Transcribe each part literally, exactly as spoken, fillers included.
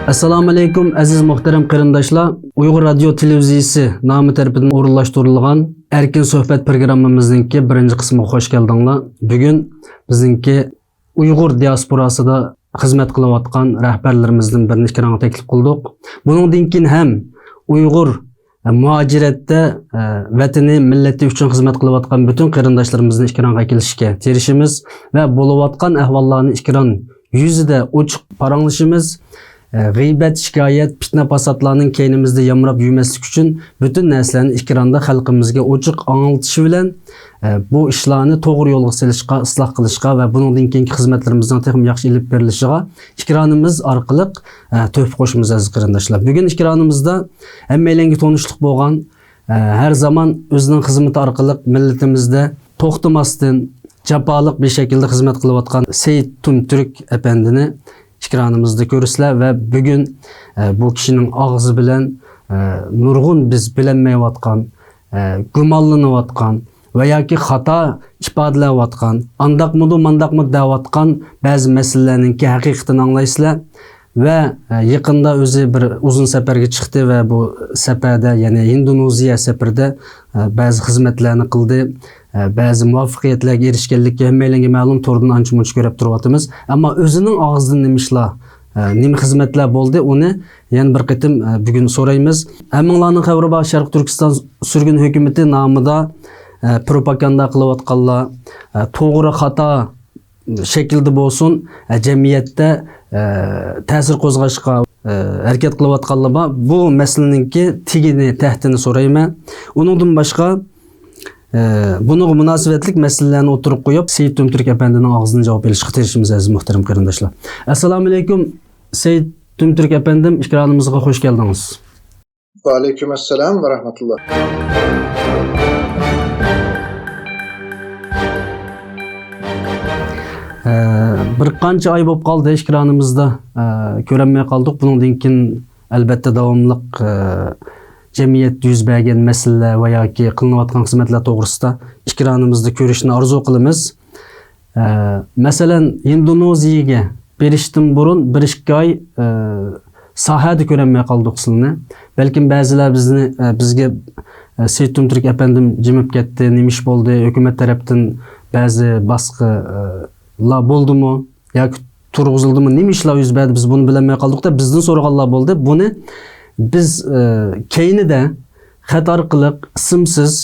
ئەسسالامۇئەلەيكۇم، ئەزىز مۇھتەرەم قېرىنداشلار. ئۇيغۇر رادىيو تېلېۋىزىيىسى نامى تەرىپىدىن ئورۇنلاشتۇرۇلغان ئەركىن سۆھبەت پروگراممىمىزنىڭكى بىرىنچى قىسمىغا خوش كەلدىڭلار. بۈگۈن بىزنىڭكى ئۇيغۇر دىياسپوراسىدا خىزمەت قىلىۋاتقان رەھبەرلىرىمىزدىن بىرىنى ئېكرانغا تەكلىپ قىلدۇق. بۇنىڭدىن كېيىن ھەم ئۇيغۇر، ئە، مۇھاجىرەتتە، ئە، ۋەتىنى، مىللىتى ئۈچۈن خىزمەت قىلىۋاتقان پۈتۈن قېرىنداشلىرىمىزنى ئېكرانغا ئەكېلىشكە تىرىشىمىز ۋە بولۇۋاتقان ئەھۋاللارنى ئېكران يۈزىدە ئوچۇق پاراڭلىشىمىز. ئە، غىيبەت، شىكايەت، پىتنە-پاساتلارنىڭ كەينىمىزدە يامراپ يۈرمەسلىك ئۈچۈن پۈتۈن نەرسىلەرنى ئېكراندا خەلقىمىزگە ئوچۇق ئاڭلىتىش بىلەن، ئە، بۇ ئىشلارنى توغرا يولغا سېلىشقا، ئىسلاھ قىلىشقا ۋە بۇنىڭدىن كېيىنكى خىزمەتلىرىمىزنىڭ تېخىمۇ ياخشى ئېلىپ بېرىلىشىغا ئېكرانىمىز ئارقىلىق، ئە، تۆھپە قوشىمىز، ئەزىز قېرىنداشلار. بۈگۈن ئېكرانىمىزدا ھەممەيلەنگە تونۇشلۇق بولغان، ئە، ھەر زامان ئۆزىنىڭ خىزمىتى ئارقىلىق مىللىتىمىزدە توختىماستىن، جاپالىق بىر شەكىلدە خىزمەت قىلىۋاتقان سېيىت تۈمتۈرك ئەپەندىنى ئېكرانىمىزدا كۆرىسىلەر ۋە بۈگۈن، ئە، بۇ كىشىنىڭ ئاغزى بىلەن، ئە، نۇرغۇن بىز بىلەلمەيۋاتقان، ئە، گۇمانلىنىۋاتقان ۋە ياكى خاتا ئىپادىلەۋاتقان، ئانداقمىدۇ، مانداقمىدۇ دەۋاتقان بەزى مەسىلىلەرنىڭكى ھەقىقىتىنى ئاڭلايسىلەر. ۋە، ئە، يېقىندا ئۆزى بىر ئۇزۇن سەپەرگە چىقتى ۋە بۇ سەپەردە، يەنى ھىندونېزىيە سەپىرىدە، ئە، بەزى خىزمەتلەرنى قىلدى، ئە، بەزى مۇۋەپپەقىيەتلەرگە ئېرىشكەنلىكى ھەممەيلەنگە مەلۇم، توردىن ئانچە-مۇنچە كۆرۈپ تۇرۇۋاتىمىز. ئەمما ئۆزىنىڭ ئاغزىدىن نېمە ئىشلار، ئە، نېمە خىزمەتلەر بولدى، ئۇنى يەنە بىر قېتىم، ئە، بۈگۈن سورايمىز. ھەممىڭلارنىڭ خەۋىرى بار، شەرقىي تۈركىستان سۈرگۈن ھۆكۈمىتى نامىدا، ئە، پروپاگاندا قىلىۋاتقانلار، ئە، توغرا خاتا شەكىلدە بولسۇن، ئە، جەمئىيەتتە، ئە، تەسىر قوزغاشقا، ئە، ھەرىكەت قىلىۋاتقانلار بار. بۇ مەسىلىنىڭكى تېگىنى، تەھتىنى سورايمەن. ئۇنىڭدىن باشقا، ئە، بۇنىڭغا مۇناسىۋەتلىك مەسىلىلەرنى ئوتتۇرىغا قويۇپ، سېيىت تۈمتۈرك ئەپەندىنىڭ ئاغزىدىن جاۋاب ئېلىشقا تىرىشىمىز، ئەزىز مۇھتەرەم قېرىنداشلار. ئەسسالامۇئەلەيكۇم، سېيىت تۈمتۈرك ئەپەندىم، ئېكرانىمىزغا خوش كەلدىڭىز. ۋەئەلەيكۇم ئەسسالام ۋە رەھمەتۇللا. ئە، بىر قانچە ئاي بولۇپ قالدى ئېكرانىمىزدا، ئە، كۆرەلمەي قالدۇق. بۇنىڭدىن كېيىن، ئەلبەتتە، داۋاملىق، ئە، جەمئىيەتتە يۈز بەرگەن مەسىلىلەر ۋە ياكى قىلىنىۋاتقان خىزمەتلەر توغرىسىدا ئېكرانىمىزدا كۆرۈشنى ئارزۇ قىلىمىز. ئە، مەسىلەن، ھىندونېزىيەگە بېرىشتىن بۇرۇن بىر ئىككى ئاي، ئە، ساھەدە كۆرەلمەي قالدۇق سىلىنى. بەلكىم بەزىلەر بىزنى، ئە، بىزگە، ئە، سېيىت تۈمتۈرك ئەپەندىم جىمىپ كەتتى، نېمە ئىش بولدى، ھۆكۈمەت تەرەپتىن بەزى باسقىلار بولدىمۇ ياكى تۇرغۇزۇلدىمۇ، نېمە ئىشلار يۈز بەردى، بىز بۇنى بىلەلمەي قالدۇق دەپ بىزدىن سورىغانلار بولدى. بۇنى بىز، ئە، كەينىدە خەت ئارقىلىق ئىسىمسىز،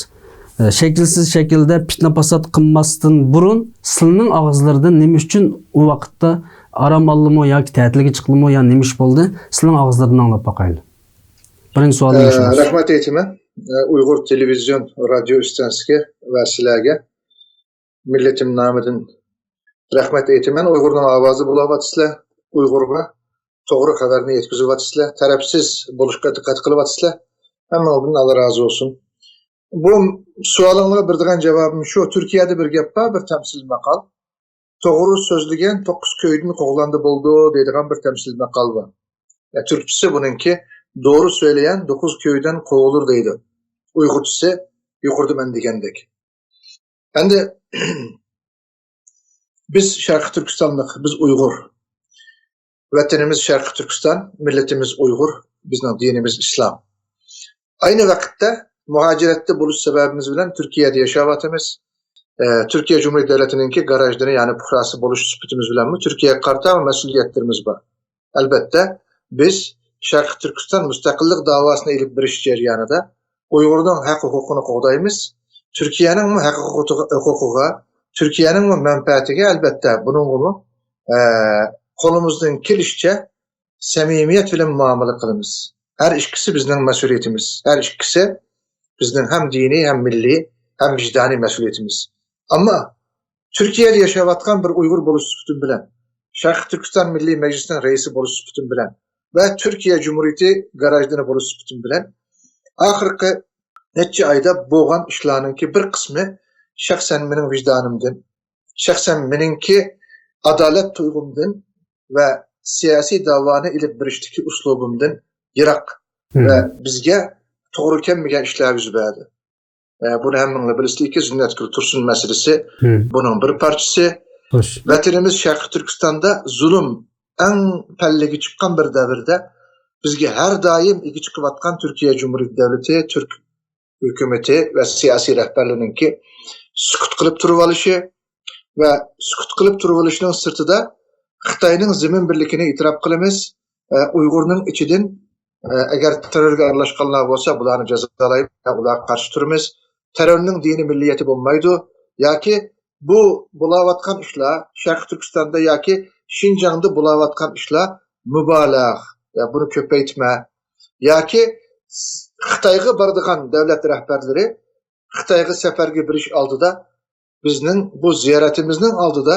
ئە، شەكىلسىز شەكىلدە پىتنە-پاسات قىلماستىن بۇرۇن سىلىنىڭ ئاغزىلىرىدىن نېمە ئۈچۈن ئۇ ۋاقىتتا ئارام ئالدىمۇ ياكى تەتىلگە چىقتىمۇ يا نېمە ئىش بولدى؟ سىلىنىڭ ئاغزىلىرىدىن ئاڭلاپ باقايلى. بىرىنچى سوئالىم ئە، شۇ. رەھمەت ئېيتىمەن. ئە، ئۇيغۇر تېلېۋىزىيون رادىيو ئىستانسىسىگە ۋە سىلەرگە مىللىتىم نامىدىن رەھمەت ئېيتىمەن. ئۇيغۇرنىڭ ئاۋازى بولاۋاتىسىلەر. ئۇيغۇرغا توغرا خەۋەرنى يەتكۈزۈۋاتىسىلەر. تەرەپسىز بولۇشقا دىققەت قىلىۋاتىسىلەر. ھەممىڭلاردىن ئاللا رازى بولسۇن. بۇ سوئالىڭلارغا بېرىدىغان جاۋابىم شۇ، تۈركىيەدە بىر گەپ بار، بىر تەمسىل ماقال. توغرا سۆزلىگەن توققۇز كۆيدىن قوغلاندى بولىدۇ دەيدىغان بىر تەمسىل ماقال بار. يا، تۈركچىسى بۇنىڭكى، «دوغرۇ سۆيلىگەن دوقۇز كۆيدىن قوغۇلۇر» دەيدۇ. ئۇيغۇرچىسى يۇقىرىدا مەن دېگەندەك. ئەمدى بىز شەرقىي تۈركىستانلىق، بىز ئۇيغۇر. ۋەتىنىمىز شەرقىي تۈركىستان، مىللىتىمىز ئۇيغۇر، بىزنىڭ دىنىمىز ئىسلام. ئەينى ۋاقىتتا مۇھاجىرەتتە بولۇش سەۋەبىمىز بىلەن تۈركىيەدە ياشاۋاتىمىز. ئە، تۈركىيە جۇمھۇرىيەت دۆلىتىنىڭكى گاراژدىنى، يەنى پۇقراسى بولۇش سۈپىتىمىز بىلەنمۇ تۈركىيەگە قارىتا مەسئۇلىيەتلىرىمىز بار. ئەلبەتتە، بىز شەرقىي تۈركىستان مۇستەقىللىق داۋاسىنى ئېلىپ بېرىش جەريانىدا ئۇيغۇرنىڭ ھەق ھوقۇقىنى قوغدايمىز. تۈركىيەنىڭمۇ ھەق ھوقۇقىغا، ھوقۇقىغا، تۈركىيەنىڭمۇ مەنپەئەتىگە، ئەلبەتتە، بۇنىڭغىمۇ، ئە، قولىمىزدىن كېلىشىچە سەمىمىيەت بىلەن مۇئامىلە قىلىمىز. ھەر ئىككىسى بىزنىڭ مەسئۇلىيىتىمىز. ھەر ئىككىسى بىزنىڭ ھەم دىنىي، ھەم مىللىي، ھەم ۋىجدانىي مەسئۇلىيىتىمىز. ئەمما تۈركىيەدە ياشاۋاتقان بىر ئۇيغۇر بولۇش سۈپىتىم بىلەن، شەرقىي تۈركىستان مىللىي مەجلىسىنىڭ رەئىسى بولۇش سۈپىتىم بىلەن ۋە تۈركىيە جۇمھۇرىيىتى گاراژدىنى بولۇش سۈپىتىم بىلەن ئاخىرقى نەچچە ئايدا بولغان ئىشلارنىڭكى بىر قىسمى شەخسەن مېنىڭ ۋىجدانىمدىن، شەخسەن مېنىڭكى ئادالەت تۇيغۇمدىن ۋە سىياسىي داۋانى ئېلىپ بېرىشتىكى ئۇسلۇبۇمدىن يىراق ۋە بىزگە توغرا كەلمىگەن ئىشلار يۈز بەردى. ئە، بۇنى ھەممىڭلار بىلىسىلەركى، زىننەتگۈل تۇرسۇن مەسىلىسى بۇنىڭ بىر پارچىسى. خوش. ۋەتىنىمىز شەرقىي تۈركىستاندا زۇلۇم ئەڭ پەللىگە چىققان بىر دەۋردە بىزگە ھەر دائىم ئىگە چىقىۋاتقان تۈركىيە جۇمھۇرىيىتى دۆلىتى، تۈرك ھۆكۈمىتى ۋە سىياسىي رەھبەرلىرىنىڭكى سۈكۈت قىلىپ تۇرۇۋېلىشى ۋە سۈكۈت قىلىپ تۇرۇۋېلىشنىڭ سىرتىدا خىتاينىڭ زېمىن بىرلىكىنى ئېتىراپ قىلىمىز، ئە، ئۇيغۇرنىڭ ئىچىدىن، ئە، ئەگەر تېررورغا ئارىلاشقانلار بولسا، بۇلارنى جازالايمىز، ئۇلارغا قارشى تۇرىمىز. تېررورنىڭ دىنىي مىللىيىتى بولمايدۇ ياكى بۇ بولاۋاتقان ئىشلار شەرقىي تۈركىستاندا ياكى شىنجاڭدا بولاۋاتقان ئىشلار مۇبالىغە، يا بۇنى كۆپەيتمە ياكى خىتايغا بارىدىغان دۆلەت رەھبەرلىرى خىتايغا سەپەرگە بېرىش ئالدىدا بىزنىڭ بۇ زىيارىتىمىزنىڭ ئالدىدا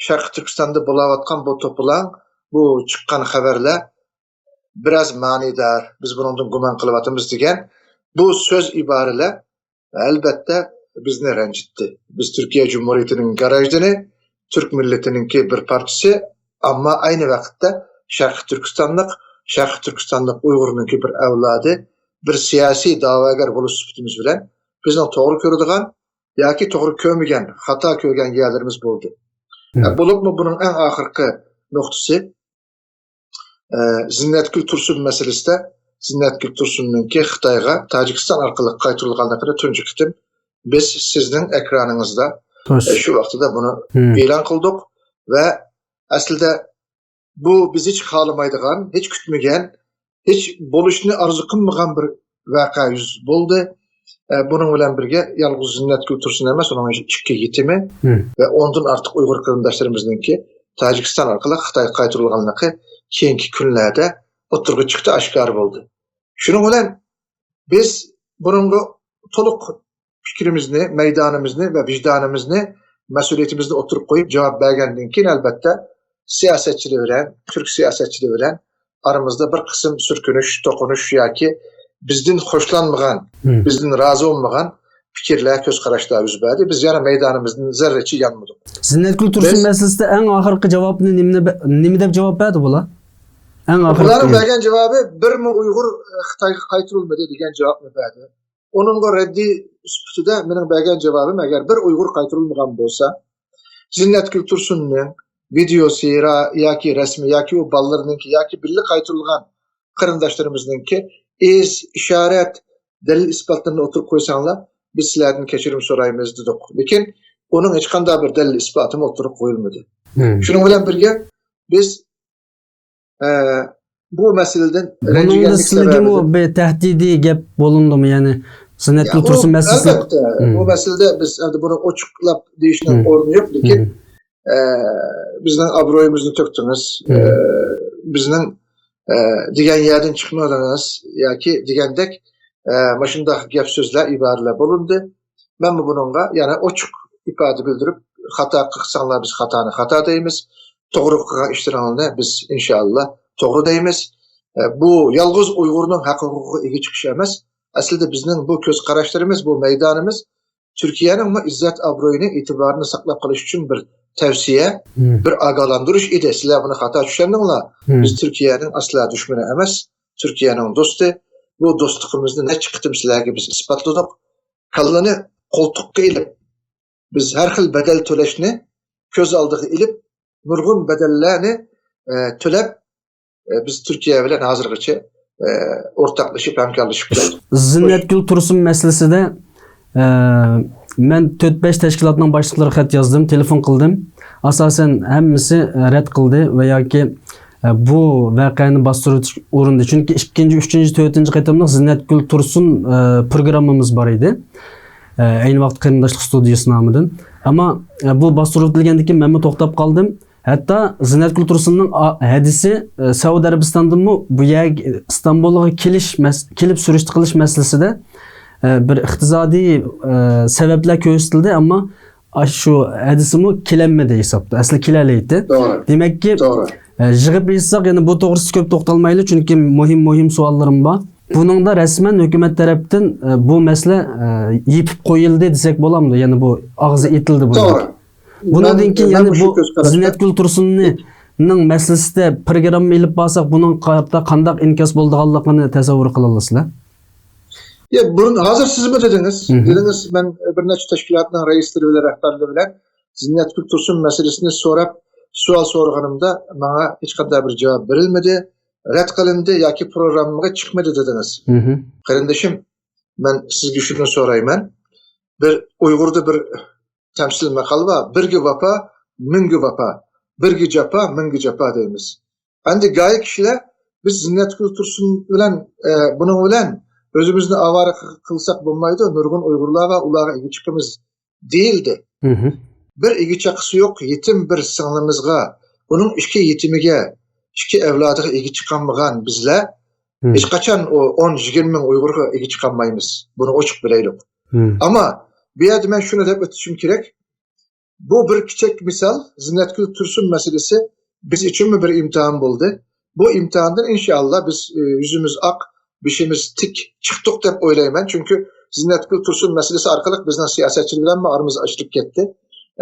شەرقىي تۈركىستاندا بولاۋاتقان بۇ توپىلاڭ، بۇ چىققان خەۋەرلەر بىراز مەنىدار، بىز بۇنىڭدىن گۇمان قىلىۋاتىمىز دېگەن بۇ سۆز ئىبارىلەر ئەلۋەتتە بىزنى رەنجىتتى. بىز تۈركىيە جۇمھۇرىيىتىنىڭ گاراژدىنى، تۈرك مىللىتىنىڭكى بىر پارچىسى، ئەمما ئەينى ۋاقىتتا شەرقىي تۈركىستانلىق، شەرقىي تۈركىستانلىق ئۇيغۇرنىڭكى بىر ئەۋلادى، بىر سىياسىي دەۋاگەر بولۇش سۈپىتىمىز بىلەن بىزنىڭ توغرا كۆرىدىغان ياكى توغرا كۆرمىگەن، خاتا كۆرگەن يەرلىرىمىز بولدى. مم. بولۇپمۇ بۇنىڭ ئەڭ ئاخىرقى نۇقتىسى، ئە، زىننەتگۈل تۇرسۇن مەسىلىسىدە، زىننەتگۈل تۇرسۇننىڭكى خىتايغا تاجىكىستان ئارقىلىق قايتۇرۇلغانلىقىنى تۇنجى قېتىم بىز سىزنىڭ ئېكرانىڭىزدا، توس. ئە، شۇ ۋاقتىدا بۇنى مم. ئېلان قىلدۇق ۋە ئەسلىدە بۇ بىز ھېچ خالىمايدىغان، ھېچ كۈتمىگەن، ھېچ بولۇشنى ئارزۇ قىلمىغان بىر ۋەقە يۈز بولدى. ئە، بۇنىڭ بىلەن بىرگە يالغۇز زىننەتگۈل تۇرسۇن ئەمەس، ئۇنىڭ ئىككى يېتىمى مم. ۋە ئوندىن ئارتۇق ئۇيغۇر قېرىنداشلىرىمىزنىڭكى تاجىكىستان ئارقىلىق خىتايغا قايتۇرۇلغانلىقى كېيىنكى كۈنلەردە ئوتتۇرىغا چىقتى، ئاشكارا بولدى. شۇنىڭ بىلەن بىز بۇنىڭغا تولۇق پىكرىمىزنى، مەيدانىمىزنى ۋە ۋىجدانىمىزنى، مەسئۇلىيىتىمىزنى ئوتتۇرىغا قويۇپ جاۋاب بەرگەندىن كېيىن، ئەلۋەتتە، سىياسەتچىلەر بىلەن، تۈرك سىياسەتچىلىرى بىلەن ئارىمىزدا بىر قىسىم سۈركۈنۈش، توقۇنۇش ياكى بىزدىن خوشلانمىغان، مم. بىزدىن رازى بولمىغان پىكىرلەر، كۆز قاراشلار يۈز بەردى. بىز يەنە مەيدانىمىزدىن زەررىچە يانمىدۇق. زىننەتگۈل تۇرسۇن بىز مەسىلىسىدە ئەڭ ئاخىرقى جاۋابنى نېمىنى بە-، نېمە دەپ جاۋاب بەردى بۇلار؟ ئەڭ ئاخىرقى بۇلارنىڭ بەرگەن جاۋابى، بىرمۇ ئۇيغۇر، ئە، خىتايغا قايتۇرۇلمىدى دېگەن جاۋابنى بەردى. ئۇنىڭغا رەددىي سۈپىتىدە مېنىڭ بەرگەن جاۋابىم، ئەگەر بىر ئۇيغۇر قايتۇرۇلمىغان بولسا، زىننەتگۈل تۇرسۇننىڭ ۋىدېيوسى را-، ياكى رەسىمى ياكى ئۇ بالىلىرىنىڭكى ياكى بىللە قايتۇرۇلغان قېرىنداشلىرىمىزنىڭكى ئىز، ئىشارەت، دەلىل ئىسپاتلىرىنى ئوتتۇرىغا قويساڭلار، بىز سىلەردىن كەچۈرۈم سورايمىز دېدۇق. لېكىن ئۇنىڭ ھېچقانداق بىر دەلىل ئىسپاتىمۇ ئوتتۇرىغا قويۇلمىدى. مم. شۇنىڭ بىلەن بىرگە، بىز ئە، بۇ مەسىلىدىن بۇنىڭدا رەنجىگەنلىك سىلىگىمۇ سەۋەبىدىن بىر تەھدىدىي گەپ بولۇندىمۇ؟ يەنى زىننەتگۈل يا، ئۇ تۇرسۇن مەسىلىسىدە. ئەلۋەتتە، مم. بۇ مەسىلىدە بىز ئەمدى بۇنى ئوچۇقلاپ دېيىشنىڭ مم. ئورنى يوق، لېكىن، مم. ئە، بىزنىڭ ئابرۇيىمىزنى تۆكتىڭىز، مم. ئە، بىزنىڭ، ئە، دېگەن يەردىن چىقمىدىڭىز ياكى دېگەندەك، ئە، مۇشۇنداق گەپ سۆزلەر، ئىبارىلەر بولۇندى. مەنمۇ بۇنىڭغا يەنە ئوچۇق ئىپادە بىلدۈرۈپ، خاتا قىلساڭلار بىز خاتانى خاتا دەيمىز، توغرا قىلغان ئىشلىرىڭلارنى بىز ئىنشائاللا توغرا دەيمىز. ئە، بۇ يالغۇز ئۇيغۇرنىڭ ھەق ھوقۇقىغا ئىگە چىقىش ئەمەس. ئەسلىدە بىزنىڭ بۇ كۆز قاراشلىرىمىز، بۇ مەيدانىمىز تۈركىيەنىڭمۇ ئىززەت ئابرۇيىنى، ئېتىبارىنى ساقلاپ قېلىش ئۈچۈن بىر تەۋسىيە، مم. بىر ئاگاھلاندۇرۇش ئىدى. سىلەر بۇنى خاتا چۈشەندىڭلار. مم. بىز تۈركىيەنىڭ ئەسلا دۈشمىنى ئەمەس، تۈركىيەنىڭ دوستى. بۇ دوستلۇقىمىزنى نەچچە قېتىم سىلەرگە بىز ئىسپاتلىدۇق. كاللىنى قولتۇققا ئېلىپ، بىز ھەر خىل بەدەل تۆلەشنى كۆز ئالدىغا ئېلىپ، نۇرغۇن بەدەللەرنى، ئە، تۆلەپ، ئە، بىز تۈركىيە بىلەن ھازىرغىچە، ئە، ئورتاقلىشىپ، ھەمكارلىشىپ كەلدۇق. زىننەتگۈل تۇرسۇن مەسىلىسىدە، ئە، مەن تۆت بەش تەشكىلاتنىڭ باشلىقلىرىغا خەت يازدىم، تېلېفون قىلدىم. ئاساسەن ھەممىسى، ئە، رەت قىلدى ۋە ياكى ئە، بۇ ۋەقەنى باستۇرۇۋېتىش ئورنىدا، چۈنكى ئىككىنچى، ئۈچىنچى، تۆتىنچى قېتىملىق زىننەتگۈل تۇرسۇن، ئە، پروگراممىمىز بار ئىدى. ئە، ئەينى ۋاقىتتا قېرىنداشلىق ستۇدىيىسى نامىدىن. ئەمما، ئە، بۇ باستۇرۇۋېتىلگەندىن كېيىن مەنمۇ توختاپ قالدىم. ھەتتا زىننەتگۈل تۇرسۇننىڭ ئا-، ھەدىسى، ئە، سەئۇدى ئەرەبىستاندىنمۇ بۇ يەرگە، ئىستانبۇلغا كېلىش مەس-، كېلىپ سۈرۈشتە قىلىش مەسىلىسىدە، ئە، بىر ئىقتىسادىي، ئە، سەۋەبلەر كۆرسىتىلدى، ئەمما ئاشۇ ھەدىسىمۇ كېلەلمىدى ھېسابتا. ئەسلى كېلەلەيتتى. توغرا. دېمەككى، توغرا. ئە، يىغىپ ئېيتساق، يەنە بۇ توغرىسىدا كۆپ توختالمايلى، چۈنكى مۇھىم، مۇھىم سوئاللىرىم بار. بۇنىڭدا رەسمەن ھۆكۈمەت تەرەپتىن، ئە، بۇ مەسىلە، ئە، يېپىپ قويۇلدى دېسەك بولامدۇ؟ يەنى بۇ ئاغزى ئېتىلدى بۇنىڭ. توغرا. بۇنىڭدىن مەن، كېيىن مەن يەنە مۇشۇ بۇ كۆز قاراشتا. زىننەتگۈل تۇرسۇننىڭ مەسىلىسىدە پروگرامما ئېلىپ بارساق، بۇنىڭ قارىتا قانداق ئىنكاس بولىدىغانلىقىنى تەسەۋۋۇر قىلالىسىلەر؟ يا، بۇرۇن، ھازىر سىزمۇ دېدىڭىز. مم. دېدىڭىز، مەن بىر نەچچە تەشكىلاتنىڭ رەئىسلىرى بىلەن، رەھبەرلىرى بىلەن زىننەتگۈل تۇرسۇن مەسىلىسىنى سوراپ، سوئال سورىغىنىمدا ماڭا ھېچقانداق بىر جاۋاب بېرىلمىدى، رەت قىلىندى ياكى پروگراممىغا چىقمىدى دېدىڭىز. قېرىندىشىم، مەن سىزگە شۇنى سورايمەن. بىر ئۇيغۇردا بىر تەمسىل ماقال بار، بىرگە ۋاپا، مىڭگە ۋاپا، بىرگە جاپا، مىڭگە جاپا دەيمىز. ئەمدى گاھى كىشىلەر بىز زىننەتگۈل تۇرسۇن بىلەن، ئە، بۇنىڭ بىلەن ئۆزىمىزنى ئاۋارە قىلساق بولمايدۇ، نۇرغۇن ئۇيغۇرلار بار، ئۇلارغا ئىگە چىقىمىز دېيىلدى. بىر ئىگە چاقىسى يوق يېتىم بىر سىڭلىمىزغا، ئۇنىڭ ئىككى يېتىمىگە، ئىككى ئەۋلادىغا ئىگە چىقالمىغان بىزلەر ھېچقاچان ئۇ ئون يىگىرمە مىڭ ئۇيغۇرغا ئىگە چىقالمايمىز. بۇنى ئوچۇق بىلەيلۇق. ئەمما بۇ يەردە مەن شۇنى دەپ ئۆتۈشۈم كېرەك. بۇ بىر كىچىك مىسال، زىننەتگۈل تۇرسۇن مەسىلىسى بىز ئۈچۈنمۇ بىر ئىمتىھان بولدى. بۇ ئىمتىھاندىن ئىنشائاللا بىز، ئى، يۈزىمىز ئاق، بېشىمىز تىك چىقتۇق دەپ ئويلايمەن. چۈنكى زىننەتگۈل تۇرسۇن مەسىلىسى ئارقىلىق بىزنىڭ سىياسەتچىلەر بىلەنمۇ ئارىمىز ئاچىلىپ كەتتى.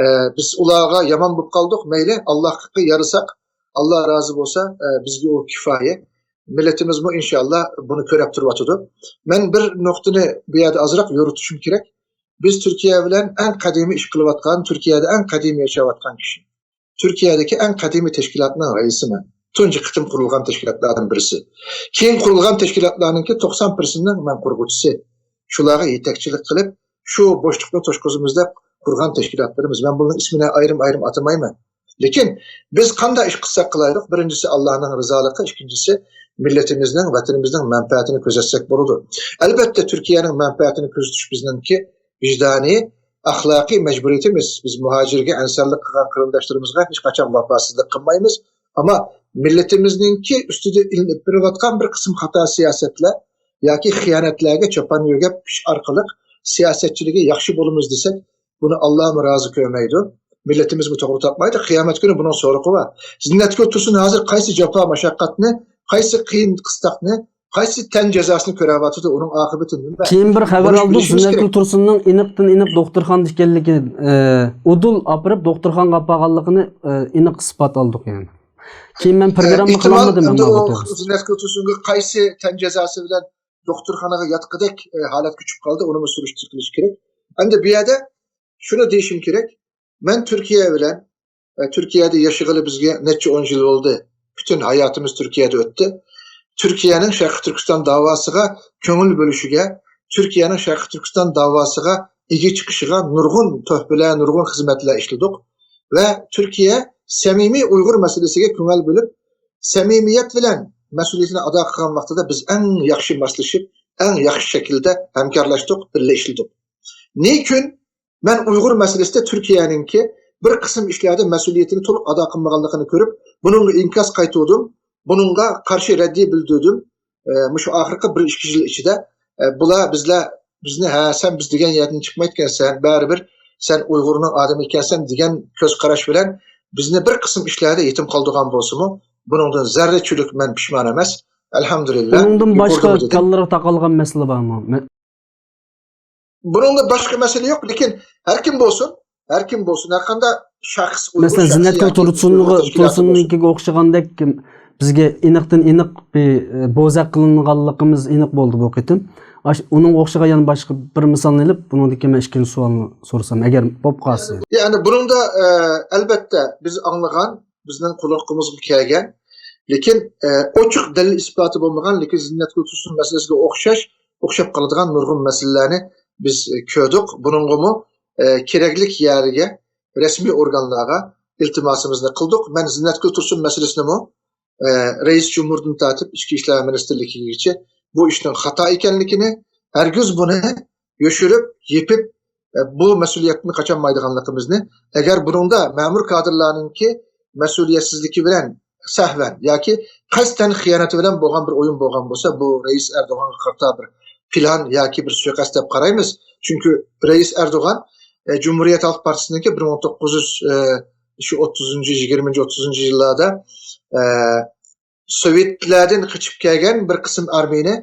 ئە، بىز ئۇلارغا يامان بولۇپ قالدۇق. مەيلى، ئاللاھقا يارىساق، ئاللا رازى بولسا، ئە، بىزگە ئۇ كۇفايە. مىللىتىمىزمۇ ئىنشائاللا بۇنى كۆرەپ تۇرۇۋاتىدۇ. مەن بىر نۇقتىنى بۇ يەردە ئازراق يورۇتۇشۇم كېرەك. بىز تۈركىيە بىلەن ئەڭ قەدىمىي ئىش قىلىۋاتقان، تۈركىيەدە ئەڭ قەدىمىي ياشاۋاتقان كىشى. تۈركىيەدىكى ئەڭ قەدىمىي تەشكىلاتنىڭ رەئىسىمەن. تۇنجى قېتىم قۇرۇلغان تەشكىلاتلاردىن بىرسى. كېيىن قۇرۇلغان تەشكىلاتلارنىڭكى توقسان پىرسەنتىنىڭ مەن قۇرغۇچىسى. شۇلارغا يېتەكچىلىك قىلىپ، شۇ بوشلۇقنى توشقۇزىمىز دەپ قۇرغان تەشكىلاتلىرىمىز. مەن بۇنىڭ ئىسمىنى ئايرىم-ئايرىم ئاتىمايمەن. لېكىن بىز قانداق ئىش قىلساق قىلايلۇق، بىرىنچىسى ئاللانىڭ رىزالىقى، ئىككىنچىسى مىللىتىمىزنىڭ، ۋەتىنىمىزنىڭ مەنپەئەتىنى كۆزەتسەك بولىدۇ. ئەلبەتتە، تۈركىيەنىڭ مەنپەئەتىنى كۆزىتىش بىزنىڭكى ۋىجدانىي، ئەخلاقىي مەجبۇرىيىتىمىز. بىز مۇھاجىرگە، ئەنسارلىق قىلغان قېرىنداشلىرىمىزغا ھېچقاچان ۋاپاسىزلىق قىلمايمىز. ئەمما مىللىتىمىزنىڭكى ئۈستىدە ئېلىنىپ بېرىلىۋاتقان بىر قىسىم خاتا سىياسەتلەر ياكى خىيانەتلەرگە چاپان يۆگەپ ئىش ئارقىلىق سىياسەتچىلىكى ياخشى بولىمىز دېسەك، بۇنى ئاللامۇ رازى كۆرمەيدۇ. مىللىتىمىزمۇ توغرا تاپمايدۇ. قىيامەت كۈنى بۇنىڭ سورىقى بار. زىننەتگۈل تۇرسۇن ھازىر قايسى جاپا ماشەققەتنى، قايسى قىيىن قىستاقنى، قايسى تەن جازاسىنى كۆرۈۋاتىدۇ، ئۇنىڭ ئاقىۋىتى نېمە؟ كېيىن بىر خەۋەر بۇنى ئالدۇق، بىلىشىمىز زىننەتگۈل كېرەك. تۇرسۇننىڭ ئېنىقتىن ئېنىق دوختۇرخانىدا ئىكەنلىكى، ئە، ئۇدۇل ئاپىرىپ دوختۇرخانىغا ئاپارغانلىقىنى، ئە، ئېنىق ئىسپات ئالدۇق يەنە. كېيىن مەن ئە، پروگرامما ئېھتىمال، قىلالمىدىم ئەمدى ئەمما ئۇ ئۇ توغرىسىدا. زىننەتگۈل تۇرسۇنغا قايسى تەن جازاسى بىلەن دوختۇرخانىغا ياتقۇدەك، ئە، ھالەتكە چۈشۈپ قالدى، ئۇنىمۇ سۈرۈشتۈرۈش كېرەك. ئەمدى بۇ يەردە شۇنى دېيىشىم كېرەك، مەن تۈركىيە بىلەن، ئە، تۈركىيەدە ياشىغىلى بىزگە نەچچە ئون يىل بولدى. پۈتۈن ھاياتىمىز تۈركىيەدە ئۆتتى. تۈركىيەنىڭ شەرقىي تۈركىستان داۋاسىغا كۆڭۈل بۆلۈشىگە، تۈركىيەنىڭ شەرقىي تۈركىستان داۋاسىغا ئىگە چىقىشىغا نۇرغۇن تۆھپىلەر، نۇرغۇن خىزمەتلەر ئىشلىدۇق. ۋە تۈركىيە سەمىمىي ئۇيغۇر مەسىلىسىگە كۆڭۈل بۆلۈپ، سەمىمىيەت بىلەن مەسئۇلىيىتىنى ئادا قىلغان ۋاقتىدا بىز ئەڭ ياخشى ماسلىشىپ، ئەڭ ياخشى شەكىلدە ھەمكارلاشتۇق، بىللە ئىشلىدۇق. لېكىن مەن ئۇيغۇر مەسىلىسىدە تۈركىيەنىڭكى بىر قىسىم ئىشلاردا مەسئۇلىيىتىنى تولۇق ئادا قىلمىغانلىقىنى كۆرۈپ، بۇنىڭغا ئىنكاس قايتۇردۇم، بۇنىڭغا قارشى رەددىيە بىلدۈردۈم. ئە، مۇشۇ ئاخىرقى بىر ئىككى يىل ئىچىدە، ئە، بۇلار بىزلەر، بىزنى، ھە، سەن بىز دېگەن يەردىن چىقمايدىكەنسەن، بەرىبىر سەن ئۇيغۇرنىڭ ئادىمى ئىكەنسەن دېگەن كۆز قاراش بىلەن بىزنى بىر قىسىم ئىشلاردا يېتىم قالدۇرغان بولسىمۇ، بۇنىڭدىن زەررىچىلىك مەن پىشمان ئەمەس. ئەلھەمدۇلىللا. بۇنىڭدىن باشقا كاللىغا تاقالغان مەسىلە بارمۇ؟ مە- بۇنىڭدا باشقا مەسىلە يوق، لېكىن ھەر كىم بولسۇن، ھەر كىم بولسۇن، ھەر قانداق شەخس، ئۇيغۇر مەسىلەن، شەخسى زىننەتگۈل ياكى تۇرسۇنغا، تەشكىلاتى بولسۇن. تۇرسۇننىڭكىگە ئوخشىغاندەك بىزگە ئېنىقتىن ئېنىق بىر، ئە، بوزەك قىلىنغانلىقىمىز ئېنىق بولدى بۇ قېتىم. ئاش-، ئۇنىڭغا ئوخشىغان يەنە باشقا بىر مىسالنى ئېلىپ، بۇنىڭدىن كېيىن مەن ئىككىنچى سوئالنى سورىسام، ئەگەر بولۇپ قالسا. يەنى بۇنىڭدا، ئە، ئەلبەتتە بىز ئاڭلىغان، بىزنىڭ قۇلىقىمىزغا كەلگەن، لېكىن، ئە، ئوچۇق دەلىل ئىسپاتى بولمىغان، لېكىن زىننەتگۈل تۇرسۇن مەسىلىسىگە ئوخشاش، ئوخشاپ قالىدىغان نۇرغۇن مەسىلىلەرنى بىز، ئە، كۆردۇق. بۇنىڭغىمۇ، ئە، كېرەكلىك يەرگە، رەسمىي ئورگانلارغا ئىلتىماسىمىزنى قىلدۇق. مەن زىننەتگۈل تۇرسۇن مەسىلىسىنىمۇ، ئە، رەئىس جۇمھۇردىن تارتىپ ئىچكى ئىشلار مىنىستىرلىكىگىچە بۇ ئىشنىڭ خاتا ئىكەنلىكىنى، ھەرگىز بۇنى يوشۇرۇپ، يېپىپ، ئە، بۇ مەسئۇلىيەتتىن قاچالمايدىغانلىقىمىزنى، ئەگەر بۇنىڭدا مەمۇر كادىرلارنىڭكى مەسئۇلىيەتسىزلىكى بىلەن سەھۋەن ياكى قەستەن خىيانىتى بىلەن بولغان بىر ئويۇن بولغان بولسا، بۇ رەئىس ئەردوغانغا قارىتا بىر پىلان ياكى بىر سۇيىقەست دەپ قارايمىز. چۈنكى رەئىس ئەردوغان، ئە، جۇمھۇرىيەت خەلق پارتىيىسىنىڭكى بىر مىڭ توققۇز يۈز، ئە، شۇ ئوتتۇزىنچى، يىگىرمىنچى، ئوتتۇزىنچى يىللاردا، ئە، سوۋېتلەردىن قېچىپ كەلگەن بىر قىسىم ئارمىيىنى،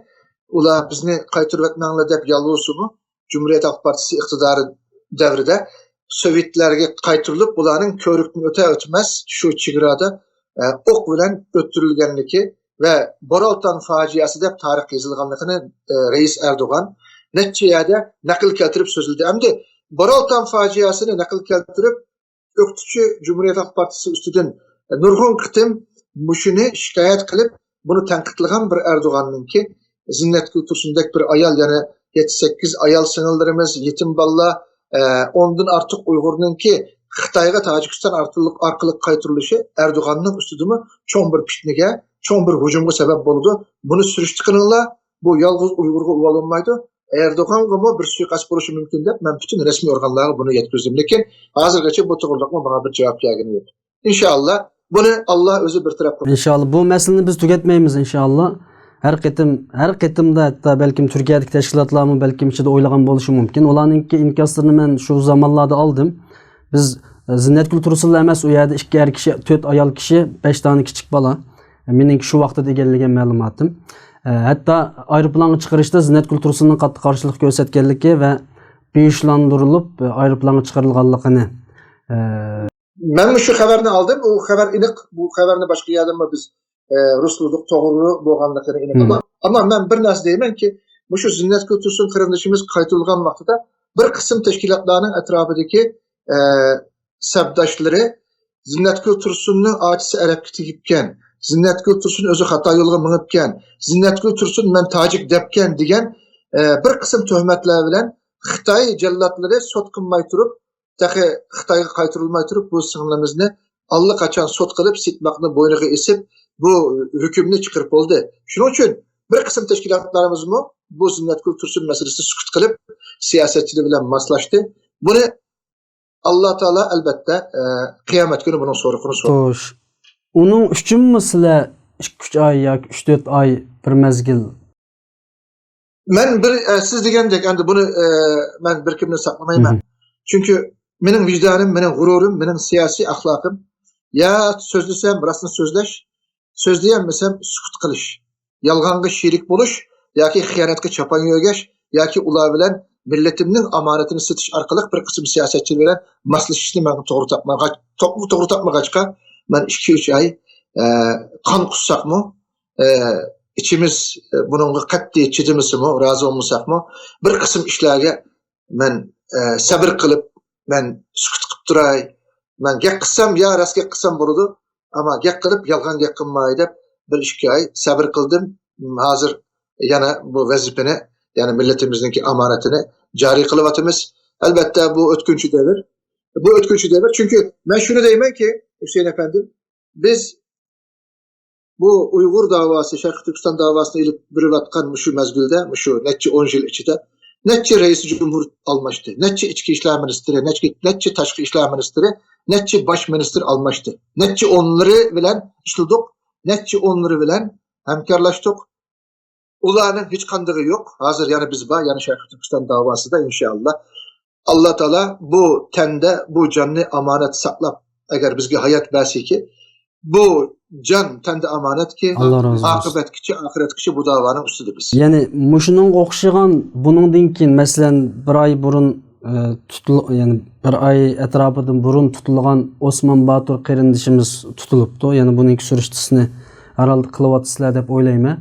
ئۇلار بىزنى قايتۇرۇۋەتمەڭلار دەپ يالۋۇرسىمۇ، جۇمھۇرىيەت خەلق پارتىيىسى ئىقتىدارى دەۋرىدە سوۋېتلەرگە قايتۇرۇلۇپ، ئۇلارنىڭ كۆۋرۈكتىن ئۆتە ئۆتمەس شۇ چېگرادا، ئە، ئوق بىلەن ئۆلتۈرۈلگەنلىكى ۋە بورالتان فاجىئەسى دەپ تارىخ يېزىلغانلىقىنى، ئە، رەئىس ئەردوغان نەچچە يەردە نەقىل كەلتۈرۈپ سۆزلىدى. ئەمدى بورالتان فاجىئەسىنى نەقىل كەلتۈرۈپ، ئوقۇتقۇچى جۇمھۇرىيەت خەلق پارتىيىسى ئۈستىدىن نۇرغۇن قېتىم مۇشۇنى شىكايەت قىلىپ، بۇنى تەنقىدلىغان بىر ئەردوغاننىڭكى زىننەتگۈل تۇرسۇندەك بىر ئايال، يەنە يەتتە سەككىز ئايال سىڭىللىرىمىز، يېتىم بالىلار، ئە، ئوندىن ئارتۇق ئۇيغۇرنىڭكى خىتايغا تاجىكىستان ئارقىلىق، ئارقىلىق قايتۇرۇلۇشى ئەردوغاننىڭ ئۈستىدىمۇ چوڭ بىر پىتنىگە، چوڭ بىر ھۇجۇمغا سەۋەب بولىدۇ. بۇنى سۈرۈشتە قىلىڭلار. بۇ يالغۇز ئۇيغۇرغا ئۇۋالىنمايدۇ. ئەردوغانغىمۇ بىر سۇيىقەست بولۇشى مۇمكىن دەپ، مەن پۈتۈن رەسمىي ئورگانلارغا بۇنى يەتكۈزدۈم. لېكىن ھازىرغىچە بۇ توغرىلىقمۇ ماڭا بىر جاۋاب كەلگىنى يوق. ئىنشائاللا، بۇنى ئاللا ئۆزى بىر تەرەپ قىلىدۇ. ئىنشائاللا، بۇ مەسىلىنى بىز تۈگەتمەيمىز، ئىنشائاللا. ھەر قېتىم، ھەر قېتىمدا ھەتتا بەلكىم تۈركىيەدىكى تەشكىلاتلارمۇ بەلكىم ئىچىدە ئويلىغان بولۇشى مۇمكىن. ئۇلارنىڭكى ئىنكاسلىرىنى مەن شۇ زامانلاردا ئالدىم. بىز، ئە، زىننەتگۈل تۇرسۇنلا ئەمەس، ئۇ يەردە ئىككى ئەر كىشى، تۆت ئايال كىشى، بەش دانە كىچىك بالا. مېنىڭكى شۇ ۋاقىتتا ئىگىلىگەن مەلۇماتىم. ئە، ھەتتا ئايروپىلانغا چىقىرىشتا زىننەتگۈل تۇرسۇننىڭ قاتتىق قارشىلىق كۆرسەتكەنلىكى ۋە بېيۇشلاندۇرۇلۇپ، ئە، ئايروپىلانغا چىقىرىلغانلىقىنى، ئە، مەنمۇ شۇ خەۋەرنى ئالدىم. ئۇ خەۋەر ئېنىق. بۇ خەۋەرنى باشقا يەردىنمۇ بىز، ئە، رۇسلىدۇق، توغرا بولغانلىقىنى ئېنىق. مم. ئەمما، ئەمما مەن بىر نەرسە دەيمەنكى، مۇشۇ زىننەتگۈل تۇرسۇن قېرىندىشىمىز قايتۇرۇلغان ۋاقتىدا بىر قىسىم تەشكىلاتلارنىڭ ئەتراپىدىكى، ئە، سەپداشلىرى زىننەتگۈل تۇرسۇننىڭ ئاچىسى ئەرەبكە تېگىپكەن، زىننەتگۈل تۇرسۇن ئۆزى خاتا يولغا مېڭىپكەن، زىننەتگۈل تۇرسۇن مەن تاجىك دەپكەن دېگەن، ئە، بىر قىسىم تۆھمەتلەر بىلەن خىتاي جاللاتلىرى سوت قىلماي تۇرۇپ، تېخى خىتايغا قايتۇرۇلماي تۇرۇپ، بۇ سىڭلىمىزنى ئاللىقاچان سوت قىلىپ، سىتماقنى بوينىغا ئېسىپ، بۇ ھۆكۈمنى چىقىرىپ بولدى. شۇنىڭ ئۈچۈن بىر قىسىم تەشكىلاتلىرىمىزمۇ بۇ زىننەتگۈل تۇرسۇن مەسىلىسىدە سۈكۈت قىلىپ، سىياسەتچىلەر بىلەن ماسلاشتى. بۇنى ئاللا تائالا، ئەلبەتتە، ئە، قىيامەت كۈنى بۇنىڭ سورىقىنى سورار. خوش. ئۇنىڭ ئۈچۈنمۇ سىلەر ئىككى ئۈچ ئاي ياكى ئۈچ تۆت ئاي بىر مەزگىل؟ مەن بىر، ئە، سىز دېگەندەك، ئەمدى بۇنى، ئە، مەن بىر كىمدىن ساقلىمايمەن. مم. چۈنكى مېنىڭ ۋىجدانىم، مېنىڭ غۇرۇرۇم، مېنىڭ سىياسىي ئەخلاقىم. يا سۆزلىسەم، راستنى سۆزلەش، سۆزلىيەلمىسەم، سۈكۈت قىلىش. يالغانغا شېرىك بولۇش ياكى خىيانەتكە چاپان يۆگەش ياكى ئۇلار بىلەن مىللىتىمنىڭ ئامانىتىنى سېتىش ئارقىلىق بىر قىسىم سىياسەتچىلەر بىلەن ماسلىشىشنى مەن توغرا تاپمىغاچ-، توغرا تاپمىغاچقا، مەن ئىككى ئۈچ ئاي، ئە، قان قۇسساقمۇ، ئە، ئىچىمىز، ئە، بۇنىڭغا قەتئىي چىدىمىسىمۇ، رازى بولمىساقمۇ، بىر قىسىم ئىشلارغا مەن، ئە، سەبرى قىلىپ، مەن سۈكۈت قىلىپ تۇراي، مەن گەپ قىلسام يا راست گەپ قىلسام بولىدۇ، ئەمما گەپ قىلىپ يالغان گەپ قىلماي دەپ بىر ئىككى ئاي سەبرى قىلدىم. ھازىر يەنە بۇ ۋەزىپىنى، يەنى مىللىتىمىزنىڭكى ئامانىتىنى جارى قىلىۋاتىمىز. ئەلبەتتە، بۇ ئۆتكۈنچى دەۋر. بۇ ئۆتكۈنچى دەۋر. چۈنكى مەن شۇنى دەيمەنكى، ھۈسەيىن ئەپەندىم، بىز بۇ ئۇيغۇر داۋاسى، شەرقىي تۈركىستان داۋاسىنى ئېلىپ بېرىۋاتقان مۇشۇ مەزگىلدە، مۇشۇ نەچچە ئون يىل ئىچىدە نەچچە رەئىس جۇمھۇر ئالماشتى، نەچچە ئىچكى ئىشلار مىنىستىرى، نەچچە، نەچچە تاشقى ئىشلار مىنىستىرى، نەچچە باش مىنىستىر ئالماشتى. نەچچە ئونلىرى بىلەن ئىشلىدۇق، نەچچە ئونلىرى بىلەن ھەمكارلاشتۇق. ئۇلارنىڭ ھېچقاندىقى يوق. ھازىر يەنە بىز بار، يەنە شەرقىي تۈركىستان داۋاسىدا ئىنشائاللا. ئاللا تائالا بۇ تەندە بۇ جاننى ئامانەت ساقلاپ، ئەگەر بىزگە ھايات بەرسىكى، بۇ جان تەندە ئامانەتكى، ئاللا رازى بولسۇن. ئاقىۋەتكىچە، ئاخىرەتكىچە بۇ داۋانىڭ ئۈستىدە بىز. يەنى مۇشۇنىڭغا ئوخشىغان، بۇنىڭدىن كېيىن، مەسىلەن، بىر ئاي بۇرۇن، ئە، تۇتۇل-، يەنى بىر ئاي ئەتراپىدىن بۇرۇن تۇتۇلغان ئوسمان باتۇر قېرىندىشىمىز تۇتۇلۇپتۇ. يەنى بۇنىڭكى سۈرۈشتىسىنى ھەرھالدا قىلىۋاتىسىلەر دەپ ئويلايمەن.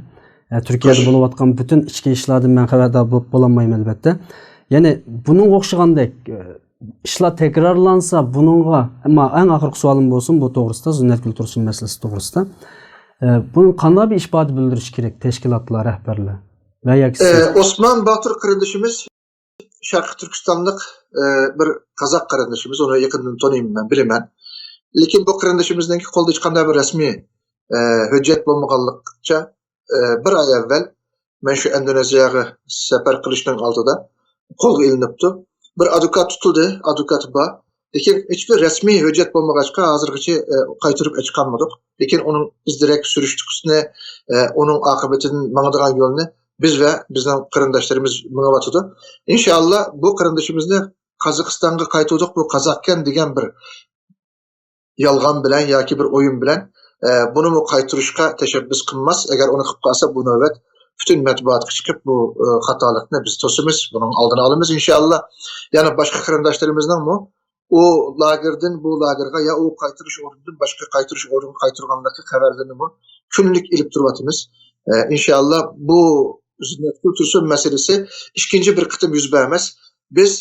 ئە، تۈركىيەدە بولۇۋاتقان پۈتۈن ئىچكى ئىشلاردىن مەن خەۋەردار بولۇپ بولالمايمەن، ئەلۋەتتە. يەنى بۇنىڭغا ئوخشىغاندەك، ئە، ئىشلار تەكرارلانسا، بۇنىڭغا، ئەمما ئەڭ ئاخىرقى سوئالىم بولسۇن بۇ توغرىسىدا، زىننەتگۈل تۇرسۇن مەسىلىسى توغرىسىدا. ئە، بۇنىڭ قانداق بىر ئىپادە بىلدۈرۈشى كېرەك تەشكىلاتلار رەھبەرلەر ۋە ياكى ئە، سىز؟ ئوسمان باتۇر قېرىندىشىمىز شەرقىي تۈركىستانلىق، ئە، بىر قازاق قېرىندىشىمىز، ئۇنى يېقىندىن تونۇيمەن، بىلىمەن. لېكىن بۇ قېرىندىشىمىزنىڭكى قولىدا ھېچقانداق بىر رەسمىي، ئە، ھۆججەت بولمىغانلىقچە، ئە، بىر ئاي ئەۋۋەل مەن شۇ ئىندونېزىيەگە سەپەر قىلىشنىڭ ئالدىدا قولغا ئېلىنىپتۇ. بىر ئادۋوكات تۇتۇلدى، ئادۋوكاتى بار. لېكىن ھېچبىر رەسمىي ھۆججەت بولمىغاچقا، ھازىرغىچە، ئە، قايتۇرۇپ ئەچىقالمىدۇق. لېكىن ئۇنىڭ ئىز دېرەك سۈرۈشتۈكىسىنى، ئە، ئۇنىڭ ئاقىۋىتىدىن ماڭىدىغان يولنى بىز ۋە بىزنىڭ قېرىنداشلىرىمىز مېڭىۋاتىدۇ. ئىنشائاللا، بۇ قېرىندىشىمىزنى قازاقىستانغا قايتۇردۇق، بۇ قازاقكەن دېگەن بىر يالغان بىلەن ياكى بىر ئويۇن بىلەن، ئە، بۇنىمۇ قايتۇرۇشقا تەشەببۇس قىلماس. ئەگەر ئۇنى قىلىپ قالسا، بۇ نۆۋەت پۈتۈن مەتبۇئاتقا چىقىپ، بۇ، ئە، خاتالىقنى بىز توسىمىز، بۇنىڭ ئالدىنى ئالىمىز، ئىنشائاللا. يەنە باشقا قېرىنداشلىرىمىزنىڭمۇ ئۇ لاگېردىن بۇ لاگېرغا يا ئۇ قايتۇرۇش ئورنىدىن باشقا قايتۇرۇش ئورنىغا قايتۇرغانلىقى خەۋەرلىرىنىمۇ كۈنلۈك ئېلىپ تۇرۇۋاتىمىز. ئە، ئىنشائاللا، بۇ زىننەتگۈل تۇرسۇن مەسىلىسى ئىككىنچى بىر قېتىم يۈز بەرمەس. بىز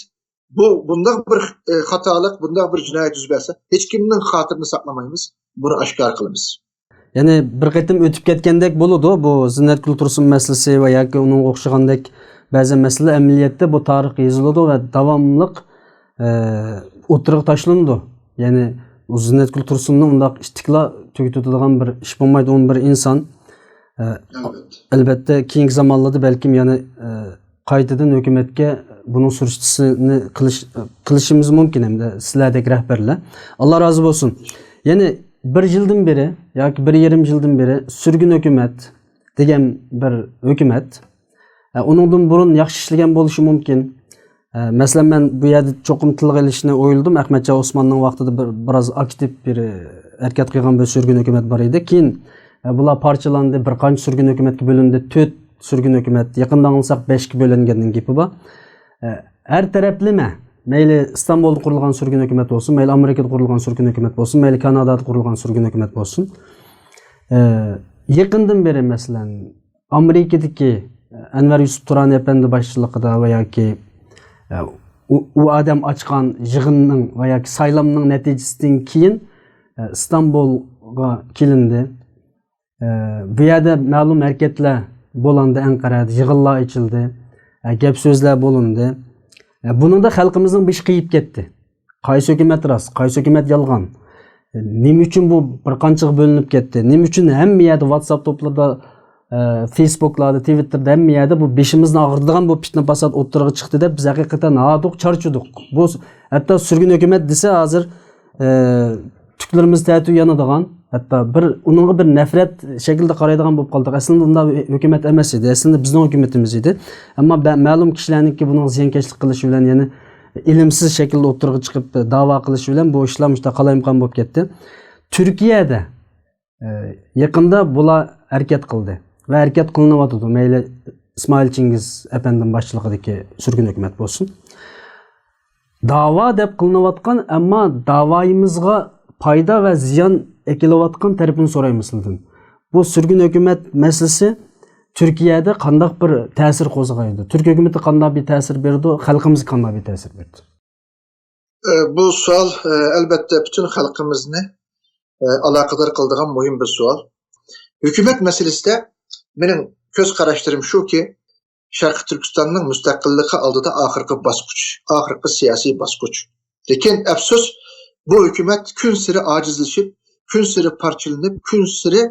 بۇ، بۇنداق بىر، ئە، خاتالىق، بۇنداق بىر جىنايەت يۈز بەرسە، ھېچكىمنىڭ خاتىرىنى ساقلىمايمىز، بۇنى ئاشكارا قىلىمىز. يەنى بىر قېتىم ئۆتۈپ كەتكەندەك بولىدۇ. بۇ زىننەتگۈل تۇرسۇن مەسىلىسى ۋە ياكى ئۇنىڭغا ئوخشىغاندەك بەزى مەسىلىلەر ئەمەلىيەتتە بۇ تارىخ يېزىلىدۇ ۋە داۋاملىق، ئە، ئوتتۇرىغا تاشلىنىدۇ. يەنى ئۇ زىننەتگۈل تۇرسۇننى ئۇنداق ئىتتىكلا تۈگىتىدىغان بىر ئىش بولمايدۇ. ئۇمۇ بىر ئىنسان. ئە، ئەلۋەتتە. ئەلۋەتتە، كېيىنكى زامانلاردا بەلكىم يەنە، ئە، قايتىدىن ھۆكۈمەتكە بۇنىڭ سۈرۈشتىسىنى قىلىش، قىلىشىمىز مۇمكىن ھەمدە سىلەردەك رەھبەرلەر. ئاللا رازى بولسۇن. يەنى بىر يىلدىن بېرى ياكى بىر يېرىم يىلدىن بېرى سۈرگۈن ھۆكۈمەت دېگەن بىر ھۆكۈمەت، ئە، ئۇنىڭدىن بۇرۇن ياخشى ئىشلىگەن بولۇشى مۇمكىن. ئە، مەسىلەن، مەن بۇ يەردە چوقۇم تىلغا ئېلىشنى ئويلىدىم. ئەخمەتجان ئوسماننىڭ ۋاقتىدا بىر، بىراز ئاكتىپ بىر، ئە، ھەرىكەت قىلغان بىر سۈرگۈن ھۆكۈمەت بار ئىدى. كېيىن، ئە، بۇلار پارچىلاندى، بىر قانچە سۈرگۈن ھۆكۈمەتكە بۆلۈندى. تۆت سۈرگۈن ھۆكۈمەت، يېقىندا ئاڭلىساق بەشكە بۆلۈنگەننىڭ گېپى بار. ئە، ھەر تەرەپلىمە، مەيلى ئىستانبۇلدا قۇرۇلغان سۈرگۈن ھۆكۈمەت بولسۇن، مەيلى ئامېرىكىدا قۇرۇلغان سۈرگۈن ھۆكۈمەت بولسۇن، مەيلى كانادادا قۇرۇلغان سۈرگۈن ھۆكۈمەت بولسۇن، ئە، يېقىندىن بېرى، مەسىلەن، ئامېرىكىدىكى ئەنۋەر يۈسۈپ تۇرانى ئەپەندى باشچىلىقىدا ۋە ياكى، ئە، ئۇ، ئۇ ئادەم ئاچقان يىغىننىڭ ۋە ياكى سايلامنىڭ نەتىجىسىدىن كېيىن، ئە، ئىستانبۇلغا كېلىندى. ئە، بۇ يەردە مەلۇم ھەرىكەتلەر بولۇندى، ئەنقەرەدە يىغىنلار ئېچىلدى، ئە، گەپ سۆزلەر بولۇندى. ئە، بۇنىڭدا خەلقىمىزنىڭ بېشى قېيىپ كەتتى. قايسى ھۆكۈمەت راست، قايسى ھۆكۈمەت يالغان؟ نېمە ئۈچۈن بۇ بىر قانچىغا بۆلۈنۈپ كەتتى؟ نېمە ئۈچۈن ھەممە يەردە ۋاتساپ توپلىرىدا، ئە، فېيسبۇكلاردا، تىۋىتتېردا، ھەممە يەردە بۇ بېشىمىزنى ئاغرىتىدىغان بۇ پىتنە پاسات ئوتتۇرىغا چىقتى دەپ بىز ھەقىقەتەن ھاردۇق، چارچىدۇق. بۇ ھەتتا سۈرگۈن ھۆكۈمەت دېسە ھازىر، ئە، تۈكلىرىمىز تەتۈر يانىدىغان، ھەتتا بىر ئۇنىڭغا بىر نەپرەت شەكلىدە قارايدىغان بولۇپ قالدۇق. ئەسلىندە ئۇنداق ھۆكۈمەت ئەمەس ئىدى، ئەسلىدە بىزنىڭ ھۆكۈمىتىمىز ئىدى. ئەمما بە-، مەلۇم كىشىلەرنىڭكى بۇنىڭغا زىيانكەشلىك قىلىشى بىلەن يەنە ئىلىمسىز شەكىلدە ئوتتۇرىغا چىقىپ داۋا قىلىشى بىلەن بۇ ئىشلار مۇشۇنداق قالايمىقان بولۇپ كەتتى. تۈركىيەدە، ئە، يېقىندا بۇلار ھەرىكەت قىلدى ۋە ھەرىكەت قىلىنىۋاتىدۇ. مەيلى ئىسمائىل چىڭگىز ئەپەندىنىڭ باشچىلىقىدىكى سۈرگۈن ھۆكۈمەت بولسۇن. داۋا دەپ قىلىنىۋاتقان، ئەمما داۋايىمىزغا پايدا ۋە زىيان ئەكېلىۋاتقان تەرىپىنى سورايمەن سىلەردىن. بۇ سۈرگۈن ھۆكۈمەت مەسىلىسى تۈركىيەدە قانداق بىر تەسىر قوزغايدۇ؟ تۈرك ھۆكۈمىتى قانداق بىر تەسىر بېرىدۇ؟ خەلقىمىزگە قانداق بىر تەسىر بېرىدۇ؟ ئە، بۇ سوئال، ئە، ئەلبەتتە پۈتۈن خەلقىمىزنى، ئە، ئالاقىدار قىلىدىغان مۇھىم بىر سوئال. ھۆكۈمەت مەسىلىسىدە مېنىڭ كۆز قاراشلىرىم شۇكى، شەرقىي تۈركىستاننىڭ مۇستەقىللىقى ئالدىدا ئاخىرقى باسقۇچ، ئاخىرقى سىياسىي باسقۇچ. لېكىن ئەپسۇس، بۇ ھۆكۈمەت كۈنسېرى ئاجىزلىشىپ، كۈنسېرى پارچىلىنىپ، كۈنسېرى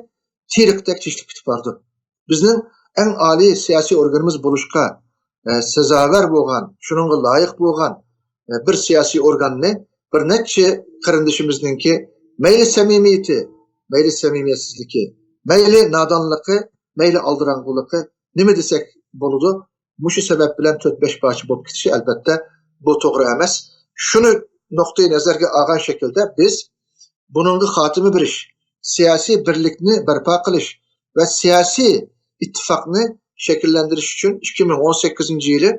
تېرىقتەك تېشىلىپ كېتىپ بارىدۇ. بىزنىڭ ئەڭ ئالىي سىياسىي ئورگىنىمىز بولۇشقا، ئە، سازاۋەر بولغان، شۇنىڭغا لايىق بولغان، ئە، بىر سىياسىي ئورگاننى بىر نەچچە قېرىندىشىمىزنىڭكى مەيلى سەمىمىيىتى، مەيلى سەمىمىيەتسىزلىكى، مەيلى نادانلىقى، مەيلى ئالدىراڭغۇلۇقى، نېمە دېسەك بولىدۇ؟ مۇشۇ سەۋەب بىلەن تۆت-بەش پارچە بولۇپ كېتىشى، ئەلۋەتتە، بۇ توغرا ئەمەس. شۇنى نۇقتىئى نەزەرگە ئالغان شەكىلدە بىز بۇنىڭغا خاتىمە بېرىش، سىياسىي بىرلىكنى بەرپا قىلىش ۋە سىياسىي ئىتتىپاقنى شەكىللەندۈرۈش ئۈچۈن ئىككى مىڭ ئون سەككىزىنچى يىلى،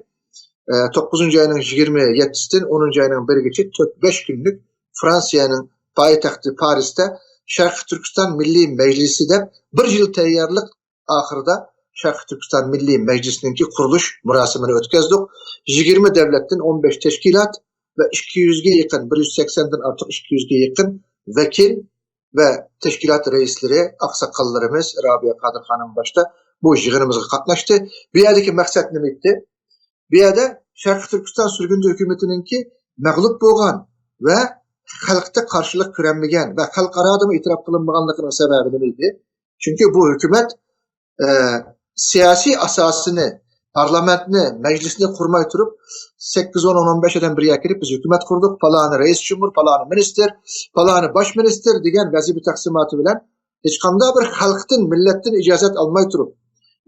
ئە، توققۇزىنچى ئاينىڭ يىگىرمە يەتتىسىدىن ئونىنچى ئاينىڭ بىرىگىچە تۆت-بەش كۈنلۈك فرانسىيەنىڭ پايتەختى پارىستا شەرقىي تۈركىستان مىللىي مەجلىسى دەپ بىر يىل تەييارلىق ئاخىرىدا شەرقىي تۈركىستان مىللىي مەجلىسىنىڭكى قۇرۇلۇش مۇراسىمىنى ئۆتكۈزدۇق. يىگىرمە دۆلەتتىن ئون بەش تەشكىلات ۋە ئىككى يۈزگە يېقىن، بىر يۈز سەكسەندىن ئارتۇق، ئىككى يۈزگە يېقىن ۋەكىل ۋە تەشكىلات رەئىسلىرى، ئاقساقاللىرىمىز، رابىيە قادىر خانىم باشتا بۇ يىغىنىمىزغا قاتناشتى. بۇ يەردىكى مەقسەت نېمە ئىدى؟ بۇ يەردە شەرقىي تۈركىستان سۈرگۈندە ھۆكۈمىتىنىڭكى مەغلۇپ بولغان ۋە خەلقتە قارشىلىق كۆرەلمىگەن ۋە خەلقئارادىمۇ ئېتىراپ قىلىنمىغانلىقىنىڭ سەۋەبى نېمە ئىدى؟ چۈنكى بۇ ھۆكۈمەت، ئە، سىياسىي ئاساسىنى، پارلامېنتنى، مەجلىسنى قۇرماي تۇرۇپ، سەككىز، ئون، ئون بەش ئادەم بىر يەرگە كېلىپ، بىز ھۆكۈمەت قۇردۇق، پالانى رەئىس جۇمھۇر، پالانى مىنىستىر، پالانى باش مىنىستىر دېگەن ۋەزىپە تەقسىماتى بىلەن ھېچقانداق بىر خەلقتىن، مىللەتتىن ئىجازەت ئالماي تۇرۇپ،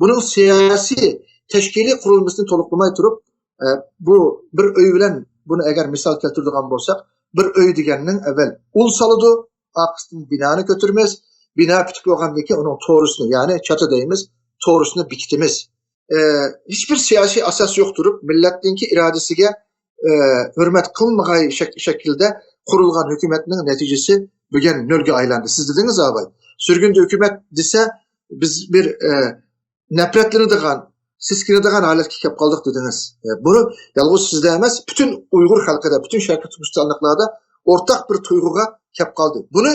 بۇنىڭ سىياسىي، تەشكىلىي قۇرۇلمىسىنى تولۇقلىماي تۇرۇپ، ئە، بۇ بىر ئۆي بىلەن بۇنى ئەگەر مىسال كەلتۈرىدىغان بولساق، بىر ئۆي دېگەننىڭ ئەۋۋەل ئۇل سالىدۇ، ئارقىسىدىن بىنانى كۆتۈرىمىز، بىنا پۈتۈپ بولغاندىن كېيىن ئۇنىڭ تورۇسىنى، يەنى چاتا دەيمىز، تورۇسىنى بېكىتىمىز. ئە، ھېچبىر سىياسىي ئاساس يوق تۇرۇپ، مىللەتنىڭكى ئىرادىسىگە، ئە، ھۆرمەت قىلمىغاي شەك-، شەكىلدە قۇرۇلغان ھۆكۈمەتنىڭ نەتىجىسى بۈگۈن نۆلگە ئايلاندى. سىز دېدىڭىز، ئاباي، سۈرگۈندە ھۆكۈمەت دېسە، بىز بىر، ئە، نەپرەتلىنىدىغان، سېسكىنىدىغان ھالەتكە كەپ قالدۇق دېدىڭىز. ئە، بۇنى يالغۇز سىزدە ئەمەس، پۈتۈن ئۇيغۇر خەلقىدە، پۈتۈن شەرقىي تۈركىستانلىقلاردا ئورتاق بىر تۇيغۇغا كەپ قالدى. بۇنى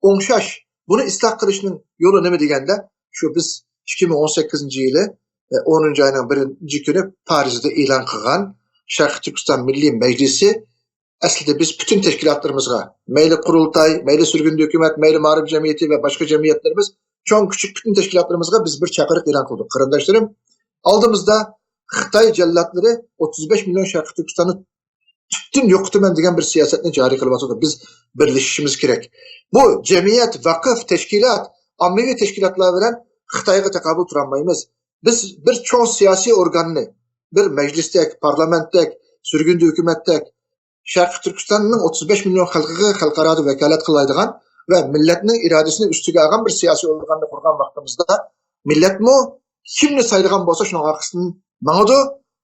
ئوڭشاش، بۇنى ئىسلاھ قىلىشنىڭ يولى نېمە دېگەندە، شۇ بىز ئىككى مىڭ ئون سەككىزىنچى يىلى، ئە، ئونىنچى ئاينىڭ بىرىنچى كۈنى پارىژدا ئېلان قىلغان شەرقىي تۈركىستان مىللىي مەجلىسى ئەسلىدە بىز پۈتۈن تەشكىلاتلىرىمىزغا، مەيلى قۇرۇلتاي، مەيلى سۈرگۈندە ھۆكۈمەت، مەيلى مائارىپ جەمئىيىتى ۋە باشقا جەمئىيەتلىرىمىز، چوڭ كىچىك پۈتۈن تەشكىلاتلىرىمىزغا بىز بىر چاقىرىق ئېلان قىلدۇق. قېرىنداشلىرىم، ئالدىمىزدا خىتاي جاللاتلىرى ئوتتۇز بەش مىليون شەرقىي تۈركىستاننى تۈپتىن يوقىتىمەن دېگەن بىر سىياسەتنى جارى قىلىۋاتىدۇ. بىز بىرلىشىشىمىز كېرەك. بۇ جەمئىيەت، ۋاقىپ، تەشكىلات، ئاممىۋى تەشكىلاتلار بىلەن خىتايغا تاقابىل تۇرالمايمىز. بىز بىر چوڭ سىياسىي ئورگاننى، بىر مەجلىستەك، پارلامېنتتەك، سۈرگۈندە ھۆكۈمەتتەك، شەرقىي تۈركىستاننىڭ ئوتتۇز بەش مىليون خەلقىگە خەلقئارادا ۋاكالەت قىلالايدىغان ۋە مىللەتنىڭ ئىرادىسىنى ئۈستىگە ئالغان بىر سىياسىي ئورگاننى قۇرغان ۋاقتىمىزدا، مىللەتمۇ كىمنى سايلىغان بولسا، شۇنىڭ ئارقىسىدىن ماڭىدۇ،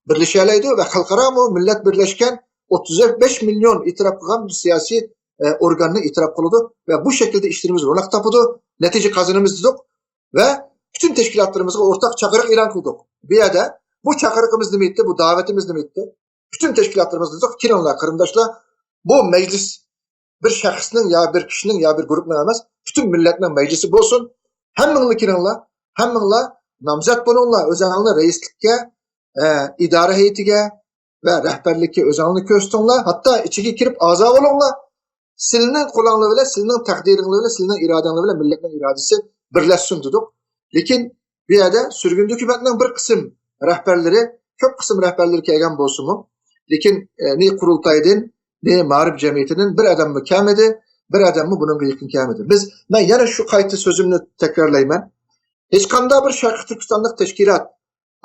بىرلىشەلەيدۇ ۋە خەلقئارامۇ مىللەت بىرلەشكەن ئوتتۇز بەش مىليون ئېتىراپ قىلغان بىر سىياسىي، ئە، ئورگاننى ئېتىراپ قىلىدۇ ۋە بۇ شەكىلدە ئىشلىرىمىز روناق تاپىدۇ، نەتىجە قازىنىمىز دېدۇق ۋە پۈتۈن تەشكىلاتلىرىمىزغا ئورتاق چاقىرىق ئېلان قىلدۇق. بۇ يەردە بۇ چاقىرىقىمىز نېمە ئىدى، بۇ داۋىتىمىز نېمە ئىدى؟ پۈتۈن تەشكىلاتلىرىمىزغا دېدۇق، كېلىڭلار قېرىنداشلار، بۇ مەجلىس بىر شەخسنىڭ يا بىر كىشىنىڭ يا بىر گۇرۇپنىڭ ئەمەس، پۈتۈن مىللەتنىڭ مەجلىسى بولسۇن. ھەممىڭلار كېلىڭلار، ھەممىڭلار نامزەت بولۇڭلار، ئۆزەڭلار رەئىسلىككە، ئە، ئىدارە ھەيئىتىگە ۋە رەھبەرلىككە ئۆزەڭلارنى كۆرسىتىڭلار، ھەتتا ئىچىگە كىرىپ ئەزا بولۇڭلار. سىلىنىڭ قولۇڭلار بىلەن، سىلىنىڭ تەقدىرىڭلار بىلەن، سىلىنىڭ ئىرادەڭلار بىلەن مىللەتنىڭ ئىرادىسى بىرلەشسۇن دېدۇق. لېكىن بۇ يەردە سۈرگۈندە ھۆكۈمەتنىڭ بىر قىسىم رەھبەرلىرى، كۆپ قىسىم رەھبەرلىرى كەلگەن بولسىمۇ، لېكىن، ئە، نى قۇرۇلتايدىن، نى مائارىپ جەمئىيىتىدىن بىر ئادەممۇ كەلمىدى، بىر ئادەممۇ بۇنىڭغا يېقىن كەلمىدى. بىز، مەن يەنە شۇ قايتا سۆزۈمنى تەكرارلايمەن. ھېچقانداق بىر شەرقىي تۈركىستانلىق تەشكىلات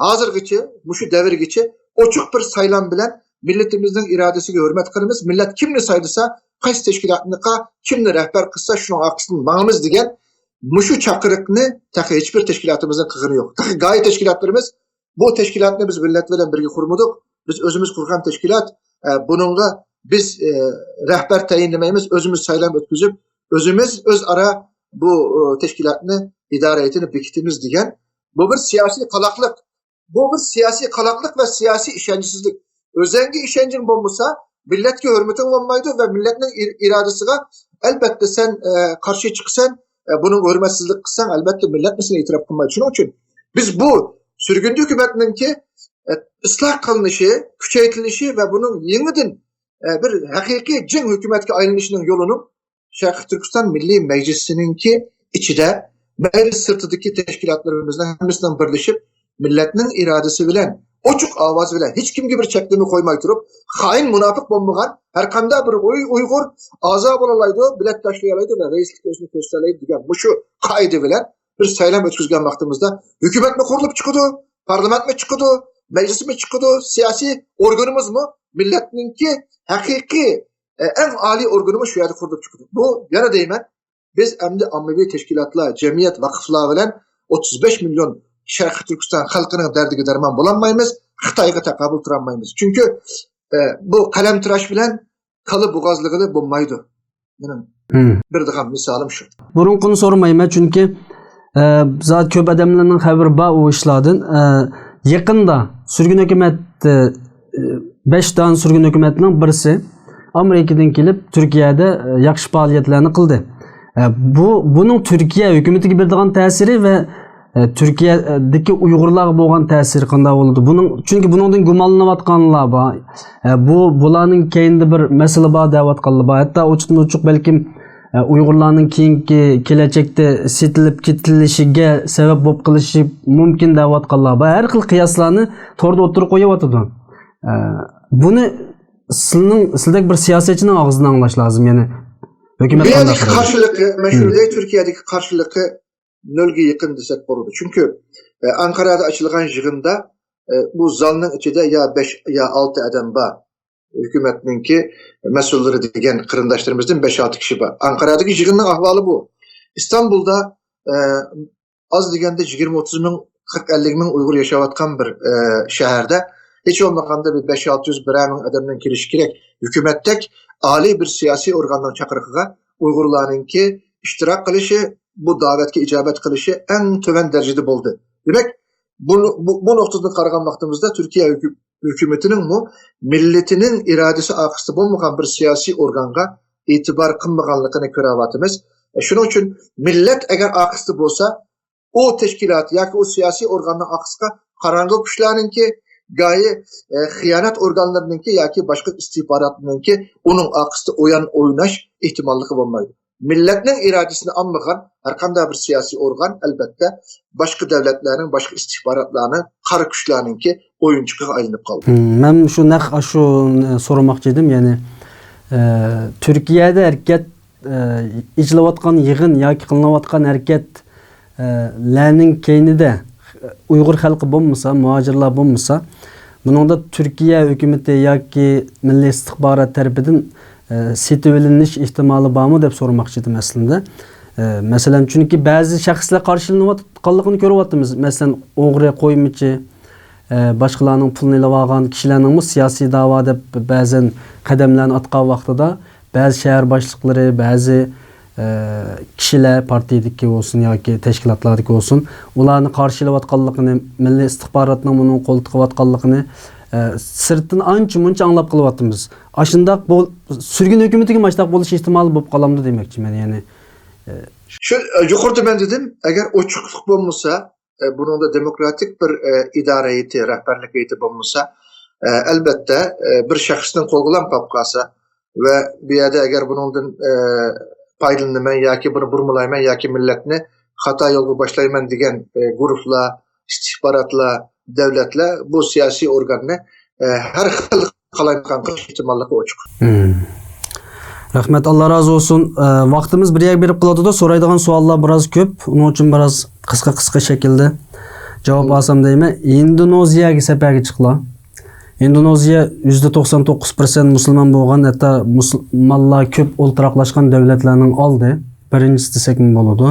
ھازىرغىچە، مۇشۇ دەۋرگىچە ئوچۇق بىر سايلام بىلەن مىللىتىمىزنىڭ ئىرادىسىگە ھۆرمەت قىلىمىز، مىللەت كىمنى سايلىسا، قايسى تەشكىلاتنىقا كىمنى رەھبەر قىلسا، شۇنىڭ ئارقىسىدىن ماڭىمىز دېگەن مۇشۇ چاقىرىقنى تېخى ھېچبىر تەشكىلاتىمىزنىڭ قىلغىنى يوق. تېخى گاھى تەشكىلاتلىرىمىز بۇ تەشكىلاتنى بىز مىللەت بىلەن بىرگە قۇرمىدۇق. بىز ئۆزىمىز قۇرغان تەشكىلات، ئە، بۇنىڭغا بىز، ئە، رەھبەر تەيىنلىمەيمىز، ئۆزىمىز سايلام ئۆتكۈزۈپ، ئۆزىمىز ئۆزئارا بۇ، ئە، تەشكىلاتنى ئىدارە ھەيئىتىنى بېكىتىمىز دېگەن. بۇ بىر سىياسىي قالاقلىق. بۇ بىر سىياسىي قالاقلىق ۋە سىياسىي ئىشەنچسىزلىك. ئۆزەڭگە ئىشەنچىڭ بولمىسا، مىللەتكە ھۆرمىتىڭ بولمايدۇ ۋە مىللەتنىڭ ئىر-، ئىرادىسىغا، ئەلبەتتە، سەن، ئە، قارشى چىقىسەن، ئە، بۇنىڭغا ھۆرمەتسىزلىك قىلساڭ، ئەلبەتتە، مىللەتمۇ سېنى ئېتىراپ قىلمايدۇ. شۇنىڭ ئۈچۈن بىز بۇ سۈرگۈندە ھۆكۈمەتنىڭكى، ئە، ئىسلاھ قىلىنىشى، كۈچەيتىلىشى ۋە بۇنىڭ يېڭىدىن، ئە، بىر ھەقىقىي جىڭ ھۆكۈمەتكە ئايلىنىشىنىڭ يولىنىڭ شەرقىي تۈركىستان مىللىي مەجلىسىنىڭكى ئىچىدە، مەيلى سىرتىدىكى تەشكىلاتلىرىمىزنىڭ ھەممىسىنىڭ بىرلىشىپ، مىللەتنىڭ ئىرادىسى بىلەن، ئوچۇق ئاۋاز بىلەن، ھېچكىمگە بىر چەكلىمە قويماي تۇرۇپ، خائىن، مۇناپىق بولمىغان ھەرقانداق بىر ئۇي-، ئۇيغۇر ئەزا بولالايدۇ، بېلەت تاشلىيالايدۇ ۋە رەئىسلىكتە ئۆزىنى كۆرسىتەلەيدۇ دېگەن مۇشۇ قائىدە بىلەن بىر سايلام ئۆتكۈزگەن ۋاقتىمىزدا ھۆكۈمەتمۇ قۇرۇلۇپ چىقىدۇ، پارلامېنتمۇ چىقىدۇ، مەجلىسمۇ چىقىدۇ، سىياسىي ئورگىنىمىزمۇ مىللەتنىڭكى ھەقىقىي، ئە، ئەڭ ئالىي ئورگىنىمۇ شۇ يەردە قۇرۇلۇپ چىقىدۇ. بۇ يەنە دەيمەن، بىز ئەمدى ئاممىۋى تەشكىلاتلار، جەمئىيەت، ۋاقىفلار بىلەن ئوتتۇز بەش مىليون شەرقىي تۈركىستان خەلقىنىڭ دەردىگە دەرمان بولالمايمىز، خىتايغا تاقابىل تۇرالمايمىز. چۈنكى، ئە، بۇ قەلەمتىراش بىلەن كالا بوغازلىغىلى بولمايدۇ. مېنىڭ بىر دېگەن مىسالىم شۇ. بۇرۇنقىنى سورىمايمەن، چۈنكى، ئە، زادى كۆپ ئادەملەرنىڭ خەۋىرى بار ئۇ ئىشلاردىن. ئە، يېقىندا سۈرگۈن ھۆكۈمەت، ئە، بەش دانە سۈرگۈن ھۆكۈمەتنىڭ بىرسى ئامېرىكىدىن كېلىپ تۈركىيەدە، ئە، ياخشى پائالىيەتلەرنى قىلدى. ئە، بۇ، بۇنىڭ تۈركىيە ھۆكۈمىتىگە بېرىدىغان تەسىرى ۋە، ئە، تۈركىيەدىكى ئۇيغۇرلارغا بولغان تەسىرى قانداق بولىدۇ؟ بۇنىڭ، چۈنكى بۇنىڭدىن گۇمانلىنىۋاتقانلار بار. ئە، بۇ، بۇلارنىڭ كەينىدە بىر مەسىلە بار دەۋاتقانلار بار. ھەتتا ئوچۇقتىن ئوچۇق بەلكىم، ئە، ئۇيغۇرلارنىڭ كېيىنكى كېلەچەكتە سېتىلىپ كېتىلىشىگە سەۋەب بولۇپ قېلىشى مۇمكىن دەۋاتقانلار بار. ھەر خىل قىياسلارنى توردا ئوتتۇرىغا قويۇۋاتىدۇ. ئە، بۇنى سىلنىڭ، سىلدەك بىر سىياسەتچىنىڭ ئاغزىدىن ئاڭلاش لازىم، يەنى ھۆكۈمەت قانداق قارىدى؟ قارشىلىقى، مەن شۇنى دېيەي، تۈركىيەدىكى قارشىلىقى نۆلگە يېقىن دېسەك بولىدۇ. چۈنكى، ئە، ئانقارادا ئېچىلغان يىغىندا، ئە، بۇ زالنىڭ ئىچىدە يا بەش، يا ئالتە ئادەم بار. ھۆكۈمەتنىڭكى مەسئۇللىرى دېگەن قېرىنداشلىرىمىزدىن بەش-ئالتە كىشى بار. ئانقارادىكى يىغىننىڭ ئەھۋالى بۇ. ئىستانبۇلدا، ئە، ئاز دېگەندە يىگىرمە ئوتتۇز مىڭ، قىرىق ئەللىك مىڭ ئۇيغۇر ياشاۋاتقان بىر، ئە، شەھەردە ھېچ بولمىغاندا بىر بەش ئالتە يۈز، بىرەر مىڭ ئادەمنىڭ كېلىشى كېرەك. ھۆكۈمەتتەك ئالىي بىر سىياسىي ئورگاننىڭ چاقىرىقىغا ئۇيغۇرلارنىڭكى ئىشتىراك قىلىشى، بۇ دەۋەتكە ئىجابەت قىلىشى ئەڭ تۆۋەن دەرىجىدە بولدى. دېمەك، بۇ، بۇ، بۇ نۇقتىدىن قارىغان ۋاقتىمىزدا تۈركىيە ھۆكۈ-، ھۆكۈمىتىنىڭمۇ مىللىتىنىڭ ئىرادىسى ئارقىسىدا بولمىغان بىر سىياسىي ئورگانغا ئېتىبار قىلمىغانلىقىنى كۆرۈۋاتىمىز. شۇنىڭ ئۈچۈن مىللەت ئەگەر ئارقىسىدا بولسا، ئۇ تەشكىلات ياكى ئۇ سىياسىي ئورگاننىڭ ئارقىسىغا قاراڭغۇ كۈچلەرنىڭكى، گاھى، ئە، خىيانەت ئورگانلىرىنىڭكى ياكى باشقا ئىستىخباراتنىڭكى ئۇنىڭ ئارقىسىدا ئويۇن ئويناش ئېھتىماللىقى بولمايدۇ. مىللەتنىڭ ئىرادىسىنى ئالمىغان ھەرقانداق بىر سىياسىي ئورگان، ئەلبەتتە، باشقا دۆلەتلەرنىڭ، باشقا ئىستىخباراتلارنىڭ، قارا كۈچلەرنىڭكى ئويۇنچۇقىغا ئايلىنىپ قالدى. مم، مەن شۇ نەق ئاشۇ سورىماقچى ئىدىم، يەنى، ئە، تۈركىيەدە ھەرىكەت، ئە، ئېچىلىۋاتقان يىغىن ياكى قىلىنىۋاتقان ھەرىكەت، ئە، لەرنىڭ كەينىدە ئۇيغۇر خەلقى بولمىسا، مۇھاجىرلار بولمىسا، بۇنىڭدا تۈركىيە ھۆكۈمىتى ياكى مىللىي ئىستىخبارات تەرىپىدىن، ئە، سېتىۋېلىنىش ئېھتىمالى بارمۇ دەپ سورىماقچى ئىدىم ئەسلىدە. ئە، مەسىلەن، چۈنكى بەزى شەخسلەر قارشىلىنىۋاتقانلىقىنى كۆرۈۋاتىمىز. مەسىلەن، ئوغرى، قويمىچى، ئە، باشقىلارنىڭ پۇلىنى ئېلىۋالغان كىشىلەرنىڭمۇ سىياسىي دەۋا دەپ بەزەن قەدەملەرنى ئاتقان ۋاقتىدا، بەزى شەھەر باشلىقلىرى، بەزى، ئە، كىشىلەر، پارتىيىدىكى بولسۇن ياكى تەشكىلاتلاردىكى بولسۇن، ئۇلارنى قارشى ئېلىۋاتقانلىقىنى، مىللىي ئىستىخباراتنىڭ بۇنى قولتۇقلاۋاتقانلىقىنى، ئە، سىرتتىن ئانچە مۇنچە ئاڭلاپ قېلىۋاتىمىز. ئاشۇنداق بول-، سۈرگۈن ھۆكۈمىتىگە ماشۇنداق بولۇش ئېھتىمالى بولۇپ قالامدۇ دېمەكچىمەن، يەنى، ئە، شۇ، ئە، يۇقىرىدا مەن دېدىم، ئەگەر ئوچۇقلۇق بولمىسا، ئە، بۇنىڭدا دېموكراتىك بىر، ئە، ئىدارە ھەيئىتى، رەھبەرلىك ھەيئىتى بولمىسا، ئە، ئەلبەتتە، ئە، بىر شەخسنىڭ قولىغىلا قاپقالسا ۋە بۇ يەردە ئەگەر بۇنىڭدىن، ئە، پايدىلىنىمەن ياكى بۇنى بۇرمىلايمەن ياكى مىللەتنى خاتا يولغا باشلايمەن دېگەن، ئە، گۇرۇھلار، ئىستىخباراتلار، دۆلەتلەر بۇ سىياسىي ئورگاننى، ئە، ھەر خىل قالايمىقان قىلىش ئېھتىماللىقى ئوچۇق. مم. رەھمەت، ئاللا رازى بولسۇن. ئە، ۋاقتىمىز بىر يەرگە بېرىپ قالىدۇ، سورايدىغان سوئاللار بىراز كۆپ. ئۇنىڭ ئۈچۈن بىراز قىسقا، قىسقا شەكىلدە جاۋاب ئالسام دەيمەن. ئىندونېزىيەگە سەپەرگە چىقلا. ئىندونېزىيە يۈزدە توقسان توققۇز پىرسەنت مۇسۇلمان بولغان، ھەتتا مۇسۇلمانلار كۆپ ئولتۇراقلاشقان دۆلەتلەرنىڭ ئالدى، بىرىنچىسى دېسەكمۇ بولىدۇ.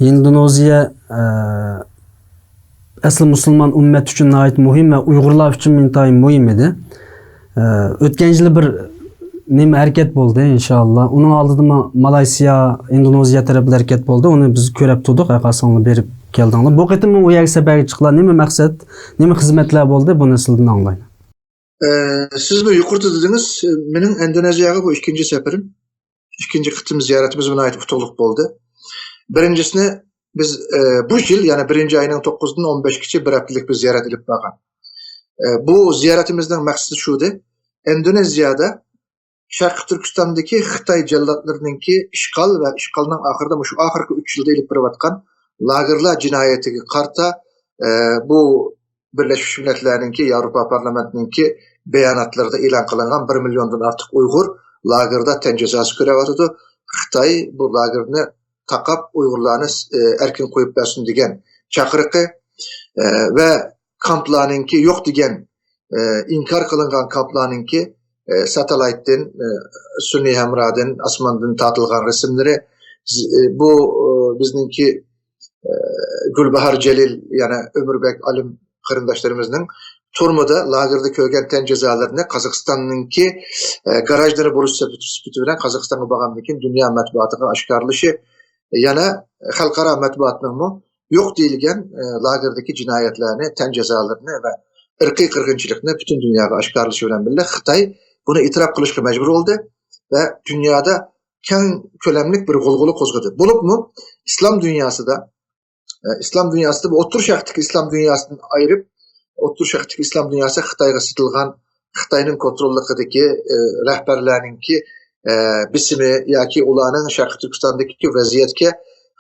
ئىندونېزىيە، ئە، ئەسلى مۇسۇلمان ئۈممەت ئۈچۈن ناھايىتى مۇھىم ۋە ئۇيغۇرلار ئۈچۈن ئىنتايىن مۇھىم ئىدى. ئە، ئۆتكەن يىلى بىر نېمە ھەرىكەت بولدى، ئىنشائاللا. ئۇنىڭ ئالدىدا ما-، مالايسىيا، ئىندونېزىيە تەرەپلەر ھەرىكەت بولدى. ئۇنى بىز كۆرۈپ تۇردۇق، ھەرقايسىڭلار بېرىپ كەلدىڭلار. بۇ قېتىممۇ ئۇ يەرگە سەپەرگە چىققانلار نېمە مەقسەت، نېمە خىزمەتلەر بولدى، بۇنى سىلىدىن ئاڭلايلى. ئە، سىزمۇ يۇقىرىدا دېدىڭىز، مېنىڭ ئىندونېزىيەگە بۇ ئىككىنچى سەپىرىم. ئىككىنچى قېتىم زىيارىتىمىز بۇ ناھايىتى ئۇتۇقلۇق بولدى. بىرىنچىسىنى بىز، ئە، بۇ يىل، يەنى بىرىنچى ئاينىڭ توققۇزىدىن ئون بەشكىچە بىر ھەپتىلىك بىر زىيارەت ئېلىپ بارغان. ئە، بۇ زىيارىتىمىزنىڭ مەقسىتى شۇدى، ئىندونېزىيەدە شەرقىي تۈركىستاندىكى خىتاي جاللاتلىرىنىڭكى ئىشغال ۋە ئىشغالنىڭ ئاخىرىدا مۇشۇ ئاخىرقى ئۈچ يىلدا ئېلىپ بېرىۋاتقان لاگېرلار جىنايىتىگە قارىتا، ئە، بۇ بىرلەشمىش مىللەتلەرنىڭكى، ياۋروپا پارلامېنتىنىڭكى باياناتلىرىدا ئېلان قىلىنغان بىر مىليوندىن ئارتۇق ئۇيغۇر لاگېردا تەن جازاسى كۆرۈۋاتىدۇ. خىتاي بۇ لاگېرنى تاقاپ، ئۇيغۇرلارنى، ئە، ئەركىن قويۇپ بەرسۇن دېگەن چاقىرىقى، ئە، ۋە كامپلارنىڭكى يوق دېگەن، ئە، ئىنكار قىلىنغان كامپلارنىڭكى، ئە، ساتېلايتتىن، ئە، سۈنئىي ھەمرادىن، ئاسماندىن تارتىلغان رەسىملىرى، ز-، ئە، بۇ، ئە، بىزنىڭكى ئە، گۈلباھار جېلىل، يەنە ئۆمۈربەك ئالىم قېرىنداشلىرىمىزنىڭ تۈرمىدە، لاگېردا كۆرگەن تەن جازالىرىنى قازاقىستاننىڭكى، ئە، گاراژدىنى بولۇش سۈپىتى، سۈپىتى بىلەن قازاقىستانغا بارغاندىن كېيىن دۇنيا مەتبۇئاتىغا ئاشكارىلىشى، يەنە خەلقئارا مەتبۇئاتنىڭمۇ يوق دېيىلگەن، ئە، لاگېردىكى جىنايەتلەرنى، تەن جازالىرىنى ۋە ئىرقىي قىرغىنچىلىقنى پۈتۈن دۇنياغا ئاشكارىلىشى بىلەن بىللە، خىتاي بۇنى ئېتىراپ قىلىشقا مەجبۇر بولدى ۋە دۇنيادا كەڭ كۆلەملىك بىر غۇلغۇلا قوزغىدى. بولۇپمۇ ئىسلام دۇنياسىدا، ئە، ئىسلام دۇنياسىدا، بۇ ئوتتۇرا شەرقتىكى ئىسلام دۇنياسىدىن ئايرىپ، ئوتتۇرا شەرقتىكى ئىسلام دۇنياسى خىتايغا سېتىلغان، خىتاينىڭ كونتروللۇقىدىكى، ئە، رەھبەرلەرنىڭكى، ئە، بېسىمى ياكى ئۇلارنىڭ شەرقىي تۈركىستاندىكى ۋەزىيەتكە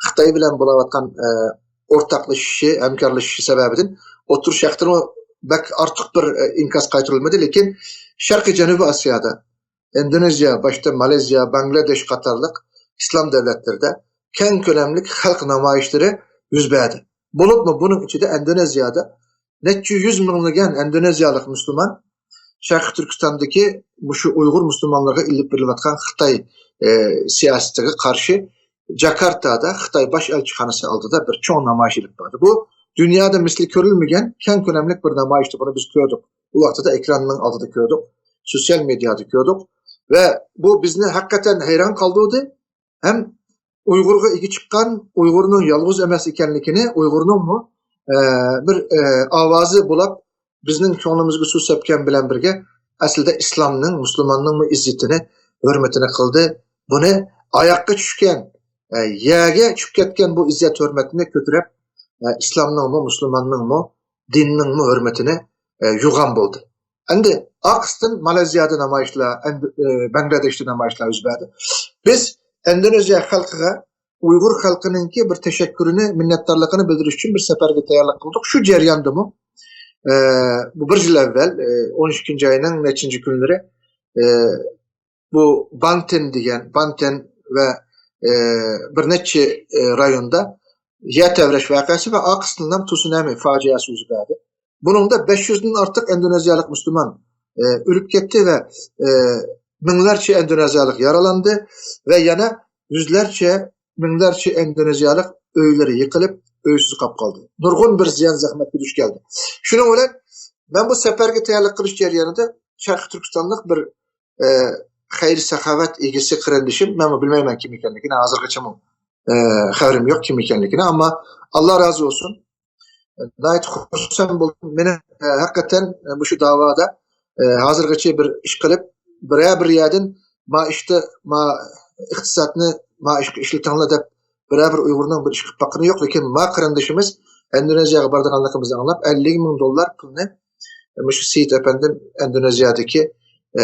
خىتاي بىلەن بولاۋاتقان، ئە، ئورتاقلىشىشى، ھەمكارلىشىشى سەۋەبىدىن ئوتتۇرا شەرقتىنمۇ بەك ئارتۇق بىر، ئە، ئىنكاس قايتۇرۇلمىدى، لېكىن شەرقىي جەنۇبىي ئاسىيادا ئىندونېزىيە، باشتا مالايزىيە، باڭگلادېش قاتارلىق ئىسلام دۆلەتلىرىدە كەڭ كۆلەملىك خەلق نامايىشلىرى يۈز بەردى. بولۇپمۇ بۇنىڭ ئىچىدە ئىندونېزىيەدە نەچچە يۈز مىڭلىگەن ئىندونېزىيەلىك مۇسۇلمان شەرقىي تۈركىستاندىكى مۇشۇ ئۇيغۇر مۇسۇلمانلىرىغا ئېلىپ بېرىلىۋاتقان خىتاي، ئە، سىياسىتىگە قارشى جاكارتادا خىتاي باش ئەلچىخانىسى ئالدىدا بىر چوڭ نامايىش ئېلىپ باردى. بۇ دۇنيادا مىسلى كۆرۈلمىگەن كەڭ كۆلەملىك بىر نامايىشتى، بۇنى بىز كۆردۇق. ئۇ ۋاقتىدا ئېكراننىڭ ئالدىدا كۆردۇق، سوتسىيال مېدىيادا كۆردۇق. ۋە بۇ بىزنى ھەقىقەتەن ھەيران قالدۇردى. ھەم ئۇيغۇرغا ئىگە چىققان، ئۇيغۇرنىڭ يالغۇز ئەمەس ئىكەنلىكىنى، ئۇيغۇرنىڭمۇ ئە، بىر، ئە، ئاۋازى بولاپ، بىزنىڭ كۆڭلىمىزگە سۇ سەپكەن بىلەن بىرگە، ئەسلىدە ئىسلامنىڭ، مۇسۇلماننىڭمۇ ئىززىتىنى، ھۆرمىتىنى قىلدى. بۇنى ئاياققا چۈشكەن، ئە، يەرگە چۈشۈپ كەتكەن بۇ ئىززەت ھۆرمەتنى كۆتۈرۈپ، ئە، ئىسلامنىڭمۇ، مۇسۇلماننىڭمۇ، دىننىڭمۇ ھۆرمىتىنى، ئە، يوغان بولدى. ئەمدى ئارقىسىدىن مالايزىيادا نامايىشلار، ئەند-، ئە، بەڭگلادېشتا نامايىشلار يۈز بەردى. بىز ئىندونېزىيە خەلقىگە ئۇيغۇر خەلقىنىڭكى بىر تەشەككۈرىنى، مىننەتدارلىقىنى بىلدۈرۈش ئۈچۈن بىر سەپەرگە تەييارلىق قىلدۇق. شۇ جەرياندىمۇ، ئە، بۇ بىر يىل ئەۋۋەل، ئە، ئون ئىككىنچى ئاينىڭ نەچچىنچى كۈنلىرى، ئە، بۇ بانتېن دېگەن، بانتېن ۋە، ئە، بىر نەچچە، ئە، رايوندا يەر تەۋرەش ۋەقەسى ۋە ئارقىسىدىن تۇسۇنامى فاجىئەسى يۈز بەردى. بۇنىڭدا بەش يۈزدىن ئارتۇق ئىندونېزىيەلىك مۇسۇلمان، ئە، ئۆلۈپ كەتتى ۋە، ئە، مىڭلارچە ئىندونېزىيەلىك يارىلاندى ۋە يەنە يۈزلەرچە، مىڭلارچە ئىندونېزىيەلىك ئۆيلىرى يىقىلىپ، ئۆيسىز قاپ قالدى. نۇرغۇن بىر زىيان زەخمەتكە دۇچ كەلدى. شۇنىڭ بىلەن مەن بۇ سەپەرگە تەييارلىق قىلىش جەريانىدا شەرقىي تۈركىستانلىق بىر، ئە، خەير ساخاۋەت ئىگىسى قېرىندىشىم، مەنمۇ بىلمەيمەن كىم ئىكەنلىكىنى، ھازىرغىچىمۇ، ئە، خەۋىرىم يوق كىم ئىكەنلىكىنى، ئەمما ئاللا رازى بولسۇن. ناھايىتى خۇرسەن بولدۇم. مېنىڭ، ئە، ھەقىقەتەن، ئە، مۇشۇ داۋادا، ئە، ھازىرغىچە بىر ئىش قىلىپ، بىرەر بىر يەردىن ما ئىشتا، ما ئىقتىسادنى ما ئىشقا ئىشلىتىڭلار دەپ بىرەر بىر ئۇيغۇرنىڭ بىر ئىش قىلىپ باققىنى يوق. لېكىن ما قېرىندىشىمىز ئىندونېزىيەگە بارىدىغانلىقىمىزنى ئاڭلاپ، ئەللىك مىڭ دوللار پۇلنى، ئە، مۇشۇ سېيىت ئەپەندىم ئىندونېزىيەدىكى، ئە،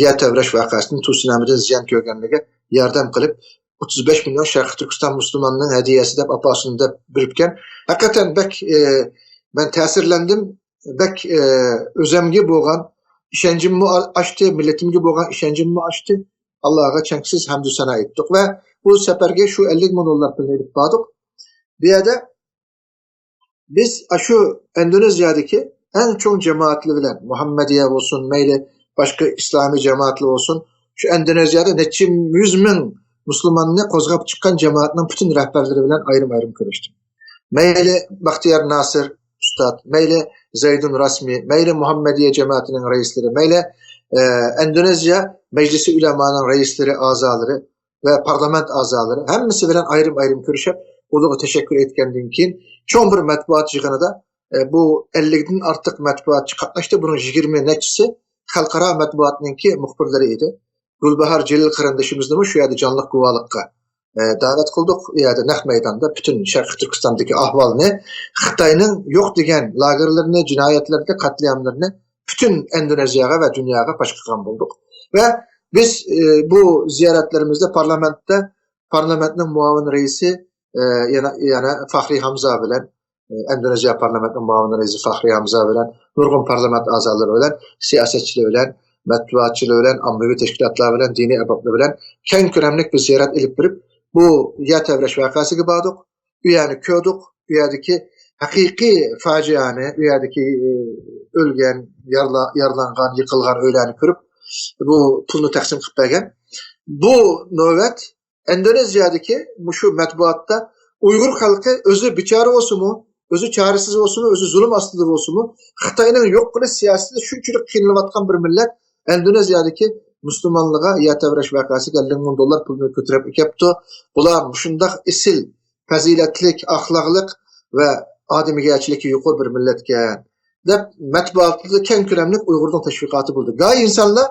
يەر تەۋرەش ۋەقەسىدىن، تسۇنامىدىن زىيان كۆرگەنلەرگە ياردەم قىلىپ، ئوتتۇز بەش مىليون شەرقىي تۈركىستان مۇسۇلماننىڭ ھەدىيەسى دەپ ئاپارسۇن دەپ بېرىپكەن. ھەقىقەتەن بەك، ئە، مەن تەسىرلەندىم. بەك، ئە، ئۆزەمگە بولغان ئىشەنچىممۇ ئا-، ئاشتى، مىللىتىمگە بولغان ئىشەنچىممۇ ئاشتى. ئاللاغا چەكسىز ھەمدۇ سانا ئېيتتۇق ۋە بۇ سەپەرگە شۇ ئەللىك مىڭ دوللار پۇلنى ئېلىپ باردۇق. بۇ يەردە بىز ئاشۇ ئىندونېزىيەدىكى ئەڭ چوڭ جامائەتلەر بىلەن، مۇھەممەدىيە بولسۇن، مەيلى باشقا ئىسلامىي جامائەتلەر بولسۇن، شۇ ئىندونېزىيەدە نەچچە يۈز مىڭ مۇسۇلماننى قوزغاپ چىققان جامائەتنىڭ پۈتۈن رەھبەرلىرى بىلەن ئايرىم-ئايرىم كۆرۈشتۈم. مەيلى بەختىيار ناسىر ئۇستاد، مەيلى زەيدۇن راسمى، مەيلى مۇھەممەدىيە جامائىتىنىڭ رەئىسلىرى، مەيلى، ئە، ئىندونېزىيە مەجلىسى ئۆلەمانىڭ رەئىسلىرى، ئەزالىرى ۋە پارلامېنت ئەزالىرى ھەممىسى بىلەن ئايرىم-ئايرىم كۆرۈشۈپ، ئۇلارغا تەشەككۈر ئېيتقاندىن كېيىن، چوڭ بىر مەتبۇئات يىغىنىدا، ئە، بۇ ئەللىكتىن ئارتۇق مەتبۇئاتچى قاتناشتى. بۇنىڭ يىگىرمە نەچچىسى خەلقئارا مەتبۇئاتنىڭكى مۇخبىرلىرى ئىدى. گۈلباھار جېلىل قېرىندىشىمىزنىمۇ شۇ يەردە جانلىق گۇۋاھلىققا، ئە، دەۋەت قىلدۇق. ئۇ يەردە نەق مەيداندا پۈتۈن شەرقىي تۈركىستاندىكى ئەھۋالنى، خىتاينىڭ يوق دېگەن لاگېرلىرىنى، جىنايەتلىرىنى، قەتلىئاملىرىنى پۈتۈن ئىندونېزىيەگە ۋە دۇنياغا پاش قىلغان بولدۇق. ۋە بىز، ئە، بۇ زىيارەتلىرىمىزدە پارلامېنتتا، پارلامېنتنىڭ مۇئاۋىن رەئىسى، ئە، يەنە، يەنە فەخرى ھەمزا بىلەن، ئە، ئىندونېزىيە پارلامېنتىنىڭ مۇئاۋىن رەئىسى فەخرى ھەمزا بىلەن، نۇرغۇن پارلامېنت ئەزالىرى بىلەن، سىياسەتچىلەر بىلەن، مەتبۇئاتچىلار بىلەن، ئاممىۋى تەشكىلاتلار بىلەن، دىنىي ئەربابلار بىلەن كەڭ كۆلەملىك بىر زىيارەت ئېلىپ بېرىپ، بۇ يەر تەۋرەش ۋەقەسىگە باردۇق. ئۇ يەرنى كۆردۇق. ئۇ يەردىكى ھەقىقىي فاجىئەنى، ئۇ يەردىكى، ئە، ئۆلگەن، يارىلا-، يارىلانغان، يىقىلغان ئۆيلەرنى كۆرۈپ، بۇ پۇلنى تەقسىم قىلىپ بەرگەن. بۇ نۆۋەت ئىندونېزىيەدىكى مۇشۇ مەتبۇئاتتا ئۇيغۇر خەلقى ئۆزى بىچارە بولسىمۇ، ئۆزى چارىسىز بولسىمۇ، ئۆزى زۇلۇم ئاستىدا بولسىمۇ، خىتاينىڭ يوق قىلىش سىياسىتىدە شۇنچىلىك قىينىلىۋاتقان بىر مىللەت ئىندونېزىيەدىكى مۇسۇلمانلارغا يەر تەۋرەش ۋەقەسىگە ئەللىك مىڭ دوللار پۇلنى كۆتۈرۈپ ئەكەپتۇ. بۇلار مۇشۇنداق ئېسىل، پەزىلەتلىك، ئەخلاقلىق ۋە ئادىمىگەرچىلىكى يۇقىرى بىر مىللەتكەن، دەپ مەتبۇئاتتا كەڭ كۆلەملىك ئۇيغۇرنىڭ تەشۋىقاتى بولدى. گاھى ئىنسانلار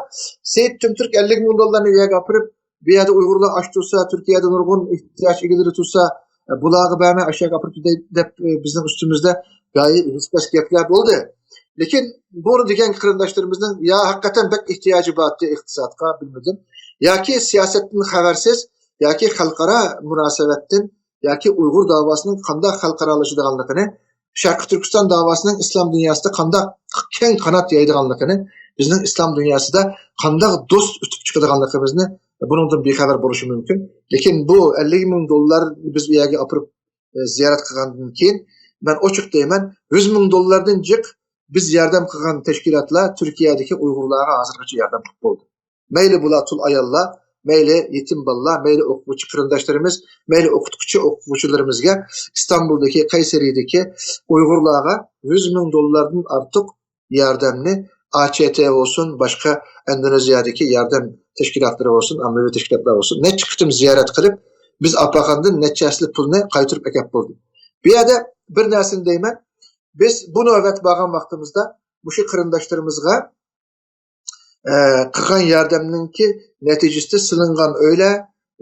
سېيىت تۈمتۈرك ئەللىك مىڭ دوللارنى ئۇ يەرگە ئاپىرىپ، بۇ يەردە ئۇيغۇرلار ئاچ تۇرسا، تۈركىيەدە نۇرغۇن ئېھتىياج ئىگىلىرى تۇرسا، ئە، بۇلارغا بەرمەي ئاشۇ يەرگە ئاپىرىپ كېتەي دەپ، ئە، بىزنىڭ ئۈستىمىزدە گاھى ھېسپەس گەپلەر بولدى. لېكىن بۇنى دېگەن قېرىنداشلىرىمىزنىڭ يا ھەقىقەتەن بەك ئېھتىياجى بارتى ئىقتىسادقا، بىلمىدىم، ياكى سىياسەتتىن خەۋەرسىز، ياكى خەلقئارا مۇناسىۋەتتىن، ياكى ئۇيغۇر داۋاسىنىڭ قانداق خەلقئارالىشىدىغانلىقىنى، شەرقىي تۈركىستان داۋاسىنىڭ ئىسلام دۇنياسىدا قانداق كەڭ قانات يايىدىغانلىقىنى، بىزنىڭ ئىسلام دۇنياسىدا قانداق دوست ئۇتۇپ چىقىدىغانلىقىمىزنى بۇنىڭدىن بىخەۋەر بولۇشى مۇمكىن. لېكىن بۇ ئەللىك مىڭ دوللار بىز ئۇ يەرگە ئاپىرىپ، ئە، زىيارەت قىلغاندىن كېيىن، مەن ئوچۇق دەيمەن، يۈز مىڭ دوللاردىن جىق بىز ياردەم قىلغان تەشكىلاتلار تۈركىيەدىكى ئۇيغۇرلارغا ھازىرغىچە ياردەم قىلىپ بولدى. مەيلى بۇلار تۇل ئاياللار، مەيلى يېتىم بالىلار، مەيلى ئوقۇغۇچى قېرىنداشلىرىمىز، مەيلى ئوقۇتقۇچى ئوقۇغۇچىلىرىمىزگە ئىستانبۇلدىكى، قەيسەرىدىكى ئۇيغۇرلارغا يۈز مىڭ دوللاردىن ئارتۇق ياردەمنى ئاچېتې بولسۇن، باشقا ئىندونېزىيەدىكى ياردەم تەشكىلاتلىرى بولسۇن، ئاممىۋى تەشكىلاتلار بولسۇن، نەچچە قېتىم زىيارەت قىلىپ، بىز ئاپارغاندىن نەچچە ھەسسىلىك پۇلنى قايتۇرۇپ ئەكەپ بولدى. بۇ يەردە بىر نەرسىنى دەيمەن، بىز بۇ نۆۋەت بارغان ۋاقتىمىزدا مۇشۇ قېرىنداشلىرىمىزغا ئە، قىلغان ياردەمنىڭكى نەتىجىسىدە سېلىنغان ئۆيلەر،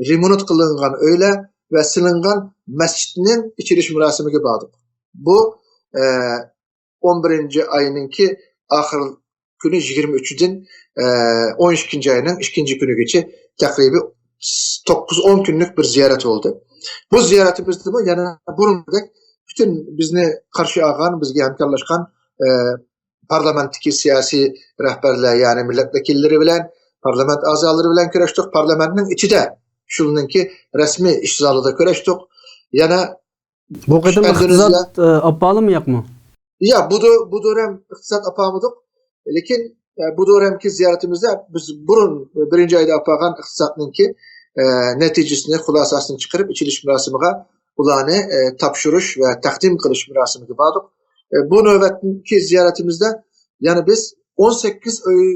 رېمونت قىلىنغان ئۆيلەر ۋە سېلىنغان مەسچىتنىڭ ئېچىلىش مۇراسىمىگە باردۇق. بۇ، ئە، ئون بىرىنچى ئاينىڭكى ئاخىر كۈنى يىگىرمە ئۈچىدىن، ئە، ئون ئىككىنچى ئاينىڭ ئىككىنچى كۈنىگىچە تەقرىبىي توققۇز ئون كۈنلۈك بىر زىيارەت بولدى. بۇ زىيارىتىمىزدىمۇ يەنە بۇرۇندەك پۈتۈن بىزنى قارشى ئالغان، بىزگە ھەمكارلاشقان، ئە، پارلامېنتتىكى سىياسىي رەھبەرلەر، يەنى مىللەت ۋەكىللىرى بىلەن، پارلامېنت ئەزالىرى بىلەن كۆرۈشتۇق. پارلامېنتنىڭ ئىچىدە، شۇنىڭكى رەسمىي ئىش زالىدا كۆرۈشتۇق. يەنە بۇ قېتىم ئىقتىساد، ئە، ئاپالىمۇ ياقمۇ؟ يا، بۇ دو-، بۇ دورەم ئىقتىساد ئاپالمىدۇق. لېكىن، ئە، بۇ دورەمكى زىيارىتىمىزدە بىز بۇرۇن، ئە، بىرىنچى ئايدا ئاپارغان ئىقتىسادنىڭكى، ئە، نەتىجىسىنى، خۇلاسەسىنى چىقىرىپ، ئېچىلىش مۇراسىمىغا ئۇلارنى، ئە، تاپشۇرۇش ۋە تەقدىم قىلىش مۇراسىمىگە باردۇق. ئە، بۇ نۆۋەتتىكى زىيارىتىمىزدە يەنە بىز ئون سەككىز ئۆي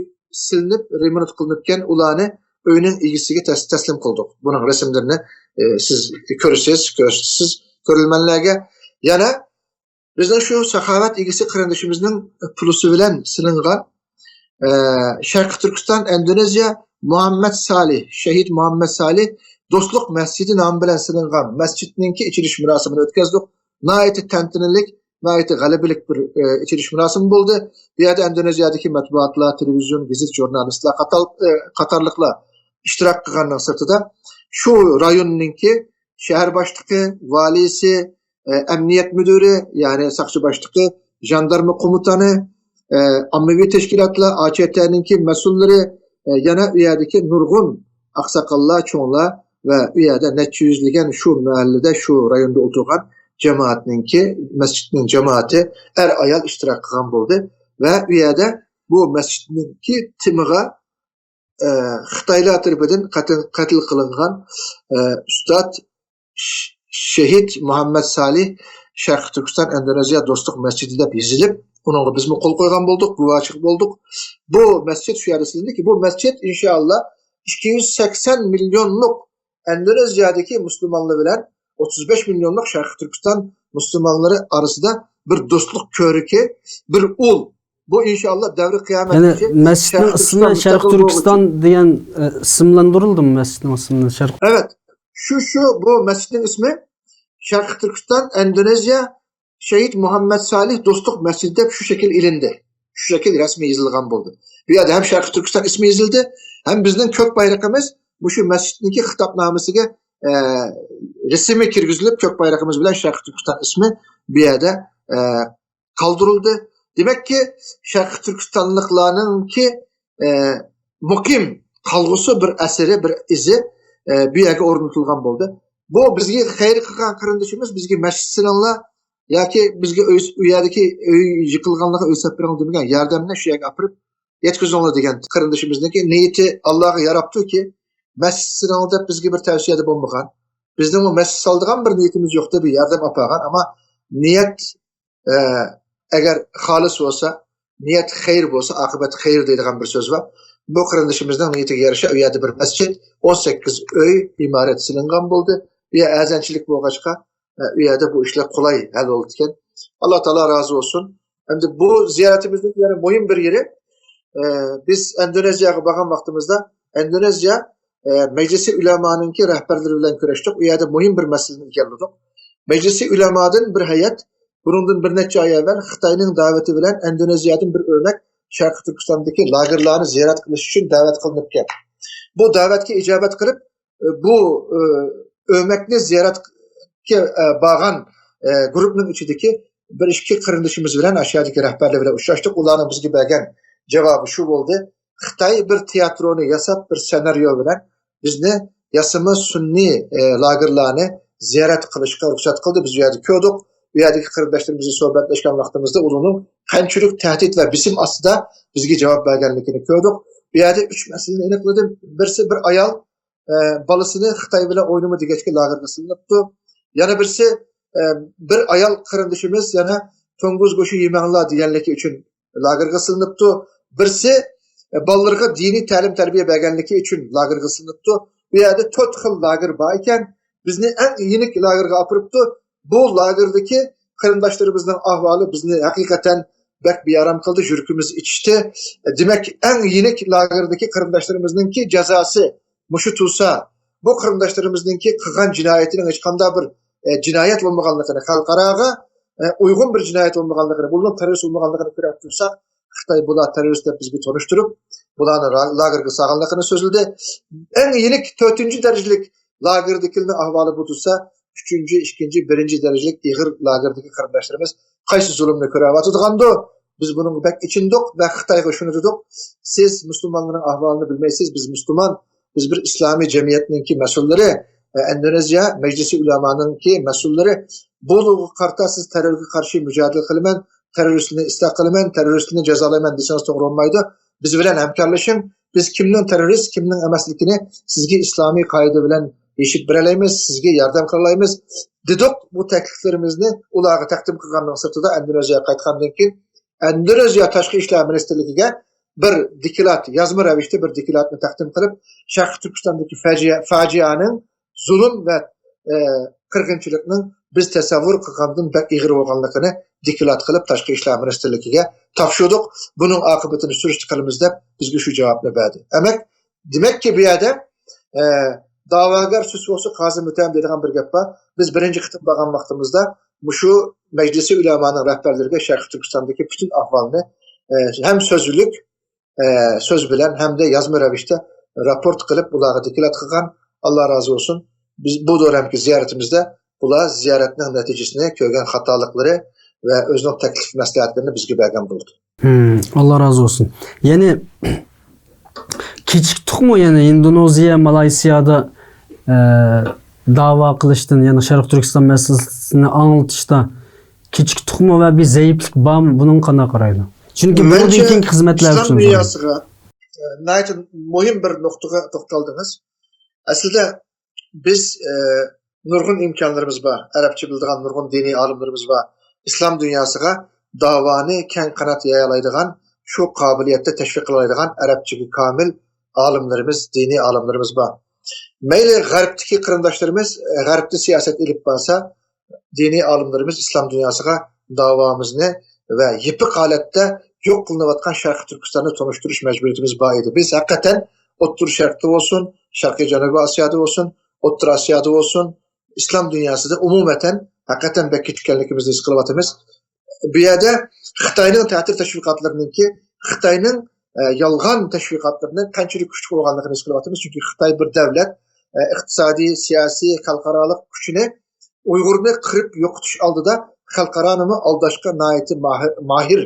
سېلىنىپ، رېمونت قىلىنىپكەن، ئۇلارنى ئۆينىڭ ئىگىسىگە تەس-، تەسلىم قىلدۇق. بۇنىڭ رەسىملىرىنى، ئە، سىز كۆرىسىز، كۆرسىتىسىز كۆرۈرمەنلەرگە. يەنە بىزنىڭ شۇ ساخاۋەت ئىگىسى قېرىندىشىمىزنىڭ پۇلىسى بىلەن سېلىنغان، ئە، شەرقىي تۈركىستان، ئىندونېزىيە، مۇھەممەد سالىھ، شېھىت مۇھەممەد سالىھ دوستلۇق مەسچىتى نامى بىلەن سېلىنغان مەسچىتنىڭكى ئېچىلىش مۇراسىمىنى ئۆتكۈزدۇق. ناھايىتى تەنتەنىلىك، ناھايىتى غەلىبىلىك بىر، ئە، ئېچىلىش مۇراسىمى بولدى. بۇ يەردە ئىندونېزىيەدىكى مەتبۇئاتلار، تېلېۋىزىيون، گېزىت، ژۇرنالىستلار قاتار-، ئە، قاتارلىقلار ئىشتىراك قىلغاننىڭ سىرتىدا، شۇ رايوننىڭكى شەھەر باشلىقى، ۋالىيسى، ئە، ئەمنىيەت مۇدىرى، يەنى ساقچى باشلىقى، ژاندارما قومۇتانى، ئە، ئاممىۋى تەشكىلاتلار، ئاچېتەنىڭكى مەسئۇللىرى، ئە، يەنە ئۇ يەردىكى نۇرغۇن ئاقساقاللار، چوڭلار ۋە ئۇ يەردە نەچچە يۈزلىگەن شۇ مەھەللىدە، شۇ رايوندا ئولتۇرغان جامائەتنىڭكى، مەسچىتنىڭ جامائىتى ئەر-ئايال ئىشتىراك قىلغان بولدى ۋە ئۇ يەردە بۇ مەسچىتنىڭكى تېمىغا ئە، خىتايلار تەرىپىدىن قەتل، قەتل قىلىنغان، ئە، ئۇستاد ش-، شېھىت مۇھەممەد سالىھ شەرقىي تۈركىستان ئىندونېزىيە دوستلۇق مەسچىتى دەپ يېزىلىپ، ئۇنىڭغا بىزمۇ قول قويغان بولدۇق، گۇۋاھچىلىق بولدۇق. بۇ مەسچىت شۇ يەردە سېلىندىكى، بۇ مەسچىت ئىنشائاللا ئىككى يۈز سەكسەن مىليونلۇق ئىندونېزىيەدىكى مۇسۇلمانلار بىلەن ئوتتۇز بەش مىليونلۇق شەرقىي تۈركىستان مۇسۇلمانلىرى ئارىسىدا بىر دوستلۇق كۆۋرۈكى، بىر ئۇل. بۇ ئىنشائاللا دەۋرى قىيامەت يەنى مەسچىتنىڭ ئىسمى شەرقىي تۈركىستان دېگەن، ئە، ئىسىملاندۇرۇلدىمۇ مەسچىتنىڭ ئىسمىنى شەرق؟ ئەۋەت. شۇ، شۇ، بۇ مەسچىتنىڭ ئىسمى شەرقىي تۈركىستان، ئىندونېزىيە، شېھىت مۇھەممەد سالىھ دوستلۇق مەسچىتى دەپ شۇ شەكىل ئېلىندى. شۇ شەكىل رەسمىي يېزىلغان بولدى. بۇ يەردە ھەم شەرقىي تۈركىستان ئىسمى يېزىلدى، ھەم بىزنىڭ كۆك بايرىقىمىز مۇشۇ مەسچىتنىڭكى خىتابنامىسىگە، ئە، رەسىمى كىرگۈزۈلۈپ، كۆك بايرىقىمىز بىلەن شەرقىي تۈركىستان ئىسمى بۇ يەردە، ئە، قالدۇرۇلدى. دېمەككى، شەرقىي تۈركىستانلىقلارنىڭكى، ئە، مۇقىم قالغۇسى، بىر ئەسىرى، بىر ئىزى، ئە، بۇ يەرگە ئورنىتىلغان بولدى. بۇ بىزگە خەير قىلغان قېرىندىشىمىز بىزگە مەسچىت سېلىڭلار ياكى بىزگە ئۆي، ئۇ يەردىكى ئۆي يىقىلغانلارغا ئۆي سېلىپ بېرىڭ دېمىگەن، ياردەمنى شۇ يەرگە ئاپىرىپ يەتكۈزۈڭلار دېگەن قېرىندىشىمىزنىڭكى نىيىتى ئاللاغا ياراپتۇكى، مەسچىت سېلىڭلار دەپ بىزگە بىر تەۋسىيەدە بولمىغان. بىزنىڭمۇ مەسچىت سالىدىغان بىر نىيىتىمىز يوق دەپ ياردەم ئاپارغان، ئەمما نىيەت ئە، ئەگەر خالىس بولسا، نىيەت خەير بولسا، ئاقىۋەت خەير دەيدىغان بىر سۆز بار. بۇ قېرىندىشىمىزنىڭ نىيىتىگە يارىشا ئۇ يەردە بىر مەسچىت، ئون سەككىز ئۆي، ئىمارەت سېلىنغان بولدى. بۇ يەر ئەزەنچىلىك بولغاچقا، ئە، ئۇ يەردە بۇ ئىشلار قولاي ھەل بولىدىكەن. ئاللا تائالا رازى بولسۇن. ئەمدى بۇ زىيارىتىمىزنىڭ يەنە مۇھىم بىر يېرى، ئە، بىز ئىندونېزىيەگە بارغان ۋاقتىمىزدا ئىندونېزىيە، ئە، مەجلىسى ئۆلەمانىڭكى رەھبەرلىرى بىلەن كۆرۈشتۇق. ئۇ يەردە مۇھىم بىر مەسىلىنى ئىلگىرىلىدۇق. مەجلىسى ئۆلەمادىن بىر ھەيئەت بۇنىڭدىن بىر نەچچە ئاي ئەۋۋەل خىتاينىڭ دەۋىتى بىلەن ئىندونېزىيەدىن بىر ئۆمەك شەرقىي تۈركىستاندىكى لاگېرلارنى زىيارەت قىلىش ئۈچۈن دەۋەت قىلىنىپكەن. بۇ دەۋەتكە ئىجابەت قىلىپ، بۇ، ئۆمەكنى زىيارەتكە، بارغان، گۇرۇپنىڭ ئىچىدىكى بىر ئىككى قېرىندىشىمىز بىلەن ئاشۇ يەردىكى رەھبەرلەر بىلەن ئۇچراشتۇق. ئۇلارنىڭ بىزگە بەرگەن جاۋابى شۇ بولدى. خىتاي بىر تىياترونى ياساپ، بىر سېناريو بىلەن بىزنى ياسىمىز سۈنئىي، ئە، لاگېرلارنى زىيارەت قىلىشقا رۇخسەت قىلدى. بىز ئۇ يەردە كۆردۇق. ئۇ يەردىكى قېرىنداشلىرىمىز بىلەن سۆھبەتلەشكەن ۋاقتىمىزدا ئۇلارنىڭ قانچىلىك تەھدىت ۋە بېسىم ئاستىدا بىزگە جاۋاب بەرگەنلىكىنى كۆردۇق. ئۇ يەردە ئۈچ مەسىلىنى ئېنىقلىدىم. بىرسى بىر ئايال، ئە، بالىسىنى خىتاي بىلەن ئوينىما دېگەچكە لاگېرغا سېلىنىپتۇ. يەنە بىرسى، ئە، بىر ئايال قېرىندىشىمىز يەنە توڭگۇز گۆشى يېمەڭلار دېگەنلىكى ئۈچۈن لاگېرغا سېلىنىپتۇ. بىرسى، ئە، بالىلىرىغا دىنىي تەلىم-تەربىيە بەرگەنلىكى ئۈچۈن لاگېرغا سېلىنىپتۇ. بۇ يەردە تۆت خىل لاگېر بار ئىكەن. بىزنى ئەڭ يېنىك لاگېرغا ئاپىرىپتۇ. بۇ لاگېردىكى قېرىنداشلىرىمىزنىڭ ئەھۋالى بىزنى ھەقىقەتەن بەك بىئارام قىلدى، يۈرىكىمىز ئىچىشتى. دېمەك، ئەڭ يېنىك لاگېردىكى قېرىنداشلىرىمىزنىڭكى جازاسى مۇشۇ تۇرسا، بۇ قېرىنداشلىرىمىزنىڭكى قىلغان جىنايىتىنىڭ ھېچقانداق بىر، ئە، جىنايەت بولمىغانلىقىنى، خەلقئاراغا، ئە، ئۇيغۇن بىر جىنايەت بولمىغانلىقىنى، بۇنىڭ تېررورىست بولمىغانلىقىنى كۆرۈپ تۇرساق، خىتاي بۇلار تېررورىست دەپ بىزگە تونۇشتۇرۇپ، بۇلارنى را-، لاگېرغا سالغانلىقىنى سۆزلىدى. ئەڭ يېنىك تۆتىنچى دەرىجىلىك لاگېردىكىلەرنىڭ ئەھۋالى بۇ تۇرسا، ئۈچىنچى، ئىككىنچى، بىرىنچى دەرىجىلىك ئېغىر لاگېردىكى قېرىنداشلىرىمىز قايسى زۇلۇمنى كۆرۈۋاتىدىغاندۇ؟ بىز بۇنىڭغا بەك ئېچىندۇق ۋە خىتايغا شۇنى دېدۇق، سىز مۇسۇلمانلارنىڭ ئەھۋالىنى بىلمەيسىز، بىز مۇسۇلمان، بىز بىر ئىسلامىي جەمئىيەتنىڭكى مەسئۇللىرى، ئە، ئىندونېزىيە مەجلىسى ئۇلامانىڭكى مەسئۇللىرى، بۇنىڭغا قارىتا سىز تېررورغا قارشى مۇجادىلە قىلىمەن، تېررورىستلارنى ئىسلاھ قىلىمەن، تېررورىستلارنى جازالايمەن دېسىڭىز توغرا بولمايدۇ. بىز بىلەن ھەمكارلىشىڭ، بىز كىمنىڭ تېررورىست، كىمنىڭ ئەمەسلىكىنى سىزگە ئىسلامىي قائىدە بىلەن يېشىپ بېرەلەيمىز، سىزگە ياردەم قىلالايمىز، دېدۇق. بۇ تەكلىپلىرىمىزنى ئۇلارغا تەقدىم قىلغاننىڭ سىرتىدا، ئىندونېزىيەگە قايتقاندىن كېيىن، ئىندونېزىيە تاشقى ئىشلار مىنىستىرلىكىگە بىر دوكلات، يازما رەۋىشتە بىر دوكلاتنى تەقدىم قىلىپ، شەرقىي تۈركىستاندىكى پاجىئە، پاجىئەنىڭ زۇلۇم ۋە، ئە، قىرغىنچىلىقنىڭ بىز تەسەۋۋۇر قىلغاندىن بەك ئېغىر بولغانلىقىنى دوكلات قىلىپ، تاشقى ئىشلار مىنىستىرلىكىگە تاپشۇردۇق. بۇنىڭ ئاقىۋىتىنى سۈرۈشتە قىلىمىز دەپ، بىزگە شۇ جاۋابنى بەردى. ئەمەك، دېمەككى، بۇ يەردە، ئە، داۋاگەر سۇس بولسا، قازى مۇتتەھەم دەيدىغان بىر گەپ بار. بىز بىرىنچى قېتىم بارغان ۋاقتىمىزدا مۇشۇ مەجلىسى ئۇلامانىڭ رەھبەرلىرىگە شەرقىي تۈركىستاندىكى پۈتۈن ئەھۋالنى، ئە، ھەم سۆزلۈك، ئە، سۆز بىلەن ھەمدە يازما رەۋىشتە راپورت قىلىپ، ئۇلارغا دوكلات قىلغان. ئاللا رازى بولسۇن. بىز بۇ دورەمكى زىيارىتىمىزدە ئۇلار زىيارەتنىڭ نەتىجىسىنى، كۆرگەن خاتالىقلىرى ۋە ئۆزىنىڭ تەكلىپ مەسلىھەتلىرىنى بىزگە بەرگەن بولدى. ھىم، ئاللا رازى بولسۇن. يەنى كېچىكتۇقمۇ، يەنى ئىندونېزىيە، مالايسىيادا، ئە، داۋا قىلىشتىن، يەنى شەرقىي تۈركىستان مەسىلىسىنى ئاڭلىتىشتا كېچىكتۇقمۇ ۋە بىر زەئىپلىك بارمۇ؟ بۇنىڭغا قانداق قارايدۇ؟ چۈنكى بۇنىڭدىن مەنچە كېيىنكى خىزمەتلەر ئىسلام ئۈچۈن قارايدۇ. دۇنياسىغا، ئە، ناھايىتى مۇھىم بىر نۇقتىغا توختالدىڭىز. ئەسلىدە بىز، ئە، نۇرغۇن ئىمكانلىرىمىز بار، ئەرەبچە بىلىدىغان نۇرغۇن دىنىي ئالىملىرىمىز بار. ئىسلام دۇنياسىغا داۋانى كەڭ قانات يايالايدىغان، شۇ قابىلىيەتتە تەشۋىق قىلالايدىغان ئەرەبچىگە كامىل ئالىملىرىمىز، دىنىي ئالىملىرىمىز بار. مەيلى غەربتىكى قېرىنداشلىرىمىز، ئە، غەربتە سىياسەت ئېلىپ بارسا، دىنىي ئالىملىرىمىز ئىسلام دۇنياسىغا داۋامىزنى ۋە يېپىق ھالەتتە يوق قىلىنىۋاتقان شەرقىي تۈركىستاننى تونۇشتۇرۇش مەجبۇرىيىتىمىز بار ئىدى. بىز ھەقىقەتەن ئوتتۇرا شەرقتە بولسۇن، شەرقىي جەنۇبىي ئاسىيادا بولسۇن، ئوتتۇرا ئاسىيادا بولسۇن، ئىسلام دۇنياسىدا ئومۇمەن ھەقىقەتەن بەك كېچىككەنلىكىمىزنى ھېس قىلىۋاتىمىز. بۇ يەردە خىتاينىڭ تەتۈر تەشۋىقاتلىرىنىڭكى، خىتاينىڭ، ئە، يالغان تەشۋىقاتلىرىنىڭ قانچىلىك كۈچلۈك بولغانلىقىنى ھېس قىلىۋاتىمىز. چۈنكى خىتاي بىر دەۋلەت، ئە، ئىقتىسادىي، سىياسىي، خەلقئارالىق كۈچىنى ئۇيغۇرنى قىرىپ يوقىتىش ئالدىدا خەلقئارانىمۇ ئالداشقا ناھايىتى ماھىر، ماھىر،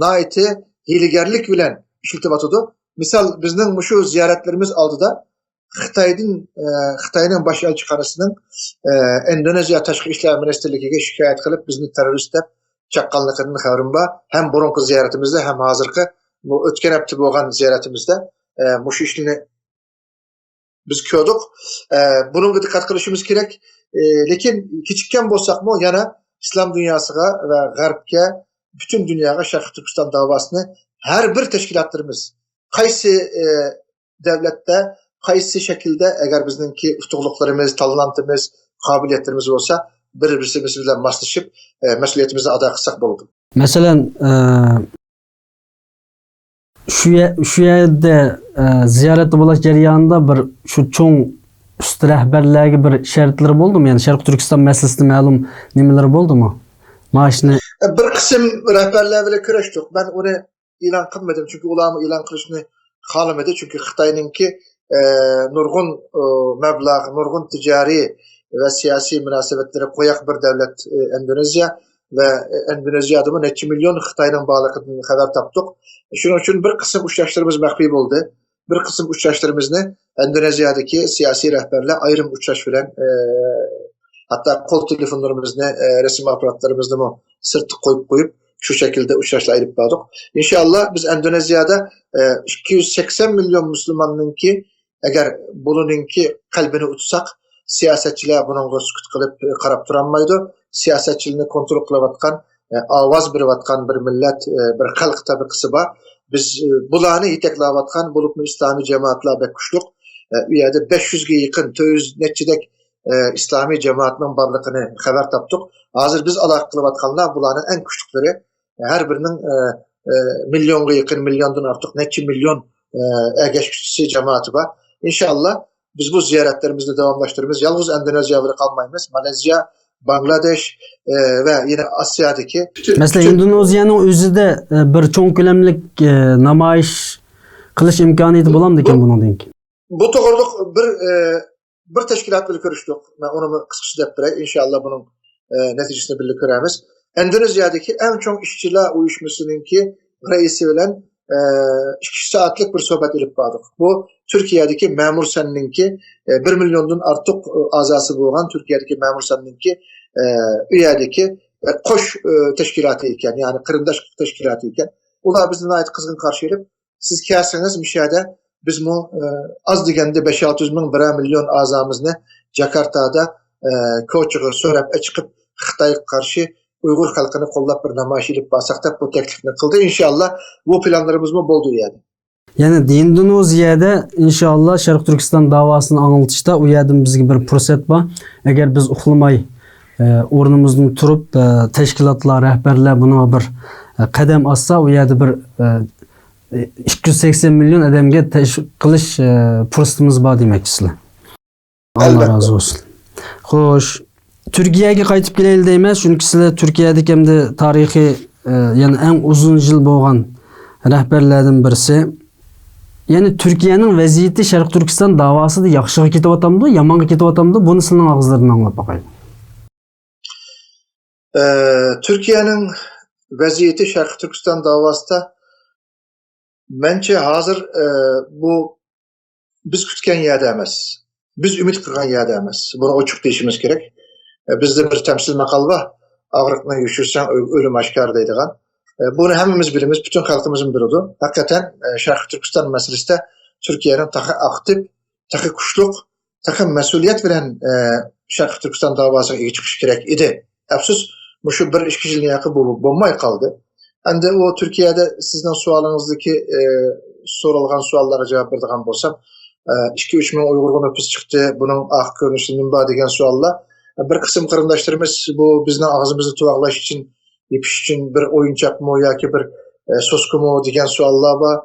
ناھايىتى ھىيلىگەرلىك بىلەن ئىشلىتىۋاتىدۇ. مىسال، بىزنىڭ مۇشۇ زىيارەتلىرىمىز ئالدىدا خىتايدىن، ئە، خىتاينىڭ باش ئەلچىخانىسىنىڭ، ئە، ئىندونېزىيە تاشقى ئىشلار مىنىستىرلىكىگە شىكايەت قىلىپ، بىزنى تېررورىست دەپ چاققانلىقىدىن خەۋىرىم بار. ھەم بۇرۇنقى زىيارىتىمىزدە، ھەم ھازىرقى بۇ ئۆتكەن ھەپتە بولغان زىيارىتىمىزدە، ئە، مۇشۇ ئىشنى بىز كۆردۇق. ئە، بۇنىڭغا دىققەت قىلىشىمىز كېرەك. ئە، لېكىن كېچىككەن بولساقمۇ، يەنە ئىسلام دۇنياسىغا ۋە غەربكە، پۈتۈن دۇنياغا شەرقىي تۈركىستان داۋاسىنى ھەر بىر تەشكىلاتلىرىمىز قايسى، ئە، دەۋلەتتە، قايسى شەكىلدە، ئەگەر بىزنىڭكى ئۇتۇقلۇقلىرىمىز، تالانتىمىز، قابىلىيەتلىرىمىز بولسا، بىر-بىرىمىز بىلەن ماسلىشىپ، ئە، مەسئۇلىيىتىمىزنى ئادا قىلساق بولىدۇ. مەسىلەن، ئە، شۇ يە-، شۇ يەردە، ئە، زىيارەتتە بولۇش جەريانىدا بىر شۇ چوڭ ئۈست رەھبەرلەرگە بىر شەرتلىرى بولدىمۇ؟ يەنى شەرقىي تۈركىستان مەسىلىسىدە مەلۇم نېمىلىرى بولدىمۇ؟ مانا شۇنى. بىر قىسىم رەھبەرلەر بىلەن كۆرۈشتۇق. مەن ئۇنى ئېلان قىلمىدىم، چۈنكى ئۇلارمۇ ئېلان قىلىشنى خالىمىدى. چۈنكى خىتاينىڭكى، ئە، نۇرغۇن، ئۇ، مەبلەغ، نۇرغۇن تىجارىي ۋە سىياسىي مۇناسىۋەتلىرى قويۇق بىر دەۋلەت، ئە، ئىندونېزىيە ۋە، ئە، ئىندونېزىيەدىمۇ نەچچە مىليون خىتاينىڭ بارلىقىدىن خەۋەر تاپتۇق. شۇنىڭ ئۈچۈن بىر قىسىم ئۇچراشلىرىمىز مەخپىي بولدى. بىر قىسىم ئۇچراشلىرىمىزنى ئىندونېزىيەدىكى سىياسىي رەھبەرلەر ئايرىم ئۇچراش بىلەن، ئە، ھەتتا قول تېلېفونلىرىمىزنى، ئە، رەسىم ئاپپاراتلىرىمىزنىمۇ سىرتقا قويۇپ قويۇپ، شۇ شەكىلدە ئۇچراشلار ئېلىپ باردۇق. ئىنشاللا بىز ئىندونېزىيەدە، ئە، ئىككى يۈز سەكسەن مىليون مۇسۇلماننىڭكى، ئەگەر بۇلارنىڭكى قەلبىنى ئۇتساق، سىياسەتچىلەر بۇنىڭغا سۈكۈت قىلىپ، ئە، قاراپ تۇرالمايدۇ. سىياسەتچىلەرنى كونترول قىلىۋاتقان، ئە، ئاۋاز بېرىۋاتقان بىر مىللەت، ئە، بىر خەلق تەبىقىسى بار. بىز، ئە، بۇلارنى يېتەكلەۋاتقان، بولۇپمۇ ئىسلامىي جامائەتلەر بەك كۈچلۈك. ئە، ئۇ يەردە بەش يۈزگە يېقىن، تۆت يۈز نەچچىدەك ئە، ئىسلامىي جامائەتنىڭ بارلىقىنى خەۋەر تاپتۇق. ھازىر بىز ئالاقە قىلىۋاتقانلار بۇلارنىڭ ئەڭ كۈچلۈكلىرى، ھەر بىرىنىڭ، ئە، ئە، مىليونغا يېقىن، مىليوندىن ئارتۇق، نەچچە مىليون، ئە، ئەگەشكۈچىسى، جامائىتى بار. ئىنشاللا بىز بۇ زىيارەتلىرىمىزنى داۋاملاشتۇرىمىز. يالغۇز ئىندونېزىيە بىلەن قالمايمىز. مالايزىيە، باڭلادېش، ئە، ۋە يەنە ئاسىيادىكى مەسىلەن، پۈتۈن ئىندونېزىيەنىڭ ئۆزىدە، ئە، بىر چوڭ كۆلەملىك، ئە، نامايىش قىلىش ئىمكانىيىتى بولامدىكەن بۇ، بۇنىڭدىن كېيىن؟ بۇ توغرىلىق بىر، ئە، بىر تەشكىلات بىلەن كۆرۈشتۇق. مەن ئۇنىمۇ قىسقىچە دەپ بېرەي. ئىنشاللا بۇنىڭ، ئە، نەتىجىسىنى بىللە كۆرەرمىز. ئىندونېزىيەدىكى ئەڭ چوڭ ئىشچىلار ئۇيۇشمىسىنىڭكى رەئىسى بىلەن، ئە، ئىككى سائەتلىك بىر سۆھبەت ئېلىپ باردۇق. بۇ تۈركىيەدىكى مەمۇر ساننىڭكى، ئە، بىر مىليوندىن ئارتۇق، ئە، ئازاسى بولغان تۈركىيەدىكى مەمۇر ساننىڭكى، ئە، ئۇ يەردىكى، ئە، قوش، ئە، تەشكىلاتى ئىكەن، يەنى قېرىنداش تەشكىلاتى ئىكەن. ئۇلار بىزنى ناھايىتى قىزغىن قارشى ئېلىپ، سىز كەلسىڭىز مۇشۇ يەردە بىزمۇ، ئە، ئاز دېگەندە بەش-ئالتە يۈز مىڭ، بىرەر مىليون ئازامىزنى جاكارتادا، ئە، كوچىغا سۆرەپ ئېچىقىپ، خىتايغا قارشى ئۇيغۇر خەلقىنى قوللاپ بىر نامايىش ئېلىپ بارساق دەپ بۇ تەكلىپنى قىلدى. ئىنشاللا بۇ پىلانلىرىمىزمۇ بولدى ئۇ يەردە. يەنى ئىندونېزىيەدە ئىنشاللا شەرقىي تۈركىستان داۋاسىنى ئاڭلىتىشتا ئۇ يەردىن بىزگە بىر پۇرسەت بار. ئەگەر بىز ئۇخلىماي، ئە، ئورنىمىزدىن تۇرۇپ، ئە، تەشكىلاتلار، رەھبەرلەر بۇنىڭغا بىر، ئە، قەدەم ئاتسا، ئۇ يەردە بىر، ئە، ئىككى يۈز سەكسەن مىليون ئادەمگە تەشۋىق قىلىش، ئە، پۇرسىتىمىز بار دېمەكچىسىلەر. ئاللا ئەلۋەتتە. رازى بولسۇن. خوش، تۈركىيەگە قايتىپ كېلەيلى دەيمەن، چۈنكى سىلەر تۈركىيەدىكى ئەمدى تارىخىي، ئە، يەنى ئەڭ ئۇزۇن يىل بولغان رەھبەرلەردىن بىرسى. يەنى تۈركىيەنىڭ ۋەزىيىتى شەرقىي تۈركىستان داۋاسىدا ياخشىغا كېتىۋاتامدۇ، يامانغا كېتىۋاتامدۇ؟ بۇنى سىلىنىڭ ئاغزىلىرىدىن ئاڭلاپ باقايلى. ئە، تۈركىيەنىڭ ۋەزىيىتى شەرقىي تۈركىستان داۋاسىدا مەنچە ھازىر، ئە، بۇ بىز كۈتكەن يەردە ئەمەس. بىز ئۈمىد قىلغان يەردە ئەمەس. بۇنى ئوچۇق دېيىشىمىز كېرەك. ئە، بىزدە بىر تەمسىل ماقال بار. «ئاغرىقنى يوشۇرساڭ، ئۆ-، ئۆلۈم ئاشكارا» دەيدىغان. ئە، بۇنى ھەممىمىز بىلىمىز، پۈتۈن خەلقىمىزمۇ بىلىدۇ. ھەقىقەتەن، ئە، شەرقىي تۈركىستان مەسىلىسىدە تۈركىيەنىڭ تېخى ئاكتىپ، تېخى كۈچلۈك، تېخى مەسئۇلىيەت بىلەن، ئە، شەرقىي تۈركىستان داۋاسىغا ئىگە چىقىشى كېرەك ئىدى. ئەپسۇس، مۇشۇ بىر ئىككى يىلدىن ياقى بۇ بولماي قالدى. ئەمدى ئۇ تۈركىيەدە سىزنىڭ سوئالىڭىزدىكى، ئە، سورالغان سوئاللارغا جاۋاب بېرىدىغان بولسام، ئە، ئىككى ئۈچ مىڭ ئۇيغۇرغا نوپۇس چىقتى، بۇنىڭ ئارقا كۆرۈنۈشى نېمە بار دېگەن سوئاللار. بىر قىسىم قېرىنداشلىرىمىز بۇ بىزنىڭ ئاغزىمىزنى تۇۋاقلاش ئۈچۈن يېپىش ئۈچۈن بىر ئويۇنچاقمۇ ياكى بىر، ئە، سوسكىمۇ دېگەن سوئاللار بار.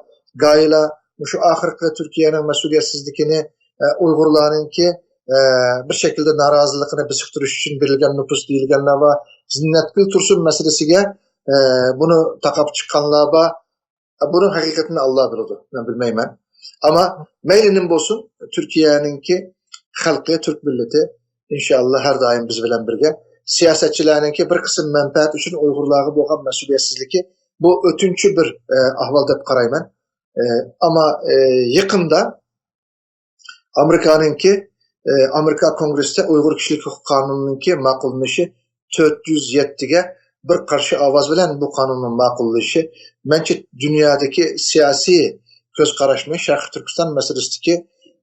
گايىلا مۇشۇ ئاخىرقى تۈركىيەنىڭ مەسئۇلىيەتسىزلىكىنى، ئە، ئۇيغۇرلارنىڭكى، ئە، بىر شەكىلدە نارازىلىقىنى بېسىقتۇرۇش ئۈچۈن بېرىلگەن نوپۇس دېيىلگەنلەر بار. زىننەتگۈل تۇرسۇن مەسىلىسىگە، ئە، بۇنى تاقاپ چىققانلار بار. بۇنىڭ ھەقىقىتىنى ئاللا بىلىدۇ، مەن بىلمەيمەن. ئەمما مەيلى نېمە بولسۇن، تۈركىيەنىڭكى خەلقى، تۈرك مىللىتى ئىنشائاللا ھەر دائىم بىز بىلەن بىرگە. سىياسەتچىلەرنىڭكى بىر قىسىم مەنپەئەت ئۈچۈن ئۇيغۇرلارغا بولغان مەسئۇلىيەتسىزلىكى، بۇ ئۆتۈنچى بىر، ئە، ئەھۋال دەپ قارايمەن. ئە، ئەمما، ئە، يېقىندا ئامېرىكانىڭكى، ئە، ئامېرىكا كونگرېسسىدا ئۇيغۇر كىشىلىك ھوقۇق قانۇنىنىڭكى ماقۇللىنىشى، تۆت يۈز يەتتىگە بىر قارشى ئاۋاز بىلەن بۇ قانۇننىڭ ماقۇللىنىشى، مەنچە دۇنيادىكى سىياسىي كۆز قاراشنى، شەرقىي تۈركىستان مەسىلىسىدىكى،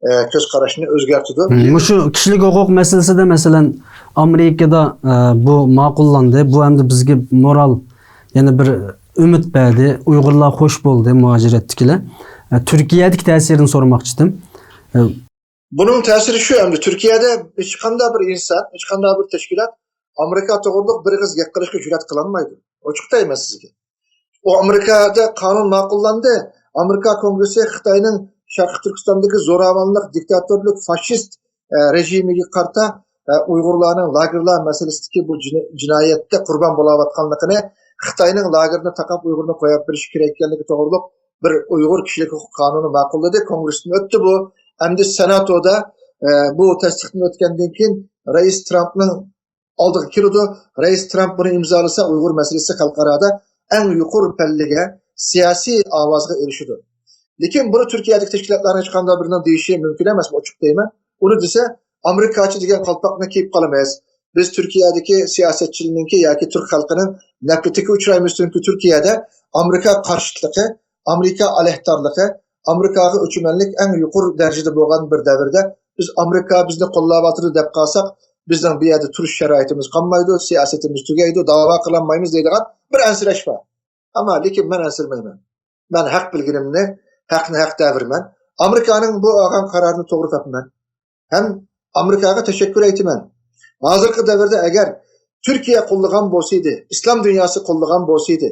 ئە، كۆز قاراشنى ئۆزگەرتىدۇ. مم، مۇشۇ كىشىلىك ھوقۇق مەسىلىسىدە، مەسىلەن، ئامېرىكىدا، ئە، بۇ ماقۇللاندى. بۇ ئەمدى بىزگە مورال، يەنە بىر ئۈمىد بەردى. ئۇيغۇرلار خوش بولدى، مۇھاجىرەتتىكىلەر. ئە، تۈركىيەدىكى تەسىرىنى سورىماقچىدىم. ئە، بۇنىڭ تەسىرى شۇ، ئەمدى تۈركىيەدە ھېچقانداق بىر ئىنسان، ھېچقانداق بىر تەشكىلات ئامېرىكا توغرىلىق بىر ئېغىز گەپ قىلىشقا جۈرئەت قىلالمايدۇ. ئوچۇق دەيمەن سىزگە. ئۇ ئامېرىكادا قانۇن ماقۇللاندى. ئامېرىكا كونگرېسسى خىتاينىڭ شەرقىي تۈركىستاندىكى زوراۋانلىق، دىكتاتورلۇق، فاشىست، ئە، رېژىمىگە قارىتا، ئە، ئۇيغۇرلارنىڭ لاگېرلار مەسىلىسىدىكى بۇ جىنا-، جىنايەتتە قۇربان بولاۋاتقانلىقىنى، خىتاينىڭ لاگېرنى تاقاپ ئۇيغۇرنى قويۇپ بېرىش كېرەك ئىكەنلىكى توغرۇلۇق بىر ئۇيغۇر كىشىلىك ھوقۇق قانۇنى ماقۇللىدى، كونگرېستىن ئۆتتى بۇ. ئەمدى سېناتودا، ئە، بۇ تەستىقتىن ئۆتكەندىن كېيىن رەئىس ترامپنىڭ ئالدىغا كېلىدۇ. رەئىس ترامپ بۇنى ئىمزالىسا، ئۇيغۇر مەسىلىسى خەلقئارادا ئەڭ يۇقىرى پەللىگە، سىياسىي ئاۋازغا ئېرىشىدۇ. لېكىن بۇنى تۈركىيەدىكى تەشكىلاتلارنىڭ ھېچقانداق بىرىنىڭ دېيىشى مۇمكىن ئەمەس، ئوچۇق دەيمەن. ئۇنى دېسە، ئامېرىكاچى دېگەن قالپاقنى كىيىپ قالىمىز. بىز تۈركىيەدىكى سىياسەتچىلەرنىڭكى ياكى تۈرك خەلقىنىڭ نەپرىتىگە ئۇچرايمىز، چۈنكى تۈركىيەدە ئامېرىكا قارشىلىقى، ئامېرىكا ئەلەھدارلىقى، ئامېرىكاغا ئۆچمەنلىك ئەڭ يۇقىرى دەرىجىدە بولغان بىر دەۋردە، بىز ئامېرىكا بىزنى قوللاۋاتىدۇ دەپ قالساق، بىزنىڭ بۇ يەردە تۇرۇش شارائىتىمىز قالمايدۇ، سىياسىتىمىز تۈگەيدۇ، داۋا قىلالمايمىز دەيدىغان بىر ئەنسىرەش بار. ئەمما لېكىن مەن ئەنسىرىمەيمەن. مەن ھەق بىلگىنىمنى، ھەقنى ھەق دەۋېرىمەن. ئامېرىكانىڭ بۇ ئالغان قارارىنى توغرا تاپىمەن. ھەم ئامېرىكاغا تەشەككۈر ئېيتىمەن. ھازىرقى دەۋردە ئەگەر تۈركىيە قوللىغان بولسىدى، ئىسلام دۇنياسى قوللىغان بولسىدى،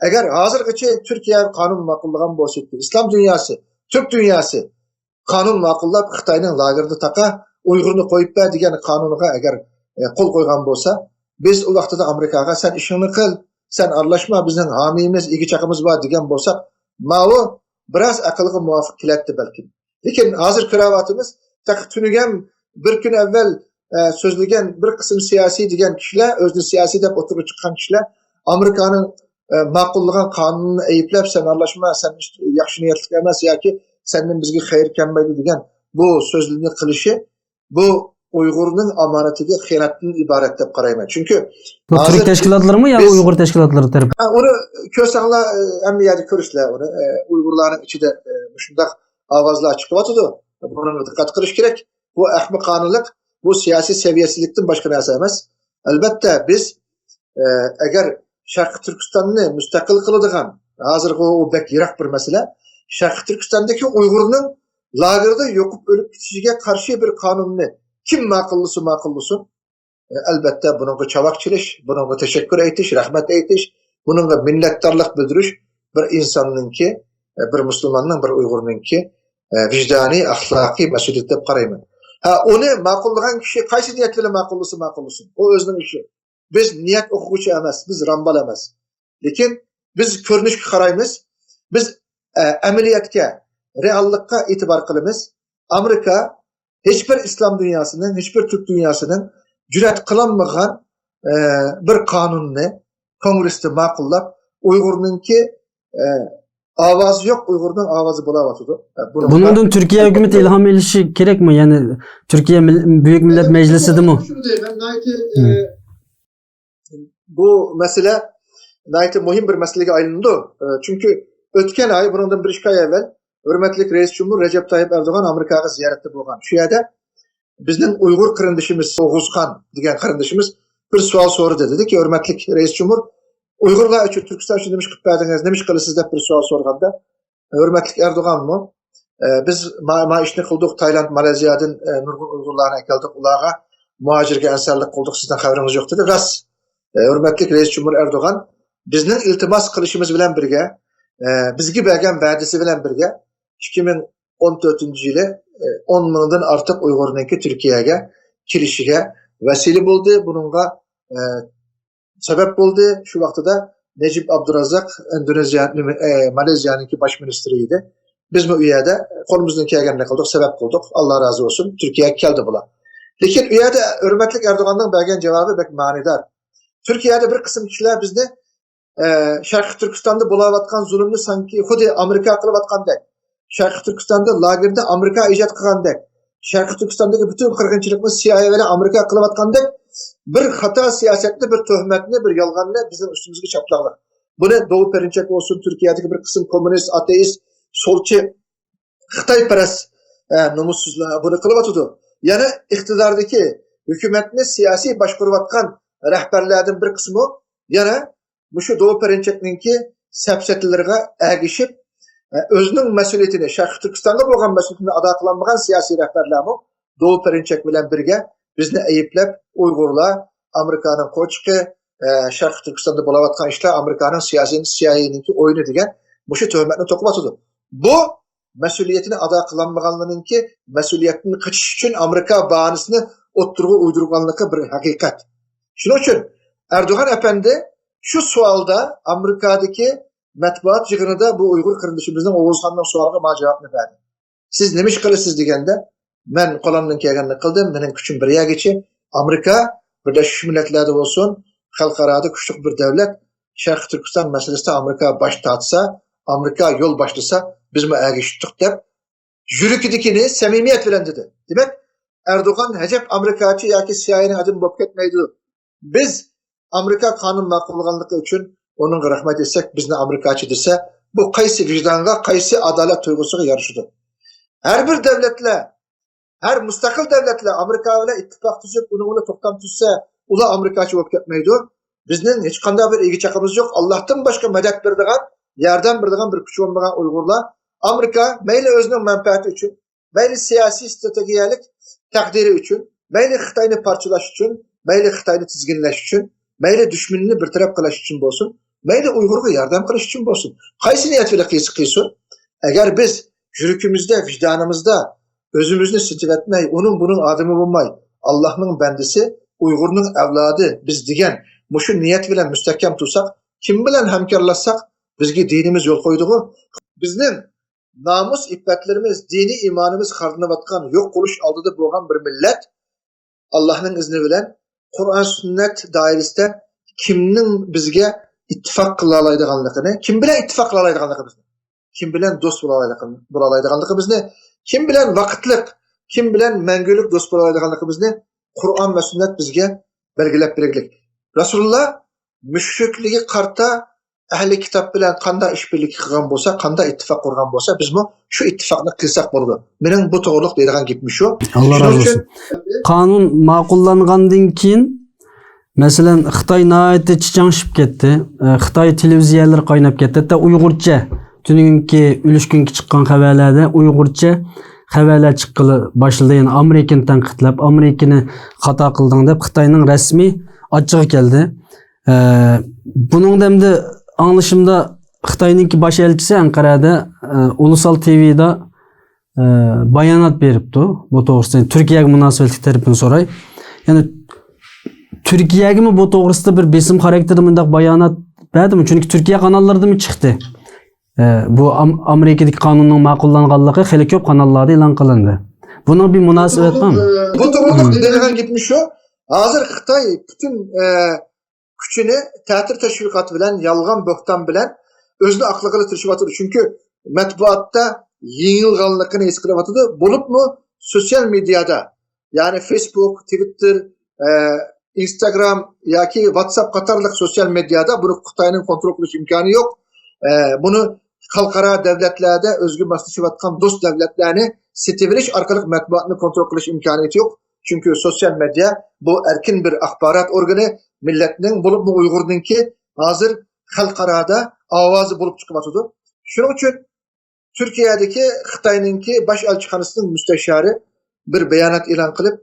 ئەگەر ھازىرغىچە تۈركىيە قانۇن ماقۇللىغان بولسىدى، ئىسلام دۇنياسى، تۈرك دۇنياسى قانۇن ماقۇللاپ، خىتاينىڭ لاگېرىدا تاقا، ئۇيغۇرنى قويۇپ بەر دېگەن قانۇنغا ئەگەر، ئە، قول قويغان بولسا، بىز ئۇ ۋاقتىدا ئامېرىكاغا سەن ئىشىڭنى قىل، سەن ئارىلاشما، بىزنىڭ ھامىيىمىز، ئىگە چاقىمىز بار دېگەن بولساق، ماۋۇ بىراز ئەقىلگە مۇۋاپىق كېلەتتى بەلكىم. لېكىن ھازىر كۆرۈۋاتىمىز، تېخى تۈنۈگۈن بىر كۈن ئەۋۋەل، ئە، سۆزلىگەن بىر قىسىم سىياسىي دېگەن كىشىلەر، ئۆزىنى سىياسىي دەپ ئوتتۇرىغا چىققان كىشىلەر ئامېرىكانىڭ، ئە، ماقۇللىغان قانۇنىنى ئەيىبلەپ، سەن ئارىلاشما، سەن ياخشى نىيەتلىك ئەمەس ياكى سەندىن بىزگە خەير كەلمەيدۇ دېگەن بۇ سۆزلىرىنى قىلىشى، بۇ ئۇيغۇرنىڭ ئامانىتىگە خىيانەتتىن ئىبارەت دەپ قارايمەن. چۈنكى بۇ تۈرك ھازىر بىز تەشكىلاتلىرىمۇ يا بۇ ئۇيغۇر تەشكىلاتلىرى تەرىپى؟ ھە، ئۇنى كۆرسەڭلار، ئە، ھەممە يەردە كۆرىسىلەر ئۇنى. ئە، ئۇيغۇرلارنىڭ ئىچىدە، ئە، مۇشۇنداق ئاۋازلار چىقىۋاتىدۇ. بۇنىڭغا دىققەت قىلىش كېرەك. بۇ ئەخمىقانىلىق، بۇ سىياسىي سەۋىيەسىزلىكتىن باشقا نەرسە ئەمەس. ئەلۋەتتە، بىز، ئە، ئەگەر شەرقىي تۈركىستاننى مۇستەقىل قىلىدىغان، ھازىرغۇ ئۇ بەك يىراق بىر مەسىلە، شەرقىي تۈركىستاندىكى ئۇيغۇرنىڭ لاگېردا يوقۇپ ئۆلۈپ كېتىشىگە قارشى بىر قانۇننى كىم ماقۇللىسا ماقۇللىسۇن، ئەلۋەتتە، بۇنىڭغا چاۋاك چېلىش، بۇنىڭغا تەشەككۈر ئېيتىش، رەھمەت ئېيتىش، بۇنىڭغا مىننەتدارلىق بىلدۈرۈش بىر ئىنساننىڭكى، بىر مۇسۇلماننىڭ، بىر ئۇيغۇرنىڭكى ۋىجدانىي، ئەخلاقىي مەسئۇلىيىتى دەپ قارايمەن. ھە، ئۇنى ماقۇللىغان كىشى قايسى نىيەت بىلەن ماقۇللىسا ماقۇللىسۇن، ئۇ ئۆزىنىڭ ئىشى. بىز نىيەت ئوقۇغۇچى ئەمەس، بىز رامبال ئەمەس. لېكىن بىز كۆرۈنۈشكە قارايمىز. بىز، ئە، ئەمەلىيەتكە، رېئاللىققا ئېتىبار قىلىمىز. ئامېرىكا ھېچبىر ئىسلام دۇنياسىنىڭ، ھېچبىر تۈرك دۇنياسىنىڭ جۈرئەت قىلالمىغان، ئە، بىر قانۇننى كونگرېستا ماقۇللاپ، ئۇيغۇرنىڭكى، ئە، ئاۋازى يوق ئۇيغۇرنىڭ ئاۋازى بولاۋاتىدۇ. ئە، بۇنىڭغا بۇنىڭدىن تۈركىيە ھۆكۈمىتى ئىلھام ئېلىشى كېرەكمۇ؟ يەنى تۈركىيە مىل-، بۈيۈك مىللەت مەجلىسىدىمۇ؟ شۇنداق، مەن ناھايىتى، مم. ئە، بۇ مەسىلە ناھايىتى مۇھىم بىر مەسىلىگە ئايلىنىدۇ. ئە، چۈنكى ئۆتكەن ئاي، بۇنىڭدىن بىر ئىككى ئاي ئەۋۋەل ھۆرمەتلىك رەئىس جۇمھۇر رەجەپ تايىپ ئەردوغان ئامېرىكاغا زىيارەتتە بولغان. شۇ يەردە بىزنىڭ ئۇيغۇر قېرىندىشىمىز ئوغۇزخان دېگەن قېرىندىشىمىز بىر سوئال سورىدى. دېدىكى، ھۆرمەتلىك رەئىس جۇمھۇر، ئۇيغۇرلار ئۈچۈن، تۈركىستان ئۈچۈن نېمە ئىش قىلىپ بەردىڭىز، نېمە ئىش قىلىسىز دەپ بىر سوئال سورىغاندا، ھۆرمەتلىك ئەردوغانمۇ، ئە، بىز ما-، ما ئىشنى قىلدۇق، تايلاند، مالايزىيادىن، ئە، نۇرغۇن ئۇيغۇرلارنى ئەكەلدۇق، ئۇلارغا مۇھاجىرگە ئەنسارلىق قىلدۇق، سىزنىڭ خەۋىرىڭىز يوق دېدى. راست. ئە، ھۆرمەتلىك رەئىس جۇمھۇر ئەردوغان بىزنىڭ ئىلتىماس قىلىشىمىز بىلەن بىرگە، ئە، بىزگە بەرگەن ۋەدىسى بىلەن بىرگە ئىككى مىڭ ئون تۆتىنچى يىلى، ئە، ئون مىڭدىن ئارتۇق ئۇيغۇرنىڭكى تۈركىيەگە كېلىشىگە ۋەسىلە بولدى. بۇنىڭغا، ئە، سەۋەب بولدى. شۇ ۋاقتىدا نەجىپ ئابدۇرازاق ئىندونېزىيە، ئە، مالايزىيانىڭكى باش مىنىستىرى ئىدى. بىزمۇ ئۇ يەردە قولىمىزدىن كەلگەننى قىلدۇق، سەۋەب قىلدۇق. ئاللا رازى بولسۇن، تۈركىيەگە كەلدى بۇلار. لېكىن ئۇ يەردە ھۆرمەتلىك ئەردوغاننىڭ بەرگەن جاۋابى بەك مەنىدار. تۈركىيەدە بىر قىسىم كىشىلەر بىزنى، ئە، شەرقىي تۈركىستاندا بولاۋاتقان زۇلۇمنى سانكى خۇددى ئامېرىكا قىلىۋاتقاندەك، شەرقىي تۈركىستاندا لاگېرنى ئامېرىكا ئىجاد قىلغاندەك، شەرقىي تۈركىستاندىكى پۈتۈن قىرغىنچىلىقنى سىيائىيە بىلەن ئامېرىكا قىلىۋاتقاندەك بىر خاتا سىياسەتنى، بىر تۆھمەتنى، بىر يالغاننى بىزنىڭ ئۈستىمىزگە چاپلاڭلار. بۇنى دوۋا پەرىنچەك بولسۇن، تۈركىيەدىكى بىر قىسىم كوممۇنىست، ئاتېئىست، سولچى، خىتايپەرەس، ئە، نومۇسسىزلار بۇنى قىلىۋاتىدۇ. يەنە ئىقتىداردىكى ھۆكۈمەتنى سىياسىي باشقۇرۇۋاتقان رەھبەرلەردىن بىر قىسمى يەنە مۇشۇ دوۋا پەرىنچەكنىڭكى سەپسەتىلىرىغا ئەگىشىپ، ئە، ئۆزىنىڭ مەسئۇلىيىتىنى، شەرقىي تۈركىستانغا بولغان مەسئۇلىيىتىنى ئادا قىلالمىغان سىياسىي رەھبەرلەرمۇ دوۋا پەرىنچەك بىلەن بىرگە بىزنى ئەيىبلەپ، ئۇيغۇرلار ئامېرىكانىڭ قوچىقى، ئە، شەرقىي تۈركىستاندا بولاۋاتقان ئىشلار ئامېرىكانىڭ سىياسىي، سىيائىيەنىڭكى ئويۇنى دېگەن مۇشۇ تۆھمەتنى توقۇۋاتىدۇ. بۇ مەسئۇلىيىتىنى ئادا قىلالمىغانلىرىنىڭكى مەسئۇلىيەتتىن قېچىش ئۈچۈن ئامېرىكا باھانىسىنى ئوتتۇرىغا ئويدۇرغانلىقى بىر ھەقىقەت. شۇنىڭ ئۈچۈن ئەردوغان ئەپەندى شۇ سوئالدا ئامېرىكادىكى مەتبۇئات يىغىنىدا بۇ ئۇيغۇر قېرىندىشىمىزنىڭ ئوغۇزخاننىڭ سوئالىغا مانا جاۋابنى بەردى. سىز نېمە ئىش قىلىسىز دېگەندە، مەن قولۇمدىن كەلگەننى قىلدىم، مېنىڭ كۈچۈم بىر يەرگىچە. ئامېرىكا بىرلەشمىش مىللەتلەردە بولسۇن، خەلقئارادا كۈچلۈك بىر دۆلەت، شەرقىي تۈركىستان مەسىلىسىدە ئامېرىكا باش تارتسا، ئامېرىكا يول باشلىسا، بىزمۇ ئەگىشىپ تۇتتۇق دەپ، يۈرىكىدىكىنى سەمىمىيەت بىلەن دېدى. دېمەك، ئەردوغان ھەجەپ ئامېرىكاچى ياكى سىيائىينىڭ ئادىمى بولۇپ كەتمەيدۇ. بىز ئامېرىكا قانۇن ماقۇللىغانلىقى ئۈچۈن ئۇنىڭغا رەھمەت ئېيتساق، بىزنى ئامېرىكاچى دېسە، بۇ قايسى ۋىجدانغا، قايسى ئادالەت تۇيغۇسىغا يارىشىدۇ؟ ھەر بىر دۆلەتلەر، ھەر مۇستەقىل دۆلەتلەر ئامېرىكا بىلەن ئىتتىپاق تۈزۈپ، ئۇنىڭ بىلەن توختام تۈزسە، ئۇلار ئامېرىكاچى بولۇپ كەتمەيدۇ. بىزنىڭ ھېچقانداق بىر ئىگە چاقىمىز يوق. ئاللاھتىن باشقا مەدەت بېرىدىغان، ياردەم بېرىدىغان بىر كۈچ بولمىغان ئۇيغۇرلار ئامېرىكا مەيلى ئۆزىنىڭ مەنپەئەتى ئۈچۈن، مەيلى سىياسىي ستراتېگىيەلىك تەقدىرى ئۈچۈن، مەيلى خىتاينى پارچىلاش ئۈچۈن، مەيلى خىتاينى تىزگىنلەش ئۈچۈن، مەيلى دۈشمىنىنى بىر تەرەپ قىلىش ئۈچۈن بولسۇن، مەيلى ئۇيغۇرغا ياردەم قىلىش ئۈچۈن بولسۇن، قايسى نىيەت بىلەن قىلسا قىلسۇن، ئەگەر بىز يۈرىكىمىزدە، ۋىجدانىمىزدا ئۆزىمىزنى سېتىۋەتمەي، ئۇنىڭ بۇنىڭ ئادىمى بولماي، ئاللاھنىڭ بەندىسى، ئۇيغۇرنىڭ ئەۋلادى بىز دېگەن مۇشۇ نىيەت بىلەن مۇستەھكەم تۇرساق، كىم بىلەن ھەمكارلاشساق، بىزگە دىنىمىز يول قويدىغۇ. بىزنىڭ نامۇس ئىپپەتلىرىمىز، دىنىي ئىمانىمىز خارلىنىۋاتقان، يوق بولۇش ئالدىدا بولغان بىر مىللەت، ئاللاھنىڭ ئىزنى بىلەن قۇرئان سۈننەت دائىرىسىدە كىمنىڭ بىزگە ئىتتىپاق قىلالايدىغانلىقىنى، كىم بىلەن ئىتتىپاق قىلالايدىغانلىقىمىزنى، كىم بىلەن دوست بولالايدىغان-، بولالايدىغانلىقىمىزنى، كىم بىلەن ۋاقىتلىق، كىم بىلەن مەڭگۈلۈك دوست بولالايدىغانلىقىمىزنى قۇرئان ۋە سۈننەت بىزگە بەلگىلەپ بەرگلىك. رەسۇلۇللا مۈشرىكلىككە قارىتا ئەھلى كىتاب بىلەن قانداق ئىش بىرلىكى قىلغان بولسا، قانداق ئىتتىپاق قۇرغان بولسا، بىزمۇ شۇ ئىتتىپاقنى قىلساق بولىدۇ. مېنىڭ بۇ توغرىلىق دەيدىغان گېپىم شۇ. ئاللا شۇنىڭ رازى ئۈچۈن بولسۇن. قانۇن ماقۇللانغاندىن كېيىن، مەسىلەن، خىتاي ناھايىتى چىچاڭشىپ كەتتى. ئە، خىتاي تېلېۋىزىيەلىرى قايناپ كەتتى. ھەتتا ئۇيغۇرچە، تۈنۈگۈنكى ئۈلۈشكۈنگە چىققان خەۋەرلەردە ئۇيغۇرچە خەۋەرلەر چىققىلى باشلىدى. يەنى ئامېرىكىنى تەنقىدلەپ، ئامېرىكىنى خاتا قىلدىڭ دەپ خىتاينىڭ رەسمىي ئاچچىقى كەلدى. ئە، بۇنىڭدا ئەمدى ئاڭلىشىمدا خىتاينىڭكى باش ئەلچىسى ئەنقەرەدە، ئە، ئۇلۇسال تىۋىدا، ئە، بايانات بېرىپتۇ. بۇ توغرىسىدا تۈركىيەگە مۇناسىۋەتلىك تەرىپىنى سوراي. يەنى تۈركىيەگىمۇ بۇ توغرىسىدا بىر بېسىم خاراكتېرىدە مۇنداق بايانات بەردىمۇ؟ چۈنكى تۈركىيە قاناللىرىدىمۇ چىقتى. ئە، بۇ ئام-، ئامېرىكىدىكى قانۇننىڭ ماقۇللانغانلىقى خېلى كۆپ قاناللاردا ئېلان قىلىندى. بۇنىڭ بىر مۇناسىۋىتى بارمۇ؟ بۇ توغرىلىق دېيىدىغان گېپىم شۇ. ھازىر خىتاي پۈتۈن، ئە، كۈچىنى تەتۈر تەشۋىقات بىلەن، يالغان بۆھتان بىلەن ئۆزىنى ئاقلىغىلى تىرىشىۋاتىدۇ. چۈنكى مەتبۇئاتتا يېڭىلغانلىقىنى ھېس قىلىۋاتىدۇ. بولۇپمۇ سوتسىيال مېدىيادا، يەنى فېيسبۇك، تىۋىتتېر، ئە، ئىنستاگرام ياكى ۋاتساپ قاتارلىق سوتسىيال مېدىيادا بۇنى خىتاينىڭ كونترول قىلىش ئىمكانى يوق. ئە، بۇنى خەلقئارا دۆلەتلەردە ئۆزىگە ماسلىشىۋاتقان دوست دۆلەتلەرنى سېتىۋېلىش ئارقىلىق مەتبۇئاتنى كونترول قىلىش ئىمكانىيىتى يوق. چۈنكى سوتسىيال مېدىيا بۇ ئەركىن بىر ئاخبارات ئورگىنى، مىللەتنىڭ، بولۇپمۇ ئۇيغۇرنىڭكى ھازىر خەلقئارادا ئاۋازى بولۇپ چىقىۋاتىدۇ. شۇنىڭ ئۈچۈن تۈركىيەدىكى خىتاينىڭكى باش ئەلچىخانىسىنىڭ مۇستەشارى بىر بايانات ئېلان قىلىپ،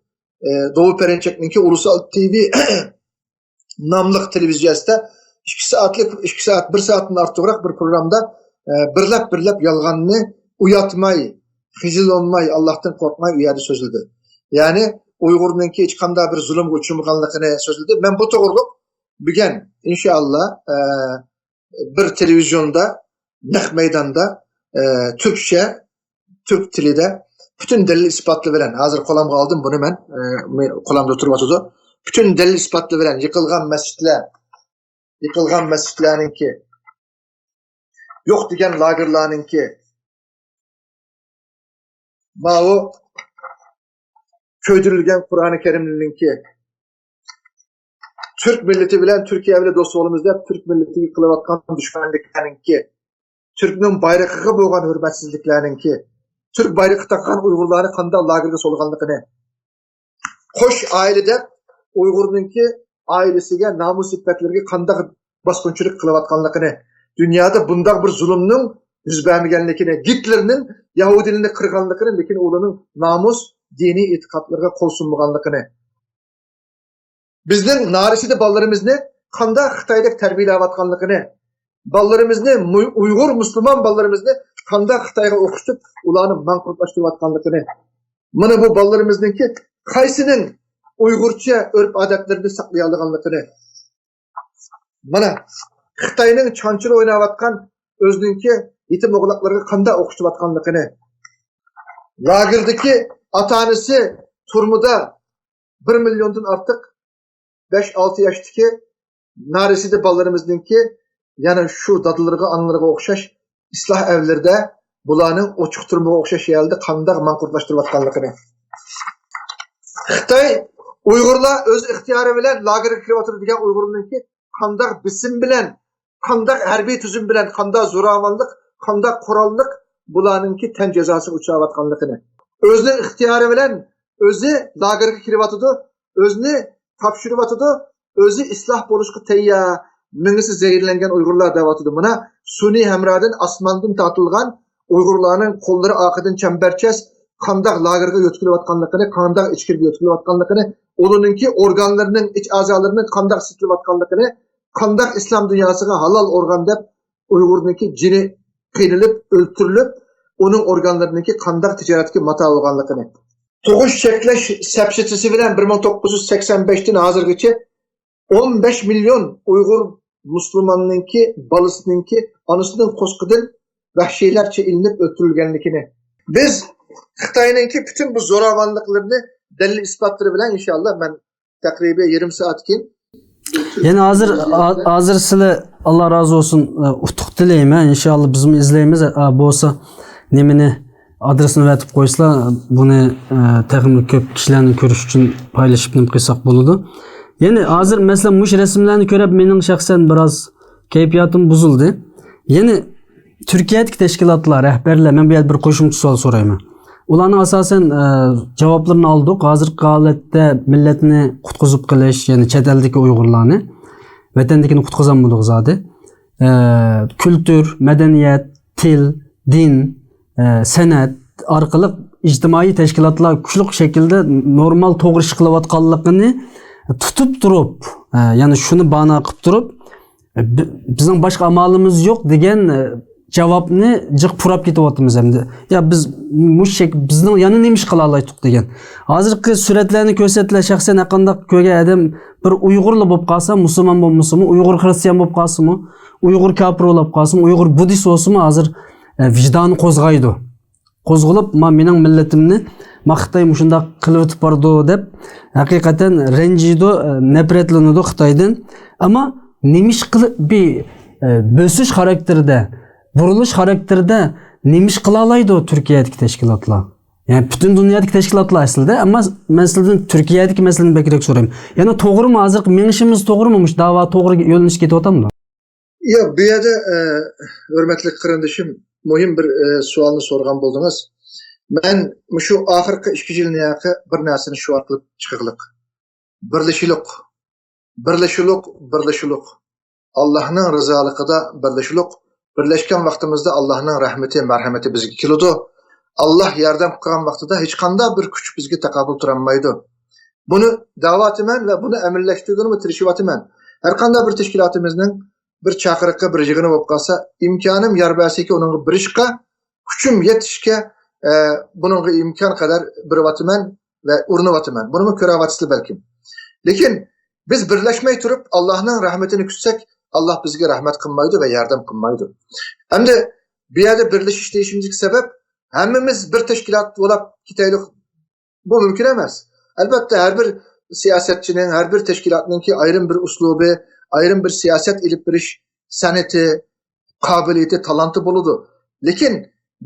ئە، دوۋا پەرەنچەكنىڭكى ئۇلۇسال تىۋى ناملىق تېلېۋىزىيەسىدە ئىككى سائەتلىك، ئىككى سائەت، بىر سائەتتىن ئارتۇقراق بىر پروگرامدا، ئە، بىرلەپ-بىرلەپ يالغاننى ئۇياتماي، خىجىللانماي، ئاللاھتىن قورقماي ئۇ يەردە سۆزلىدى. يەنى ئۇيغۇرنىڭكى ھېچقانداق بىر زۇلۇمغا ئۇچرىمىغانلىقىنى سۆزلىدى. مەن بۇ توغرۇلۇق بۈگۈن، ئىنشائاللا، ئە، بىر تېلېۋىزىيوندا، نەق مەيداندا، ئە، تۈركچە، تۈرك تىلىدا پۈتۈن دەلىل ئىسپاتلىرى بىلەن، ھازىر قولۇمغا ئالدىم بۇنى مەن، ئە، مې-، قولۇمدا تۇرۇۋاتىدۇ. پۈتۈن دەلىل ئىسپاتلىرى بىلەن يىقىلغان مەسچىتلەر، يىقىلغان مەسچىتلەرنىڭكى، يوق دېگەن لاگېرلارنىڭكى، ماۋۇ كۆيدۈرۈلگەن قۇرئانى كەرىمنىڭكى، تۈرك مىللىتى بىلەن تۈركىيە بىلەن دوست بولىمىز دەپ تۈرك مىللىتىگە قىلىۋاتقان دۈشمەنلىكلەرنىڭكى، تۈركنىڭ بايرىقىغا بولغان ھۆرمەتسىزلىكلەرنىڭكى، تۈرك بايرىقى تاقىغان ئۇيغۇرلارنى قانداق لاگېرغا سولىغانلىقىنى، قوش ئائىلە دەپ ئۇيغۇرنىڭكى ئائىلىسىگە، نامۇس ئىپپەتلىرىگە قانداق باسقۇنچىلىق قىلىۋاتقانلىقىنى، دۇنيادا بۇنداق بىر زۇلۇمنىڭ يۈز بەرمىگەنلىكىنى، گىتلېرنىڭ يەھۇدىيلارنى قىرغانلىقىنى، لېكىن ئۇلارنىڭ نامۇس، دىنىي ئېتىقادلىرىغا قول سۇنمىغانلىقىنى، بىزنىڭ نارەسىدە بالىلىرىمىزنى قانداق خىتايدەك تەربىيەلەۋاتقانلىقىنى، بالىلىرىمىزنى، مۇ-، ئۇيغۇر مۇسۇلمان بالىلىرىمىزنى قانداق خىتايغا ئوخشىتىپ، ئۇلارنى ماڭقۇرتلاشتۇرۇۋاتقانلىقىنى، مانا بۇ بالىلىرىمىزنىڭكى قايسىنىڭ ئۇيغۇرچە ئۆرپ-ئادەتلىرىنى ساقلىيالىغانلىقىنى، مانا خىتاينىڭ چانچىلى ئويناۋاتقان ئۆزىنىڭكى يېتىم ئوغلاقلىرىغا قانداق ئوقۇتۇۋاتقانلىقىنى، لاگېردىكى ئاتا-ئانىسى تۈرمىدە بىر مىليوندىن ئارتۇق، بەش-ئالتە ياشتىكى نارەسىدە بالىلىرىمىزنىڭكى يەنە شۇ دادىلىرىغا، ئانىلىرىغا ئوخشاش ئىسلاھ ئەۋلىرىدە بۇلارنىڭ ئوچۇق تۈرمىگە ئوخشاش يەردە قانداق ماڭقۇرتلاشتۇرۇۋاتقانلىقىنى. خىتاي ئۇيغۇرلار ئۆز ئىختىيارى بىلەن لاگېرغا كىرىۋاتىدۇ دېگەن ئۇيغۇرنىڭكى قانداق بېسىم بىلەن، قانداق ھەربىي تۈزۈم بىلەن، قانداق زوراۋانلىق، قانداق قوراللىق بۇلارنىڭكى تەن جازاسىغا ئۇچراۋاتقانلىقىنى. ئۆزىنىڭ ئىختىيارى بىلەن ئۆزى لاگېرغا كىرىۋاتىدۇ، ئۆزىنى تاپشۇرۇۋاتىدۇ، ئۆزى ئىسلاھ بولۇشقا تەييار، مېڭىسى زەھەرلەنگەن ئۇيغۇرلار دەۋاتىدۇ. مانا سۈنئىي ھەمرادىن ئاسماندىن تارتىلغان ئۇيغۇرلارنىڭ قوللىرى ئارقىدىن چەمبەرچاس، قانداق لاگېرغا يۆتكىلىۋاتقانلىقىنى، قانداق ئىچكىرىگە يۆتكىلىۋاتقانلىقىنى، ئۇلارنىڭكى ئورگانلىرىنىڭ ئىچ ئەزالىرىنىڭ قانداق سېتىلىۋاتقانلىقىنى، قانداق ئىسلام دۇنياسىغا ھالال ئورگان دەپ ئۇيغۇرنىڭكى جېنى قىينىلىپ، ئۆلتۈرۈلۈپ، ئۇنىڭ ئورگانلىرىنىڭكى قانداق تىجارەتكە ماتا بولغانلىقىنى. تۇغۇش چەكلەش سەپسېتىسى بىلەن بىر مىڭ توققۇز يۈز سەكسەن بەشتىن ھازىرغىچە ئون بەش مىليون ئۇيغۇر مۇسۇلماننىڭكى بالىسىنىڭكى ئانىسىنىڭ قورسىقىدىن ۋەھشىيلەرچە ئېلىنىپ ئۆلتۈرۈلگەنلىكىنى. بىز خىتاينىڭكى پۈتۈن بۇ زوراۋانلىقلىرىنى دەلىل ئىسپاتلىرى بىلەن ئىنشاللا مەن تەقرىبەن يېرىم سائەتكىن. يەنە ھازىر ھازىر سىلى، ئاللا رازى بولسۇن، ئۇتۇق تىلەيمەن. ئىنشاللا بىزمۇ ئىزلەيمىز. بولسا نېمىنى، ئادرېسىنى ئەۋەتىپ قويسىلا، بۇنى تېخىمۇ كۆپ كىشىلەرنى كۆرۈش ئۈچۈن پايلىشىپ نېمە قىلساق بولىدۇ. يەنى ھازىر مەسىلەن مۇشۇ رەسىملەرنى كۆرۈپ مېنىڭ شەخسەن بىراز كەيپىياتىم بۇزۇلدى. يەنى تۈركىيەدىكى تەشكىلاتلار، رەھبەرلەر، مەن بۇ يەردە بىر قوشۇمچە سوئال سورايمەن. ئۇلارنىڭ ئاساسەن جاۋابلىرىنى ئالدۇق. ھازىرقى ھالەتتە مىللەتنى قۇتقۇزۇپ قېلىش، يەنى چەت ئەلدىكى ئۇيغۇرلارنى، ۋەتەندىكىنى قۇتقۇزالمىدۇق زادى. كۈلتۈر، مەدەنىيەت، تىل، دىن، سەنئەت ئارقىلىق ئىجتىمائىي تەشكىلاتلار كۈچلۈك شەكىلدە نورمال توغرا ئىش قىلىۋاتقانلىقىنى تۇتۇپ تۇرۇپ، يەنى شۇنى بانا قىلىپ تۇرۇپ، بىزنىڭ باشقا ئامالىمىز يوق دېگەن جاۋابنى جىق پۇراپ كېتىۋاتىمىز ئەمدى. يا بىز مۇشۇ شەك-، بىزنىڭ يەنە نېمە ئىش قىلالايتتۇق دېگەن. ھازىرقى سۈرەتلەرنى كۆرسەتلە، شەخسەن ھەرقانداق كۆرگەن ئادەم بىر ئۇيغۇرلا بولۇپ قالسا، مۇسۇلمان بولمىسىمۇ، ئۇيغۇر خرىستىيان بولۇپ قالسىمۇ، ئۇيغۇر كاپىر بولۇپ قالسىمۇ، ئۇيغۇر بۇددىست بولسىمۇ، ھازىر ۋىجدانى قوزغايدۇ. قوزغىلىپ، ما مېنىڭ مىللىتىمنى، ما خىتاي مۇشۇنداق قىلىۋېتىپ بارىدۇ دەپ، ھەقىقەتەن رەنجىيدۇ، نەپرەتلىنىدۇ خىتايدىن. ئەمما نېمە ئىش قىلىپ، بىر بۆسۈش خاراكتېرىدە، بۇرۇلۇش خاراكتېرىدە نېمە ئىش قىلالايدۇ تۈركىيەدىكى تەشكىلاتلار؟ يەنى پۈتۈن دۇنيادىكى تەشكىلاتلار ئەسلىدە، ئەمما مەن سىلىدىن تۈركىيەدىكى مەسىلىنى بەكرەك سورايمەن. يەنى توغرىمۇ، ھازىرقى مېڭىشىمىز توغرىمۇ؟ مۇشۇ داۋا توغرا يۆنىلىشكە كېتىۋاتامدۇ؟ ياق، بۇ يەردە ھۆرمەتلىك قېرىندىشىم، مۇھىم بىر سوئالنى سورىغان بولدىڭىز. مەن مۇشۇ ئاخىرقى ئىككى يىلنى ياقى بىر نەرسىنى شوئار قىلىپ چىقىغلىق. بىرلىشىلۇق، بىرلىشىلۇق، بىرلىشىلۇق. ئاللاھنىڭ رىزالىقىدا بىرلىشىلۇق. بىرلەشكەن ۋاقتىمىزدا ئاللاھنىڭ رەھمىتى، مەرھەمىتى بىزگە كېلىدۇ. ئاللاھ ياردەم قىلغان ۋاقتىدا ھېچقانداق بىر كۈچ بىزگە تاقابىل تۇرالمايدۇ. بۇنى دەۋاتىمەن ۋە بۇنى ئەمەلىيلەشتۈرگىلىمۇ تىرىشىۋاتىمەن. ھەرقانداق بىر تەشكىلاتىمىزنىڭ بىر چاقىرىقى، بىر يىغىنى بولۇپ قالسا، ئىمكانىم يار بەرسىكى ئۇنىڭغا بېرىشقا، كۈچۈم يېتىشكە، ئە، بۇنىڭغا ئىمكان قەدەر بېرىۋاتىمەن ۋە ئۇرۇنۇۋاتىمەن. بۇنىمۇ كۆرۈۋاتىسىلەر بەلكىم. لېكىن بىز بىرلەشمەي تۇرۇپ، ئاللاھنىڭ رەھمىتىنى كۈتسەك، ئاللاھ بىزگە رەھمەت قىلمايدۇ ۋە ياردەم قىلمايدۇ. ئەمدى بۇ يەردە بىرلىشىش دېيىشىمىزدىكى سەۋەب، ھەممىمىز بىر تەشكىلات بولاپ كېتەيلۇق، بۇ مۇمكىن ئەمەس. ئەلۋەتتە، ھەر بىر سىياسەتچىنىڭ، ھەر بىر تەشكىلاتنىڭكى ئايرىم بىر ئۇسلۇبى، ئايرىم بىر سىياسەت ئېلىپ بېرىش سەنئىتى، قابىلىيىتى، تالانتى بولىدۇ. لېكىن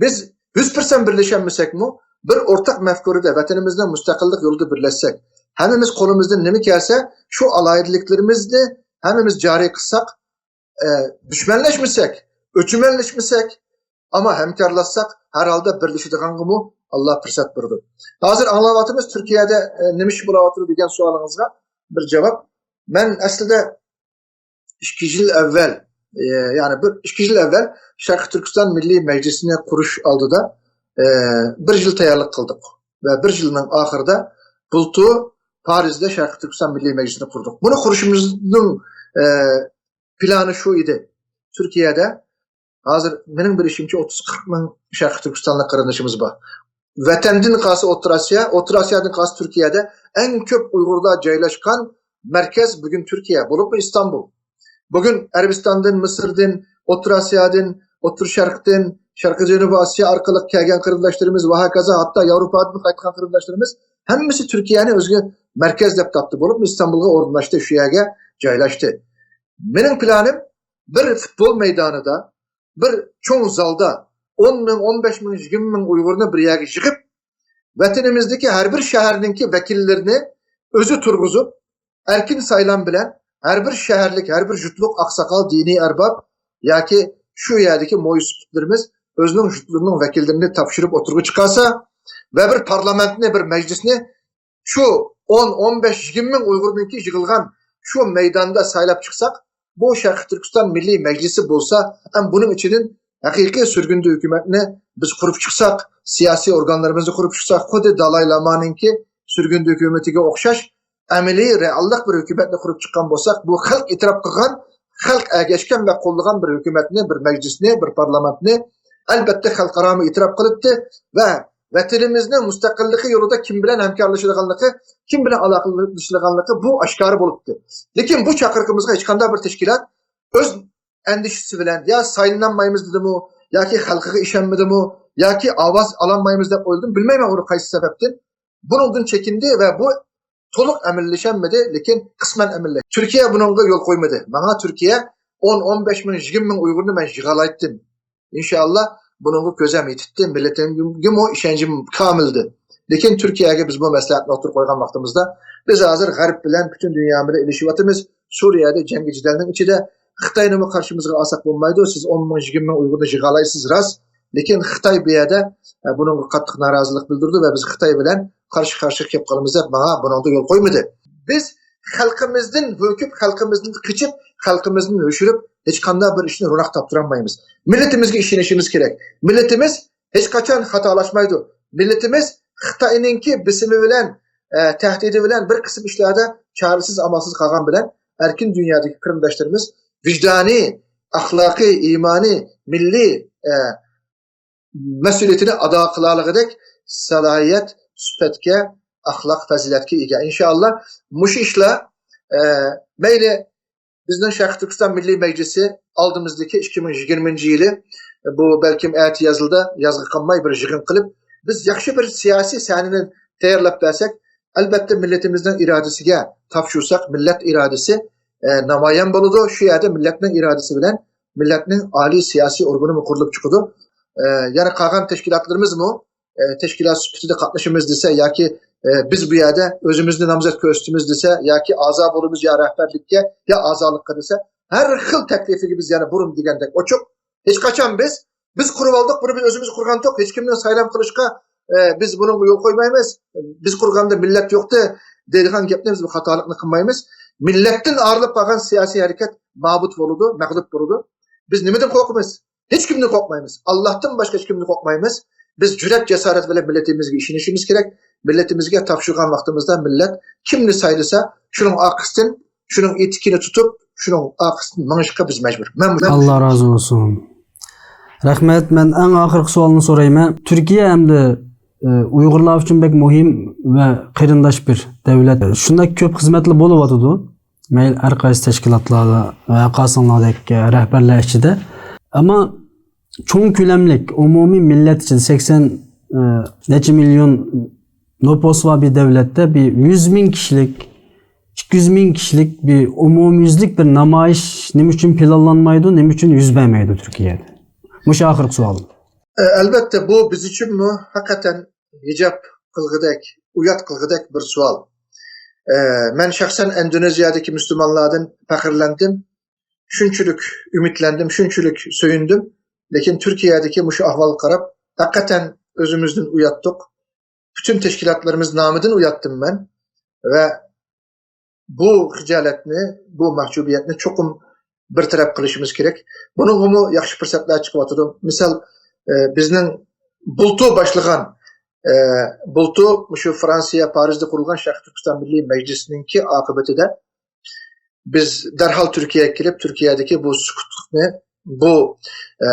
بىز يۈز پىرسەنت بىرلىشەلمىسەكمۇ، بىر ئورتاق مەپكۇرىدە، ۋەتىنىمىزنىڭ مۇستەقىللىق يولىدا بىرلەشسەك، ھەممىمىز قولىمىزدىن نېمە كەلسە، شۇ ئالاھىدىلىكلىرىمىزنى ھەممىمىز جارى قىلساق، ئە، دۈشمەنلەشمىسەك، ئۆچمەنلەشمىسەك، ئەمما ھەمكارلاشساق، ھەر ھالدا بىرلىشىدىغانغىمۇ ئاللا پۇرسەت بېرىدۇ. ھازىر ئاڭلاۋاتىمىز، تۈركىيەدە، ئە، نېمە ئىش بولاۋاتىدۇ دېگەن سوئالىڭىزغا بىر جاۋاب. مەن ئەسلىدە ئىككى يىل ئەۋۋەل، ئە، يەنى بىر ئىككى يىل ئەۋۋەل شەرقىي تۈركىستان مىللىي مەجلىسىنى قۇرۇش ئالدىدا، ئە، بىر يىل تەييارلىق قىلدۇق. ۋە بىر يىلنىڭ ئاخىرىدا بۇلتۇر پارىژدا شەرقىي تۈركىستان مىللىي مەجلىسىنى قۇردۇق. بۇنى قۇرۇشىمىزنىڭ، ئە، پىلانى شۇ ئىدى. تۈركىيەدە ھازىر مېنىڭ بىلىشىمچە ئوتتۇز قىرىق مىڭ شەرقىي تۈركىستانلىق قېرىندىشىمىز بار. ۋەتەندىن قالسا ئوتتۇرا ئاسىيا، ئوتتۇرا ئاسىيادىن قالسا تۈركىيەدە ئەڭ كۆپ ئۇيغۇرلار جايلاشقان مەركەز بۈگۈن تۈركىيە، بولۇپمۇ ئىستانبۇل. بۈگۈن ئەرەبىستاندىن، مىسىردىن، ئوتتۇرا ئاسىيادىن، ئوتتۇرا شەرقتىن، شەرقىي جەنۇبىي ئاسىيا ئارقىلىق كەلگەن قېرىنداشلىرىمىز ۋە ھاكازا ھەتتا ياۋروپادىن قايتقان قېرىنداشلىرىمىز ھەممىسى تۈركىيەنى ئۆزىگە مەركەز دەپ تاپتى، بولۇپمۇ ئىستانبۇلغا ئورۇنلاشتى، شۇ يەرگە جايلاشتى. مېنىڭ پىلانىم بىر فۇتبول مەيدانىدا، بىر چوڭ زالدا ئون مىڭ، ئون بەش مىڭ، يىگىرمە مىڭ ئۇيغۇرنى بىر يەرگە يىغىپ، ۋەتىنىمىزدىكى ھەر بىر شەھەرنىڭكى ۋەكىللىرىنى ئۆزى تۇرغۇزۇپ، ئەركىن سايلام بىلەن ھەر بىر شەھەرلىك، ھەر بىر جۇتلۇق ئاقساقال، دىنىي ئەرباب ياكى شۇ يەردىكى مويسىپىتلىرىمىز ئۆزىنىڭ جۇتلىرىنىڭ ۋەكىللىرىنى تاپشۇرۇپ ئوتتۇرىغا چىقارسا ۋە بىر پارلامېنتنى، بىر مەجلىسنى شۇ ئون، ئون بەش، يىگىرمە مىڭ ئۇيغۇرنىڭكى يىغىلغان شۇ مەيداندا سايلاپ چىقساق، بۇ شەرقىي تۈركىستان مىللىي مەجلىسى بولسا، ھەم بۇنىڭ ئىچىدىن ھەقىقىي سۈرگۈندە ھۆكۈمەتنى بىز قۇرۇپ چىقساق، سىياسىي ئورگانلىرىمىزنى قۇرۇپ چىقساق، خۇددى دالاي لامانىڭكى سۈرگۈندە ھۆكۈمىتىگە ئوخشاش ئەمەلىي، رېئاللىق بىر ھۆكۈمەتنى قۇرۇپ چىققان بولساق، بۇ خەلق ئېتىراپ قىلغان، خەلق ئەگەشكەن ۋە قوللىغان بىر ھۆكۈمەتنى، بىر مەجلىسنى، بىر پارلامېنتنى ئەلبەتتە خەلقئارامۇ ئېتىراپ قىلىپتۇ ۋە ۋەتىنىمىزنىڭ مۇستەقىللىقى يولىدا كىم بىلەن ھەمكارلىشىدىغانلىقى، كىم بىلەن ئالاقىلىشىدىغانلىقى بۇ ئاشكارا بولۇپتۇ. لېكىن بۇ چاقىرىقىمىزغا ھېچقانداق بىر تەشكىلات ئۆز ئەندىشىسى بىلەن، يا سايلىنالمايمىز دېدىمۇ، ياكى خەلقىگە ئىشەنمىدىمۇ، ياكى ئاۋاز ئالالمايمىز دەپ ئويلىدىمۇ، بىلمەيمەن ئۇنى قايسى سەۋەبتىن. بۇنىڭدىن چېكىندى ۋە بۇ تولۇق ئەمەلىيلىشەلمىدى، لېكىن قىسمەن ئەمەلىيلەشتى. تۈركىيە بۇنىڭغا يول قويمىدى. ماڭا تۈركىيە ئون، ئون بەش مىڭ، يىگىرمە مىڭ ئۇيغۇرنى مەن يىغالايتتىم. ئىنشائاللا، بۇنىڭغا كۆزەم يېتىتتى، مىللىتىمگىمۇ ئىشەنچىم كامىلدى. لېكىن تۈركىيەگە بىز بۇ مەسلىھەتنى ئوتتۇرىغا قويغان ۋاقتىمىزدا، بىز ھازىر غەرب بىلەن پۈتۈن دۇنيا بىلەن ئېلىشىۋاتىمىز. سۈرىيەدە جەڭگى جىدەلنىڭ ئىچىدە خىتاينىمۇ قارشىمىزغا ئالساق بولمايدۇ، سىز ئون مىڭ، يىگىرمە مىڭ ئۇيغۇرنى يىغالايسىز راست، لېكىن خىتاي بۇ يەردە، ئە، بۇنىڭغا قاتتىق نارازىلىق بىلدۈردى ۋە بىز خىتاي بىلەن قارشى قارشىغا كېلىپ قالىمىز دەپ ماڭا بۇنىڭدا يول قويمىدى. بىز خەلقىمىزدىن ھۆركۈپ، خەلقىمىزدىن قېچىپ، خەلقىمىزدىن ھۆشۈرۈپ، ھېچقانداق بىر ئىشنى روناق تاپتۇرالمايمىز. مىللىتىمىزگە ئىشىنىشىمىز كېرەك. مىللىتىمىز ھېچقاچان خاتالاشمايدۇ. مىللىتىمىز خىتاينىڭكى بېسىمى بىلەن، ئە، تەھدىتى بىلەن بىر قىسىم ئىشلاردا چارىسىز، ئامالسىز قالغان بىلەن، ئەركىن دۇنيادىكى قېرىنداشلىرىمىز ۋىجدانىي، ئەخلاقىي، ئىمانىي، مىللىي، ئە، مەسئۇلىيىتىنى ئادا قىلالىغۇدەك سالاھىيەت، سۈپەتكە، ئەخلاق، پەزىلەتكە ئىگە. ئىنشائاللا، مۇشۇ ئىشلار، ئە، مەيلى بىزنىڭ شەرقىي تۈركىستان مىللىي مەجلىسى ئالدىمىزدىكى ئىككى مىڭ يىگىرمىنچى يىلى، بۇ بەلكىم ئەتە يازىلدا يازغا قالماي بىر يىغىن قىلىپ، بىز ياخشى بىر سىياسىي سەھنىنى تەييارلاپ بەرسەك، ئەلبەتتە مىللىتىمىزنىڭ ئىرادىسىگە تاپشۇرساق، مىللەت ئىرادىسى، ئە، نامايان بولىدۇ. شۇ يەردە مىللەتنىڭ ئىرادىسى بىلەن مىللەتنىڭ ئالىي سىياسىي ئورگىنىمۇ قۇرۇلۇپ چىقىدۇ. ئە، يەنە قالغان تەشكىلاتلىرىمىزمۇ، ئە، تەشكىلات سۈپىتىدە قاتنىشىمىز دېسە ياكى، ئە، بىز بۇ يەردە ئۆزىمىزنى نامزەت كۆرسىتىمىز دېسە ياكى ئەزا بولىمىز يا رەھبەرلىككە يا ئەزالىققا دېسە، ھەر خىل تەكلىپىگە بىز يەنە بۇرۇن دېگەندەك ئوچۇق. ھېچقاچان بىز، بىز قۇرۇۋالدۇق، بۇنى بىز ئۆزىمىز قۇرغانتۇق، ھېچكىمنى سايلام قىلىشقا، ئە، بىز بۇنىڭغا يول قويمايمىز. بىز قۇرغاندا مىللەت يوقتى دەيدىغان گەپنى بىز بۇ خاتالىقنى قىلمايمىز. مىللەتتىن ئايرىلىپ قالغان سىياسىي ھەرىكەت نابۇت بولىدۇ، مەغلۇپ بولىدۇ. بىز نېمىدىن قورقىمىز؟ ھېچكىمدىن قورقمايمىز. ئاللاھتىن باشقا ھېچكىمدىن قورقمايمىز. بىز جۈرئەت، جاسارەت بىلەن مىللىتىمىزگە ئىشىنىشىمىز كېرەك. مىللىتىمىزگە تاپشۇرغان ۋاقتىمىزدا مىللەت كىمنى سايلىسا، شۇنىڭ ئارقىسىدىن، شۇنىڭ ئېتىكىنى تۇتۇپ، شۇنىڭ ئارقىسىدىن مېڭىشقا بىز مەجبۇر. مەن، مەن ئاللا رازى بولسۇن. رەھمەت. مەن ئەڭ ئاخىرقى سوئالنى سورايمەن. تۈركىيە ئەمدى، ئە، ئۇيغۇرلار ئۈچۈن بەك مۇھىم ۋە قېرىنداش بىر دۆلەت. شۇنداق كۆپ خىزمەتلەر بولۇۋاتىدۇ. مەيلى ھەر قايسى تەشكىلاتلاردا ۋە قاسىڭلاردەك رەھبەرلەر ئىچىدە. ئەمما چوڭ كۆلەملىك ئومۇمىي مىللەت ئىچىدە سەكسەن، ئە، نەچچە مىليون نوپۇسى بار بىر دۆلەتتە بىر يۈز مىڭ كىشىلىك، ئىككى يۈز مىڭ كىشىلىك بىر ئومۇميۈزلۈك بىر نامايىش نېمە ئۈچۈن پىلانلانمايدۇ، نېمە ئۈچۈن يۈز بەرمەيدۇ تۈركىيەدە؟ مۇشۇ ئاخىرقى سوئال. ئە، ئەلۋەتتە، بۇ بىز ئۈچۈنمۇ ھەقىقەتەن ھىجاب قىلغۇدەك، ئۇيات قىلغۇدەك بىر سوئال. ئە، مەن شەخسەن ئىندونېزىيەدىكى مۇسۇلمانلاردىن پەخىرلەندىم. شۇنچىلىك ئۈمىدلەندىم، شۇنچىلىك سۆيۈندۈم. لېكىن تۈركىيەدىكى مۇشۇ ئەھۋالغا قاراپ، ھەقىقەتەن ئۆزىمىزدىن ئۇياتتۇق. پۈتۈن تەشكىلاتلىرىمىز نامىدىن ئۇياتتىم مەن. ۋە بۇ خىجالەتنى، بۇ مەھجۇبىيەتنى چوقۇم بىر تەرەپ قىلىشىمىز كېرەك. بۇنىڭغىمۇ ياخشى پۇرسەتلەر چىقىۋاتىدۇ. مىسال، ئە، بىزنىڭ بۇلتۇر باشلىغان، ئە، بۇلتۇر مۇشۇ فرانسىيە، پارىژدا قۇرۇلغان شەرقىي تۈركىستان مىللىي مەجلىسىنىڭكى ئاقىۋىتىدە بىز دەرھال تۈركىيەگە كېلىپ، تۈركىيەدىكى بۇ سۈكۈتلۈكنى، بۇ، ئە،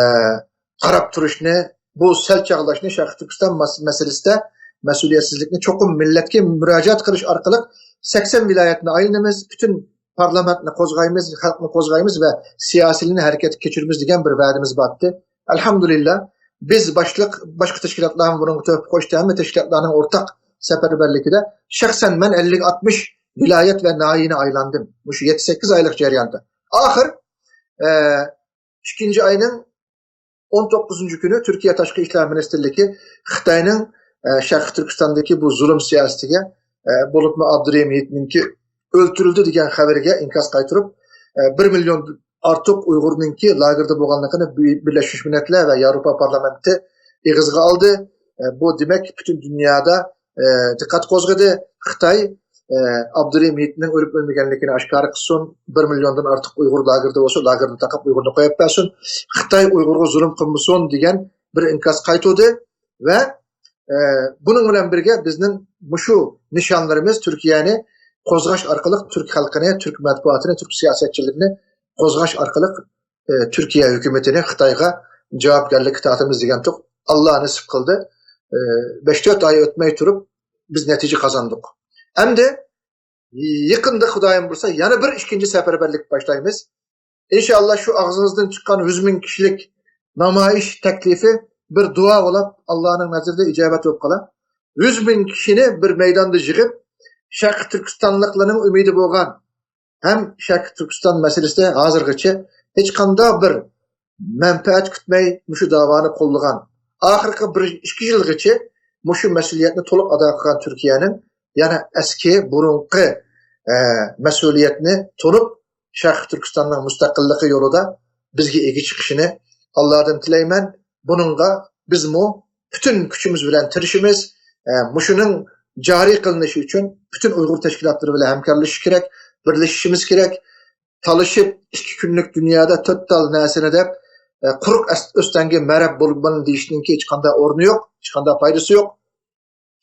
قاراپ تۇرۇشنى، بۇ سەل چاغلاشنى شەرقىي تۈركىستان مەس-، مەسىلىسىدە مەسئۇلىيەتسىزلىكنى چوقۇم مىللەتكە مۇراجىئەت قىلىش ئارقىلىق سەكسەن ۋىلايەتنى ئايلىنىمىز، پۈتۈن پارلامېنتنى قوزغايمىز، خەلقنى قوزغايمىز ۋە سىياسىيلىرىنى ھەرىكەتكە كەچۈرىمىز دېگەن بىر ۋەدىمىز بار ئىدى. ئەلھەمدۇلىللا، بىز باشلىق، باشقا تەشكىلاتلارمۇ بۇنىڭغا تۆھپە قوشتى، ھەممە تەشكىلاتلارنىڭ ئورتاق سەپەرۋەرلىكىدە شەخسەن مەن ئەللىك ئاتمىش ۋىلايەت ۋە ناھىيەنى ئايلاندىم. مۇشۇ يەتتە سەككىز ئايلىق جەرياندا. ئاخىر، ئە، ئىككىنچى ئاينىڭ ئون توققۇزىنچى كۈنى تۈركىيە تاشقى ئىشلار مىنىستىرلىكى خىتاينىڭ، ئە، شەرقىي تۈركىستاندىكى بۇ زۇلۇم سىياسىتىگە، ئە، بولۇپمۇ ئابدۇرېھىم ھېيتنىڭكى ئۆلتۈرۈلدى دېگەن خەۋىرىگە ئىنكاس قايتۇرۇپ، ئە، بىر مىليون ئارتۇق ئۇيغۇرنىڭكى لاگېردا بولغانلىقىنى بى-، بىرلەشمىش مىللەتلەر ۋە ياۋروپا پارلامېنتى ئېغىزغا ئالدى. ئە، بۇ دېمەك پۈتۈن دۇنيادا، ئە، دىققەت قوزغىدى. خىتاي ئابدۇرېھىم ھېيتنىڭ ئۆلۈپ ئۆلمىگەنلىكىنى ئاشكارا قىلسۇن، بىر مىليوندىن ئارتۇق ئۇيغۇر لاگېردا بولسا، لاگېردىن تاقاپ ئۇيغۇرنى قويۇپ بەرسۇن، خىتاي ئۇيغۇرغا زۇلۇم قىلمىسۇن دېگەن بىر ئىنكاس قايتۇردى ۋە، ئە، بۇنىڭ بىلەن بىرگە بىزنىڭ مۇشۇ نىشانلىرىمىز تۈركىيەنى قوزغاش ئارقىلىق تۈرك خەلقىنى، تۈرك مەتبۇئاتىنى، تۈرك سىياسەتچىلىرىنى قوزغاش ئارقىلىق، ئە، تۈركىيە ھۆكۈمىتىنى خىتايغا جاۋابكارلىققا تارتىمىز دېگەن تۇق. ئاللا نېسىپ قىلدى. ئە، بەش تۆت ئاي ئۆتمەي تۇرۇپ بىز نەتىجە قازاندۇق. ئەمدى يېقىندا خۇدايىم بۇيرۇسا يەنە بىر ئىككىنچى سەپەرۋەرلىك باشلايمىز. ئىنشاللا شۇ ئاغزىڭىزدىن چىققان يۈز مىڭ كىشىلىك نامايىش تەكلىپى بىر دۇئا بولاپ، ئاللانىڭ نەزىرىدە ئىجابەت بولۇپ قالا. يۈز مىڭ كىشىنى بىر مەيداندا يىغىپ، شەرقىي تۈركىستانلىقلارنىڭ ئۈمىدى بولغان ھەم شەرقىي تۈركىستان مەسىلىسىدە ھازىرغىچە ھېچقانداق بىر مەنپەئەت كۈتمەي مۇشۇ داۋانى قوللىغان، ئاخىرقى بىر ئىككى يىلغىچە مۇشۇ مەسئۇلىيەتنى تولۇق ئادا قىلغان تۈركىيەنىڭ يەنە ئەسكى، بۇرۇنقى، ئە، مەسئۇلىيەتنى تونۇپ، شەرقىي تۈركىستاننىڭ مۇستەقىللىقى يولىدا بىزگە ئىگە چىقىشىنى ئاللادىن تىلەيمەن. بۇنىڭغا بىزمۇ پۈتۈن كۈچىمىز بىلەن تىرىشىمىز. ئە، مۇشۇنىڭ جارى قىلىنىشى ئۈچۈن پۈتۈن ئۇيغۇر تەشكىلاتلىرى بىلەن ھەمكارلىشىش كېرەك، بىرلىشىشىمىز كېرەك. تالىشىپ، ئىككى كۈنلۈك دۇنيادا تۆت تال نەرسىنى دەپ، ئە، قۇرۇق ئەس-، ئۆستەڭگە مەرەپ بولىمەن دېيىشنىڭكى ھېچقانداق ئورنى يوق، ھېچقانداق پايدىسى يوق.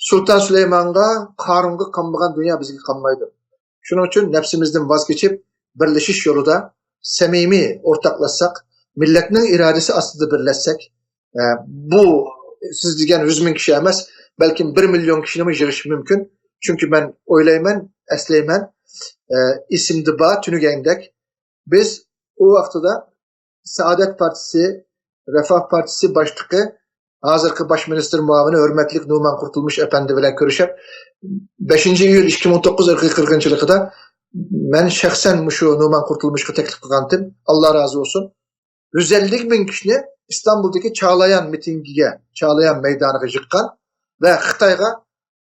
سۇلتان سۇلەيمانغا، قارۇنغا قانمىغان دۇنيا بىزگە قانمايدۇ. شۇنىڭ ئۈچۈن نەپسىمىزدىن ۋاز كېچىپ، بىرلىشىش يولىدا سەمىمىي ئورتاقلاشساق، مىللەتنىڭ ئىرادىسى ئاستىدا بىرلەشسەك، ئە، بۇ سىز دېگەن يۈز مىڭ كىشى ئەمەس، بەلكىم بىر مىليون كىشىنىمۇ يىغىشى مۇمكىن. چۈنكى مەن ئويلايمەن، ئەسلەيمەن، ئە، ئېسىمدە بار، تۈنۈگەندەك بىز ئۇ ۋاقتىدا سائادەت پارتىيىسى، رەفاھ پارتىيىسى باشلىقى، ھازىرقى باش مىنىستىر مۇئاۋىنى ھۆرمەتلىك نۇمان قۇرتۇلمۇش ئەپەندى بىلەن كۆرۈشۈپ، بەشىنچى ئىيۇل ئىككى مىڭ توققۇز ئىرقىي قىرغىنچىلىقىدا مەن شەخسەن مۇشۇ نۇمان قۇرتۇلمۇشقا تەكلىپ قىلغانتىم. ئاللا رازى بولسۇن. يۈز ئەللىك مىڭ كىشىنى ئىستانبۇلدىكى چاغلايان مىتىنگىگە، چاغلايان مەيدانىغا يىغقان ۋە خىتايغا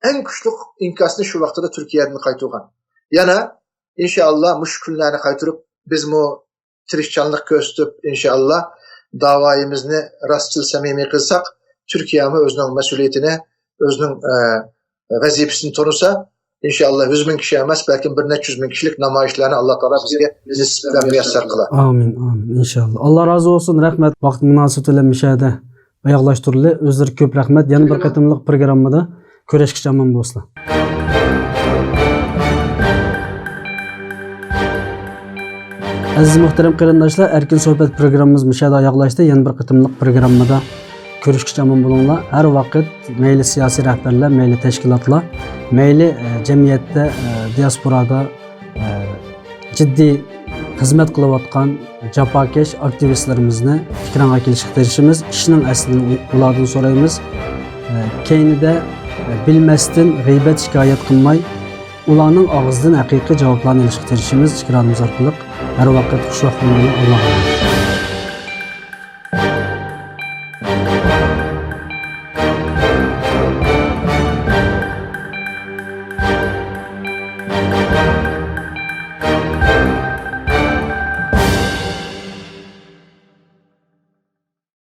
ئەڭ كۈچلۈك ئىنكاسنى شۇ ۋاقتىدا تۈركىيەدىن قايتۇرغان. يەنە ئىنشائاللا مۇشۇ كۈنلەرنى قايتۇرۇپ، بىزمۇ تىرىشچانلىق كۆرسىتىپ، ئىنشائاللا داۋايىمىزنى راستچىل، سەمىمىي قىلساق، تۈركىيەمۇ ئۆزىنىڭ مەسئۇلىيىتىنى، ئۆزىنىڭ، ئە، ۋەزىپىسىنى تونۇسا، ئىنشائاللا يۈز مىڭ كىشى ئەمەس، بەلكىم بىر نەچچە يۈز مىڭ كىشىلىك نامايىشلارنى ئاللا تائالا بىزگە نېسىپ ۋە مۇيەسسەر قىلار. ئامىن، ئامىن، ئىنشائاللا. ئاللا رازى بولسۇن، رەھمەت. ۋاقىت مۇناسىۋىتى بىلەن مۇشۇ يەردە ئاياغلاشتۇرىلى. ئۆزلىرىگە كۆپ رەھمەت. يەنە بىر قېتىملىق پروگراممىدا كۆرۈشكىچە ئامان بولسىلا. ئەزىز مۇھتەرەم قېرىنداشلار، ئەركىن سۆھبەت پروگراممىمىز مۇشۇ يەردە ئاياغلاشتى. يەنە بىر قېتىملىق پروگراممىدا كۆرۈشكىچە ئامان بولۇڭلار. ھەر ۋاقىت مەيلى سىياسىي رەھبەرلەر، مەيلى تەشكىلاتلار، مەيلى، ئە، جەمئىيەتتە، ئە، دىياسپورادا، ئە، جىددىي خىزمەت قىلىۋاتقان جاپاكەش ئاكتىۋىستلىرىمىزنى ئېكرانغا كېلىشكە تىرىشىمىز. ئىشنىڭ ئەسلىنى ئۇ-، ئۇلاردىن سورايمىز. ئە، كەينىدە، ئە، بىلمەستىن غىيبەت شىكايەت قىلماي، ئۇلارنىڭ ئاغزىدىن ھەقىقىي جاۋابلارنى ئېلىشقا تىرىشىمىز ئېكرانىمىز ئارقىلىق. ھەر ۋاقىت خۇشۋاق بولۇڭلار. ئاللاھقا ئامانەت.